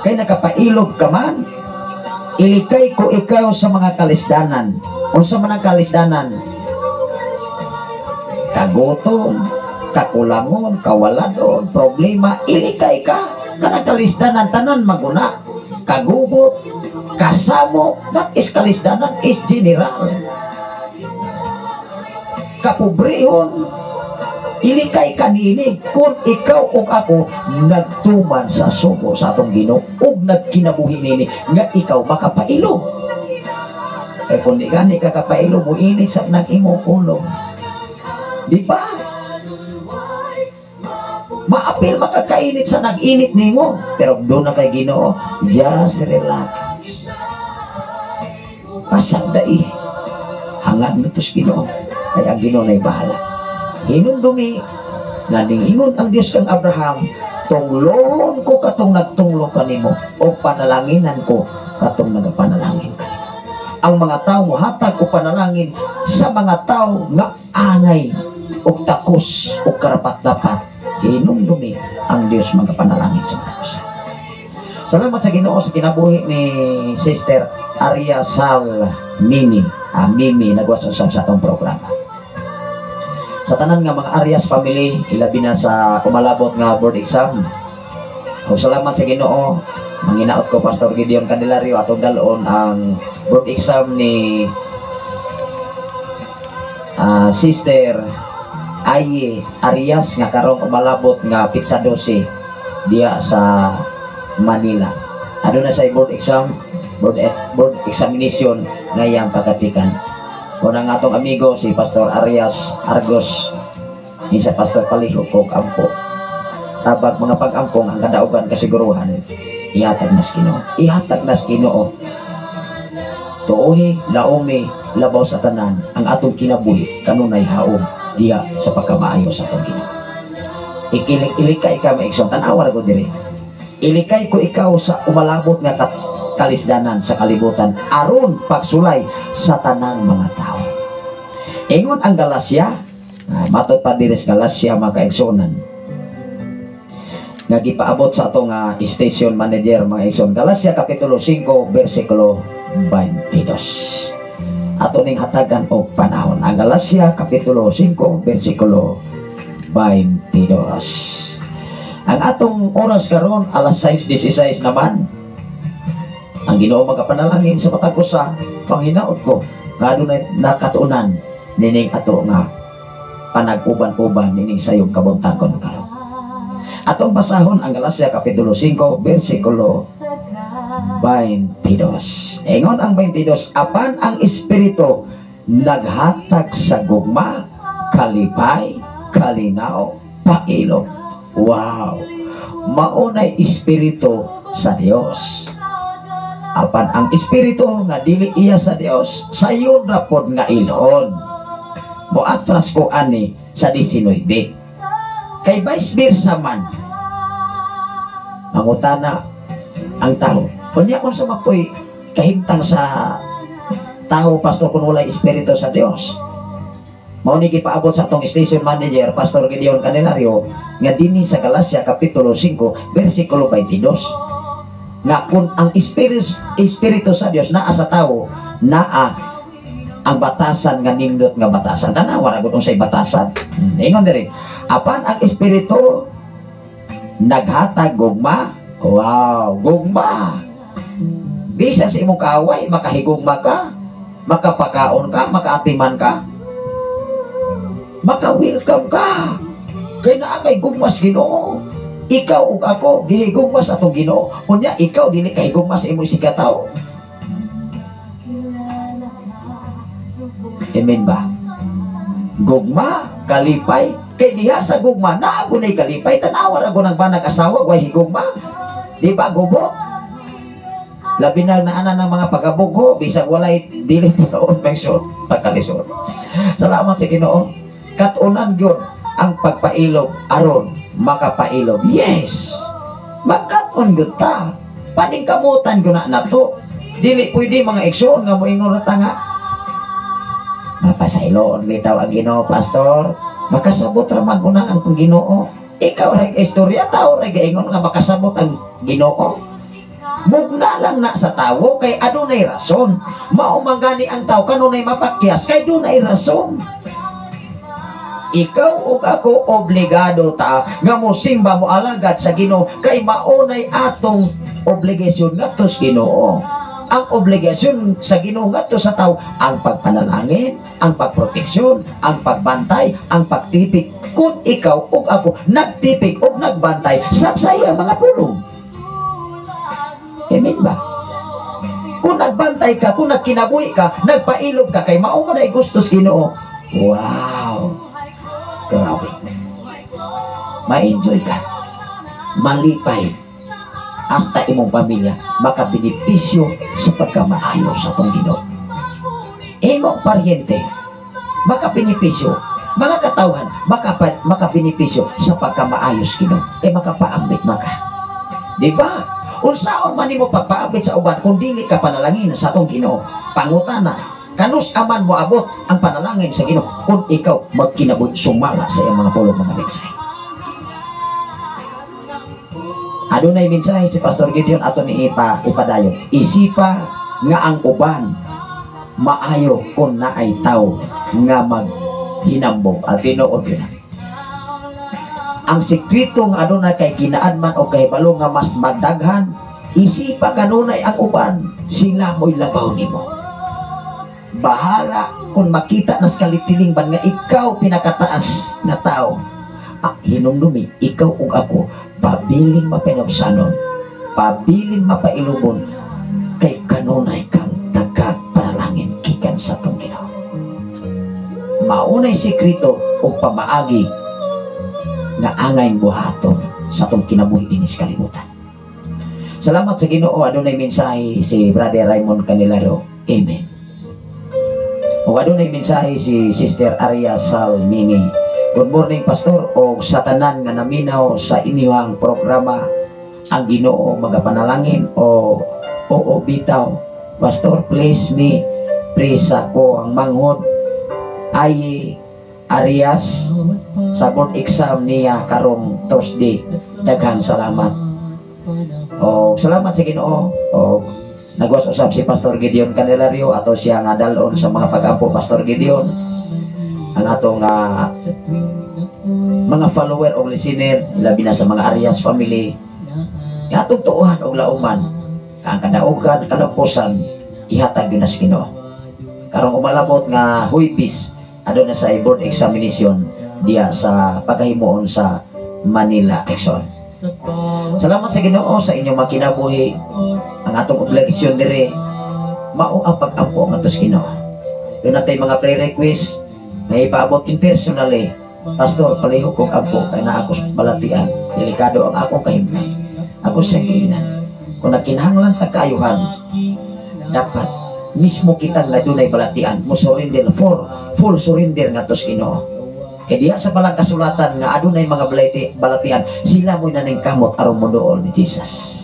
Kay nakapailog ka man, ilikay ko ikaw sa mga kalisdanan. Unsa man ang kalisdanan? Kagutom, kakulangon, kawaladon, problema, ilikay ka. Kanang kalisdanan, tanan maguna. Kagubot, kasamo, that is kalisdanan is general. Kapobrehon, ilikay kanini kung ikaw ug ako nagtuman sa sugo sa atong Ginoo ug nagkinabuhi nini nga ikaw makapailog. Eh kung di gani ka kapailog, mo init sa nang imong ulo. Di ba? Maapil makakainit sa nag-init nimo, pero doon na kay Ginoo, just relax. Pasagdai. Hangad mo to sa Ginoo. Kay ang Ginoo na'y bahala. Hinumdumi nga ningingon ang Dios kang Abraham, tunglon ko katong nagtunglo kanimo o panalanginan ko katong nagapanalangin kanimo. Ang mga tao mohatag og panalangin sa mga tao nga angay og takos og karapat-dapat. Hinumdumi ang Dios magapanalangin sa mga usa. Salamat sa Ginoo sa kinabuhi ni Sister Arya Sal Mimi, Mimi nagwas usab sa atong programa. Sa tanan nga mga Arias family, ilabi na sa umalabot nga board exam. Og salamat sa Ginoo, manginaot ko Pastor Gideon Candelario atong dalon ang board exam ni Sister Aye Arias nga karong umalabot nga petsa 12 diya sa Manila. Aduna sa board exam, board examination nga iyang pagatikan. Kung ang atong amigo si Pastor Arias Argos, ni sa Pastor Palihok og ampo. Tabag mga pag-ampong ang kadaugan kasiguruhan, ihatag nas Ginoo. Ihatag nas Ginoo. Tuohi, laumi, labaw sa tanan ang atong kinabuhi kanunay haom diha sa pagkamaayo sa atong Ginoo. Ikilig-ilikay ka maigsoon, tan-awa ra ko diri. Ilikay ko ikaw sa umalabot nga kalisdanan sa kalibutan aron pagsulay sa tanang mga tao. Ingon ang Galacia, matod pa diri sa Galacia mga kaigsuonan, nga gipaabot sa atong station manager mga igsoon. Galacia kapitulo 5 bersikulo 22. Ato ning hatagan og panahon. Ang Galacia kapitulo 5 bersikulo 22. Ang atong oras karon alas 6:16 naman. Ang Ginoo magapanalangin sa matag usa, panghinaot ko nga adunay nakatuonan nining ato nga panag-uban-uban nining sayong kabuntagon karon. Atong basahon ang Galacia kapitulo 5 bersikulo 22. Ingon ang 22, apan ang Espiritu naghatag sa gugma, kalipay, kalinaw, pailog. Wow! Maunay Espiritu sa Dios. Apan ang Espiritu nga dili iya sa Dios, sayon ra pod nga ilon. Moatras ko ani sa 19. Kay vice versa man, mangutana ang tao. Unya unsa man po'y kahimtang sa tao, pastor, kung walay espiritu sa Dios? Mao ni gipaabot sa atong station manager, Pastor Gideon Candelario, nga dinhi sa Galacia kapitulo 5 bersikulo 22, nga kung ang espiritu sa Dios naa sa tao, naa ang batasan nga nindot nga batasan. Tanawa ra gud unsay batasan. Ingon diri, apan ang espiritu naghatag gugma. Wow, gugma. Bisa sa imong kaaway, makahigugma ka, makapakaon ka, makaatiman ka, maka-welcome ka. Kay naa kay gugma sa Ginoo. Ikaw ug ako gihigugma sa atong Ginoo. Unya ikaw dili kahigugma sa imong isigkatawo. Amen ba? Gugma, kalipay. Kay diha sa gugma naa gunay kalipay. Tan-awa ra ng banag asawa way higugma. Di ba gubo? Labi na naana ng mga pagabugho bisag walay dili tinuod pension pagkalisod. Salamat sa Ginoo. Katunan gyud ang pagpailob aron makapailob. Yes. Magkaton gyud ta. Paningkamutan gyud na nato. Dili pwede mga igsoon nga moingon ra ta nga mapasayloon bitaw ang Ginoo, pastor. Makasabot ra man una ang Ginoo. Ikaw ra istorya, tao ra gaingon nga makasabot ang Ginoo. Mugna lang na sa tawo kay adunay rason. Mao man gani ang tawo kanunay mapakyas kay dunay rason. Ikaw ug ako obligado ta nga mosimba mo alagad sa Ginoo kay maunay atong obligasyon ngadto sa Ginoo. Ang obligasyon sa Ginoo ngadto sa tawo ang pagpanalangin, ang pagproteksyon, ang pagbantay, ang pagtipik. Kung ikaw ug ako nagtipik ug nagbantay sa saya mga pulong. Amen ba? Kung nagbantay ka, kung nagkinabuhi ka, nagpailob ka kay mao man ay gusto sa Ginoo. Wow. Grabe. Ma-enjoy ka. Malipay. Hasta imong pamilya makabenepisyo sa pagkamaayo sa atong Ginoo. Imong paryente makabenepisyo, mga katawhan makabenepisyo sa pagkamaayos Ginoo. Eh makapaambit maka. Di ba? Unsaon man nimo pagpaambit sa uban kung dili ka panalangin sa atong Ginoo? Pangutana, kanus aman mo abot ang panalangin sa Ginoo kung ikaw magkinabuhi sumala sa iyang mga pulong, mga mensahe? Adunay mensahe si Pastor Gideon ato ni ipadayon. Isipa nga ang uban maayo kung naay tawo nga maghinambog at tinuod yun. Ang sekreto nga adunay kay kinaan man o kahibalo nga mas magdaghan, isipa kanunay ang uban, sila mo'y labaw nimo. Bahala kung makita nas kalitiling ban nga ikaw pinakataas na tao. Ah, hinumdumi, ikaw ug ako pabiling mapinabsanon, pabiling mapailubon, kay kanunay kang tagag panalangin gikan sa atong Ginoo. Maunay sekreto ug pamaagi nga angay buhaton sa atong kinabuhi dinhi sa kalibutan. Salamat sa Ginoo, adunay mensahe si Brother Raymond Canelaro. Amen. Ug adunay mensahe si Sister Arya Salmini. Good morning, Pastor, o sa tanan nga naminaw sa inyong programa, ang Ginoo magapanalangin o oo bitaw. Pastor, please me pray sa ko ang manghod ay Arias sa board exam niya karong Thursday. Daghang salamat. O salamat sa Ginoo. O nagwas usab si Pastor Gideon Candelario, ato siya nga dalon sa mga pag-ampo. Pastor Gideon, ang atong mga follower o listener, labi na sa mga Arias family, nga atong tuohan og lauman ang kadaugan, kalampusan, ihatag yun na sa Ginoo. Karong umalabot nga Huwebes, aduna sa board examination diya sa pagkahimuon sa Manila, Quezon. Salamat sa Ginoo sa inyong makinabuhi. Ang atong obligasyon dire mao ang pag-ampo ang atos Ginoo. Doon natay mga prayer request may ipaabot in personally. Pastor, palihog kong ampo kay naa ako sa balatian. Delikado ang akong kahimtang. Ako siyang giingnan. Kung nagkinahanglan ta kaayuhan, dapat mismo kitang nadunay balatian mo surrender for full surrender ngadto sa Ginoo. Kay diha sa balang kasulatan nga adunay mga balatian, sila mo'y naningkamot aron moduol ni Jesus.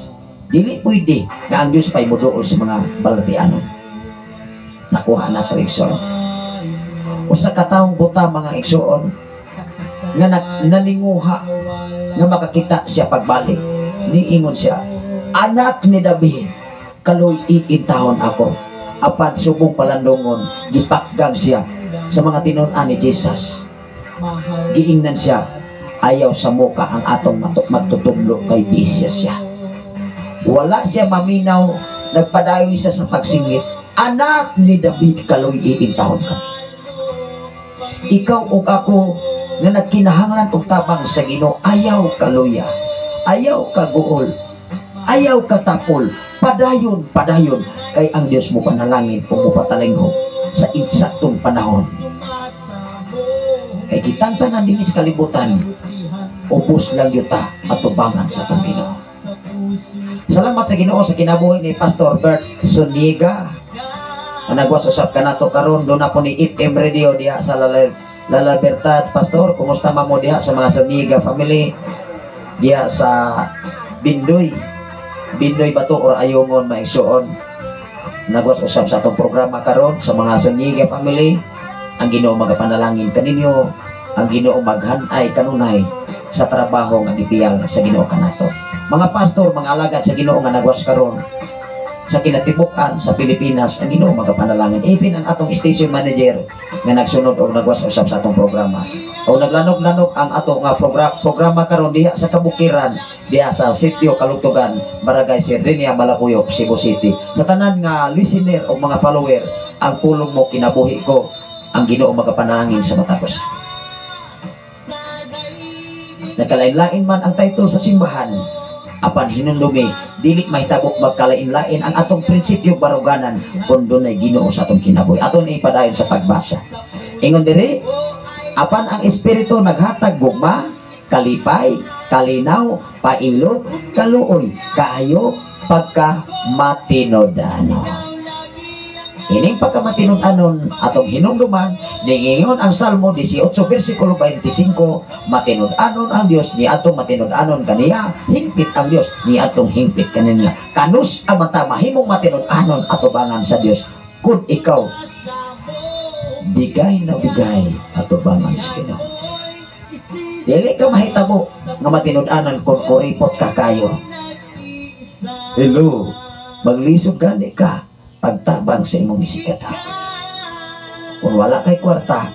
Dili pwede nga ang Dios pa'y moduol sa mga balatianon. Nakuha na to, igsoon. Usa ka taong buta, mga igsoon, nga naninguha nga makakita siya pagbalik. Niingon siya, "Anak ni David, kaluy intawon ako." Apan subong palandongon, gipakgang siya sa mga tinun-an ni Jesus. Giingnan siya, "Ayaw sa muka ang atong magtutudlo kay bisya siya." Wala siya maminaw, nagpadayon siya sa pagsingit, "Anak ni David, kaluy intawon ka." Ikaw ug ako nga nagkinahanglan og tabang sa Ginoo, ayaw kaluya, ayaw kaguol, ayaw katapol, padayon, padayon, kay ang Dios mo panalangin ug mopatalingho sa insaktong panahon. Kay kitang tanan dinhi sa kalibutan, ubos lang yuta at tubangan sa atong Ginoo. Salamat sa Ginoo sa kinabuhi ni Pastor Bert Suniga. Ang nagwas usab kanato karon, doon na po ni FM Radio diha sa La Libertad. Pastor, kumusta man mo diha sa mga Suniga family diha sa Bindoy? Bindoy ba to or Ayungon, maigsuon? Nagwas usab sa atong programa karon sa mga Suniga family. Ang Ginoo magapanalangin kaninyo, ang Ginoo maghanay kanunay sa trabaho nga gipiyal sa Ginoo kanato. Mga pastor, mga alagad sa Ginoo nga nagwas karon sa kinatibuk-an sa Pilipinas, ang Ginoo magapanalangin. Even ang atong station manager nga nagsunod og nagwas usab sa atong programa. O naglanog-lanog ang ato nga programa karon diha sa kabukiran, diha sa Sitio Kalugtugan, Barangay Sirdinia, Malapuyok, Cebu City. Sa tanan nga listener o mga follower, ang pulong mo kinabuhi ko, ang Ginoo magapanalangin sa matapos. Nagkalain-lain man ang title sa simbahan, apan hinumdumi, dili mahitabo magkalain-lain ang atong prinsipyo baruganan kung dunay Ginoo sa atong kinabuhi. Aton ipadayon sa pagbasa. Ingon diri, apan ang Espiritu naghatag gugma, Kalipay, kalinaw, pailot, kaluoy, kaayo, pagka matinud-anon. Ining pagkamatinud-anon atong hinumduman, ningingon ang Salmo 18 versikulo 25, matinud-anon ang Dios ni atong matinud-anon kaniya, hingpit ang Dios ni atong hingpit kaniya. Kanus ang mata mahimong matinud-anon atubangan sa Dios kung ikaw bigay na bigay atubangan sa Ginoo. Dili ka mahitabo nga matinud-anon kung kuripot ka kayo. Hello, maglisod gani ka pagtabang sa imong isigkatawo. Kung wala kay kwarta,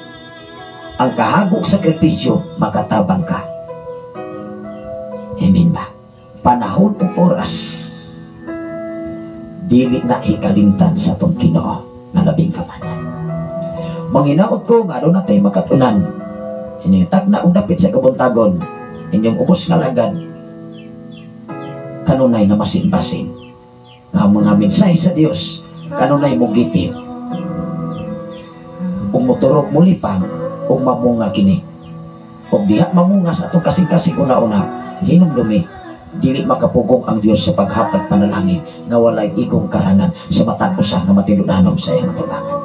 ang kahagok sakripisyo, makatabang ka. Amen ba? Panahon o oras, dili na hikalimtan sa atong Ginoo nga labing kamanan. Manginaot ko nga aduna tay makatunan. Inyong tagna og dapit sa kabuntagon, inyong ubos nga lagad, kanunay na masin-basin. Nga mga mensahe sa Dios, kanunay mo gitim. Ug moturok molipang, ug mamunga kini. Ug diha mamunga sa atong kasing-kasing una-una, hinumdumi, dili makapugong ang Dios sa paghatag panalangin nga walay igong karangan sa matag usa nga matinud-anon sa iyang atubangan.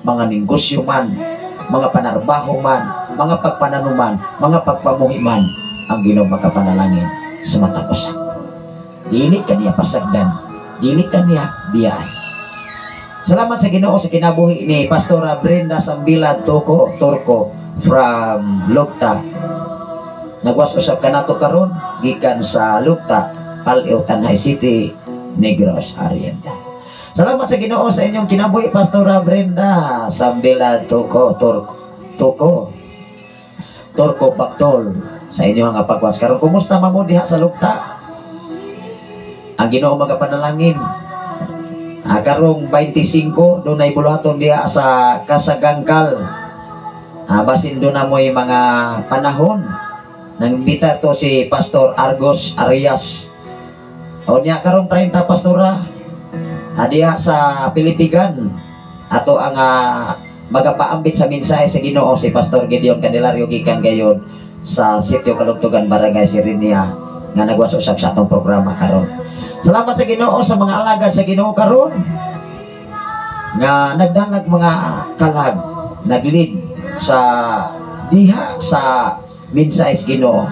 Mga negosyo man, mga panarbaho man, mga pagpananuman, mga pagpamuhi man, ang Ginoo makapanalangin sa matag usa. Dili kaniya pasagdan, dili kaniya biyaan. Salamat sa Ginoo sa kinabuhi ni Pastora Brenda Sambila Toko Torco from Lukta. Nagwas usab kanato karon gikan sa Lukta, Pal-eo, Tanjay City, Negros Oriental. Salamat sa Ginoo sa inyong kinabuhi, Pastora Brenda Sambila Toko Torco Toko Torco Baktol, sa inyong nga pagwas karon. Kumusta man mo diha sa Lukta? Ang Ginoo magapanalangin. Karong 25 dunay buluhaton diha sa Kasagangkal. Basin doon na mo'y mga panahon. Nang-imbita to si Pastor Argos Arias. O niya karong 30, Pastora, diha sa Pilipigan. Ato ang magapaambit sa mensahe sa Ginoo si Pastor Gideon Candelario gikan gayon sa Sitio Kalugtugan, Barangay Sirenia, nga nagwas usab sa atong programa karon. Salamat sa Ginoo sa mga alagad sa Ginoo karon nga nagdalag mga kalag, naglid sa diha sa mensahe sa Ginoo.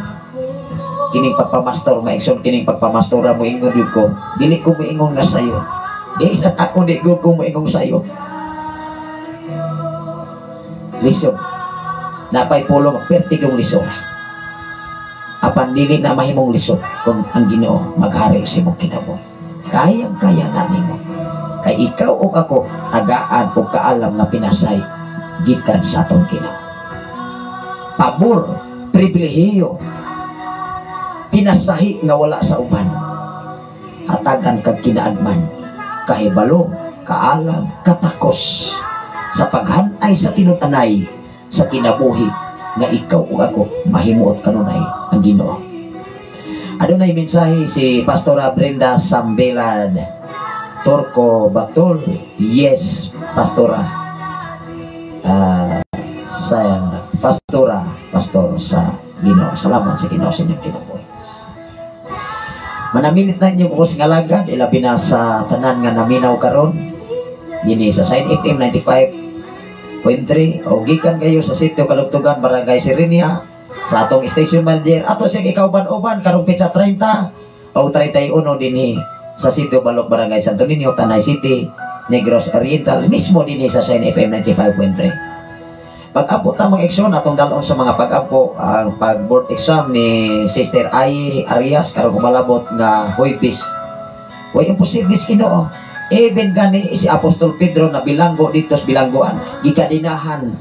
Kining pagpamastor, maigsoon, kining pagpamastora, moingon gyud ko, dili ko moingon nga sayo. Di at ako di ko moingon sayo. Lisod. Napay pulong perti kong lisod. Apan dili na mahimong lisod kung ang Ginoo maghari sa imong kinabuhi. Kayang-kaya na nimo. Kay ikaw o ako tagaan og kaalam nga pinasay gikan sa atong Ginoo. Pabor, pribilehiyo, pinasahi nga wala sa uban. Hatagan kag kinaadman, kahibalo, kaalam, katakos sa paghanay sa tinud-anay sa kinabuhi nga ikaw ug ako mahimuot kanunay ang Ginoo. Adunay mensahe si Pastora Brenda Sambelan Torco Batol. Yes, Pastora. Sa Pastora, Pastor sa Ginoo. Salamat sa Ginoo sa inyong kinabuhi. Manaminit na inyong ubos nga lagad, ilabi na sa tanan nga naminaw karon dinhi sa Sign FM 95.3 o gikan kayo sa Sitio Kalugtugan, Barangay Sirenia, sa atong station manager ato siya ikauban-uban karong petsa 30 o 31 dinhi sa Sitio Balok, Barangay Santo Niño, Tanay City, Negros Oriental, mismo dinhi sa Sign FM 95.3. Pag-apo ta, mga igsoon, atong dalon sa mga pag-apo ang pag-board exam ni Sister Ai Arias karong umalabot nga Huwebes. Way imposible sa Ginoo. Even gani si Apostol Pedro na bilanggo dito sa bilanggoan, gikadinahan,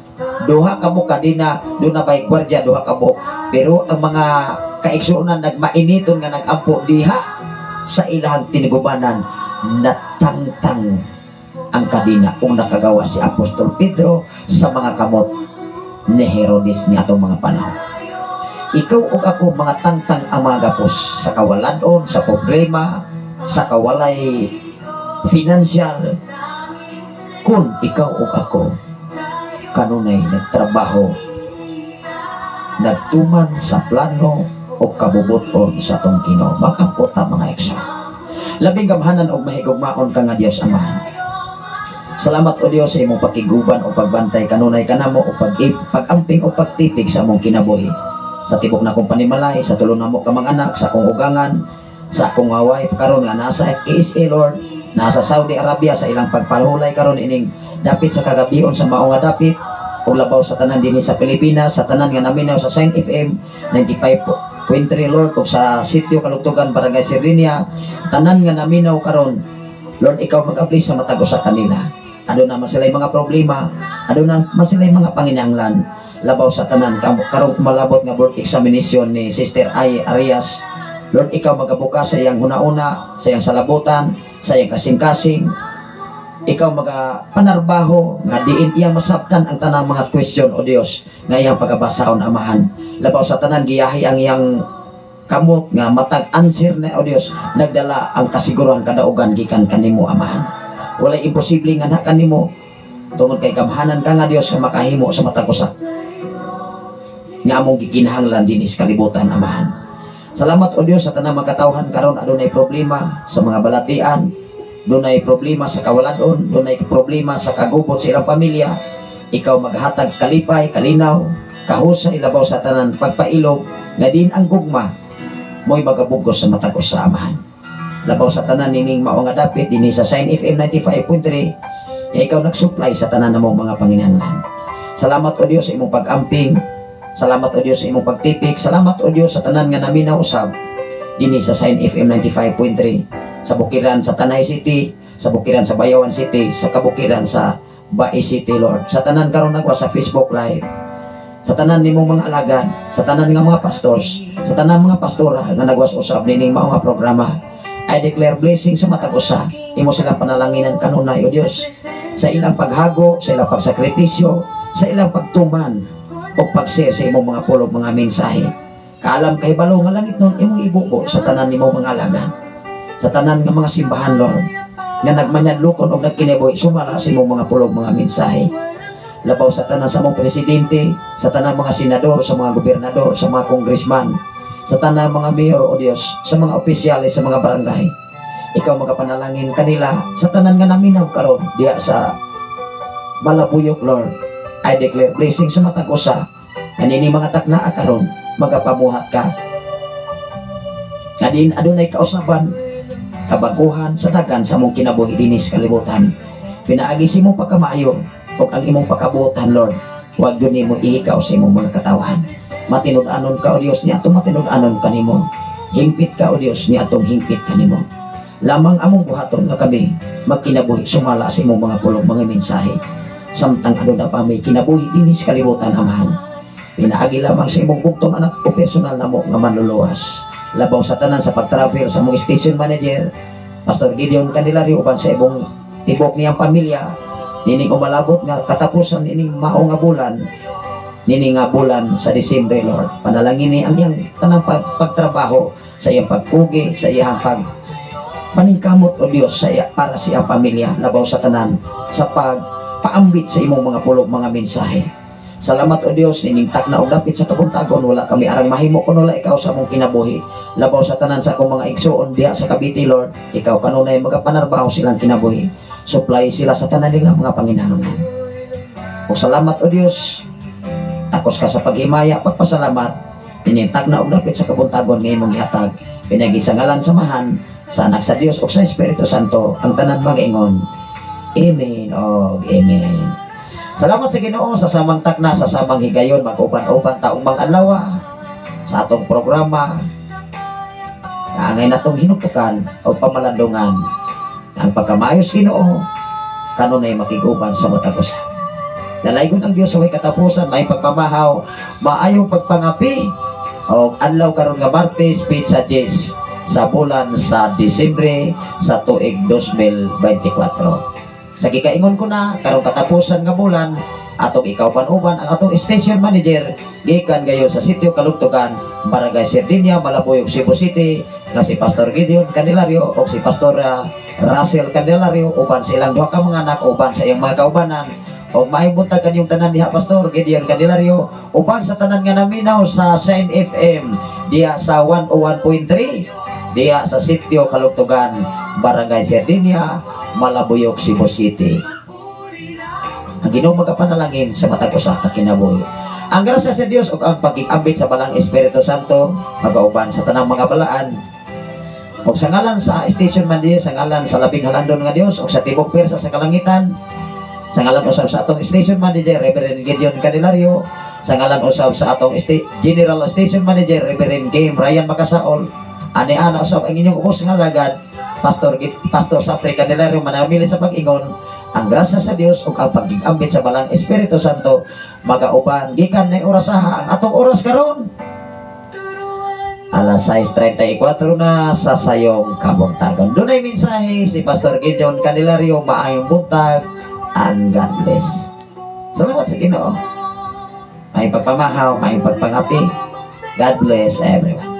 duha ka mo kadina, doon na bay gwardiya duha ka mo. Pero ang mga kaigsuonan nagmainiton nga nagampo diha sa ilahang tinigubanan, natangtang ang kadina ug nakagawa si Apostol Pedro sa mga kamot ni Herodes ni atong mga panahon. Ikaw ug ako mga tangtang ang mga gapos sa kawaladon, sa problema, sa kawalay financial. Kung ikaw ug ako kanunay nagtrabaho Nagtuman sa plano o kabubuton sa atong Ginoo. Mag-ampo ta, mga igsoon. Labing gamhanan og mahigugmaon ka nga Dios Amahan. Salamat, O Dios, sa imong pakiguban o pagbantay kanunay kanamo o pag-amping o pagtipig sa among kinabuhi. Sa tibok na akong panimalay, sa tulo namo ka mga anak, sa akong ugangan, sa akong wife karon nga nasa KSA, Lord, nasa Saudi Arabia sa ilang pagpalhulay karon ining dapit sa kagabion sa mao nga dapit, ug labaw sa tanan dinhi sa Pilipinas, sa tanan nga naminaw sa Sign FM 95.3, Lord, ug sa Sitio Kalugtugan, Barangay Sirdinia, tanan nga naminaw karon, Lord, ikaw mag-abli sa matag usa kanila. Aduna man sila mga problema, aduna man sila mga panginahanglan. Labaw sa tanan karong malabot nga board examination ni Sister Ay Arias, Lord, ikaw magabukas sa iyang hunauna, sa iyang salabutan, sa iyang kasing-kasing. Ikaw maga panarbaho nga diin iyang masabtan ang tanang mga question, O Dios, nga iyang pagabasaon, Amahan. Labaw sa tanan, giyahi ang iyang kamot nga matag answer na, O Dios, nagdala ang kasiguruhan kadaugan gikan kanimo, Amahan. Walay imposible nga na kanimo tungod kay gamhanan ka nga Dios nga makahimo sa matag usa nga among gikinahanglan dinhi sa kalibutan, Amahan. Salamat, O Dios, sa tanang mga katawhan karon adunay problema sa mga balatian, dunay problema sa kawaladon, dunay problema sa kagubot sa ilang pamilya. Ikaw maghatag kalipay, kalinaw, kahusay, labaw sa tanan pagpailog nga din ang gugma mo'y magabugos sa matag usa, Amahan. Labaw sa tanan nining mao nga dapit dinhi sa Sign FM 95.3 nga ikaw nagsupply sa tanan namong mga panginahanglan. Salamat, O Dios, sa imong pag-amping. Salamat, O Dios, sa imong pagtipik. Salamat, O Dios, sa tanan nga naminaw usab dinhi sa Sign FM 95.3 sa bukiran sa Tanay City, sa bukiran sa Bayawan City, sa kabukiran sa Bais City, Lord. Sa tanan karon nagwa sa Facebook Live. Sa tanan nimong mga alagad, sa tanan nga mga pastors, sa tanan mga pastora nga nagwas usab nining mao nga programa. I declare blessing sa matag usa. Imo silang panalanginan kanunay, O Dios, sa ilang paghago, sa ilang pagsakripisyo, sa ilang pagtuman o pag-share sa imong mga pulong, mga mensahe. Kaalam kahibalo nga langit nun imong ibubo sa tanan nimong mga alagad. Sa tanan nga mga simbahan, Lord, nga nagmanyadlokon og nagkinabuhi sumala sa imong mga pulong, mga mensahe. Labaw sa tanan sa among presidente, sa tanan mga senador, sa mga gobernador, sa mga congressman, sa tanan mga mayor, O Dios, sa mga opisyales sa mga barangay. Ikaw magapanalangin kanila sa tanan nga naminaw karon diya sa Malabuyok, Lord. I declare blessing sa matag usa. Kanini mga takna karon magapamuhat ka. Kadin adunay kausaban kabaguhan sa dagan sa among kinabuhi dinhi sa kalibutan. Pinaagi sa imong pagkamaayo ug ang imong pakabuotan, Lord. Huwag gyud nimo ihikaw sa imong mga katawhan. Matinud-anon ka, O Dios, niya atong matinud-anon kanimo. Hingpit ka, O Dios, niya atong hingpit kanimo. Lamang among buhaton nga kami magkinabuhi sumala sa imong mga pulong, mga mensahe. Samtang aduna pa may kinabuhi dinhi sa kalibutan, Amahan. Pinaagi lamang sa imong bugtong anak o personal namo nga manluluwas. Labaw sa tanan sa pag-travel sa among station manager, Pastor Gideon Candelario, uban sa imong tibok niyang pamilya, nining umalabot nga katapusan nining mao nga bulan, nining nga bulan sa Disyembre, Lord. Panalangin ni ang iyang tanang pagtrabaho, sa iyang pagkugi, sa iyang paningkamot, O Dios, sa iya, para sa iyang pamilya, labaw sa tanan sa pagpaambit sa imong mga pulong, mga mensahe. Salamat, O Dios, nining takna og dapit sa kabuntagon, wala kami arang mahimo kun wala ikaw sa among kinabuhi. Labaw sa tanan sa akong mga igsuon diha sa Cavite, Lord, ikaw kanunay magapanarbaho silang kinabuhi. Supply sila sa tanan nila mga panginahanglan. Ug salamat, O Dios, takos ka sa paghimaya, pagpasalamat, nining takna og dapit sa kabuntagon nga imong gihatag. Pinaagi sa ngalan sa Amahan, sa Anak sa Dios ug sa Espiritu Santo, ang tanan magaingon. Amen og amen. Salamat sa Ginoo sa samang takna, sa samang higayon, mag-uban-uban taong mga adlaw sa atong programa. Kaangay natong hinutukan o pamalandungan ang pagkamayos Ginoo kanunay makiguban sa matag usa. Dalaygon ang Dios sa way katapusan, may pagpamahaw, maayong pagpangapi og adlaw karon nga Martes, petsa 10 sa bulan sa Disyembre sa tuig 2024. Sa gikaingon ko na, karong katapusan nga bulan, atong ikauban-uban ang atong station manager gikan gayon sa Sitio Kalugtugan, Barangay Sirdinia, Malabuyok, Cebu City, nga si Pastor Gideon Candelario o si Pastor Russell Candelario, uban sa ilang duha ka mga anak, uban sa iyang mga kaubanan. O maayong buntag kanyong tanan diha, Pastor Gideon Candelario, uban sa tanan nga naminaw sa Shine FM diha sa 101.3 diha sa Sitio Kalugtugan, Barangay Sardinia, Malabuyok, Cebu City. Ang Ginoo magapanalangin sa matag usa ka kinabuhi. Ang grasya sa Dios ug ang pagigambit sa Balaang Espiritu Santo magauban sa tanang mga balaan. Ug sa ngalan sa station man diha, sa ngalan sa labing halandon nga Dios ug sa tibok pwersa sa kalangitan, sa ngalan usab sa atong station manager, Reverend Gideon Candelario, sa ngalan usab sa atong General Station Manager, Reverend Game Ryan Macasaol, ani ana usab ang inyong ubos nga lagad, Pastor Safri Candelario, manamili sa pag-ingon, ang grasya sa Dios ug ang pagigambit sa Balaang Espiritu Santo magauban gikan na orasaha, ang atong oras karon alas 6:34 na sa sayong kabuntagon. Dunay mensahe si Pastor Gideon Candelario. Maayong buntag and God bless. Salamat sa Ginoo. May pagpamahaw, may pagpangapi. God bless everyone.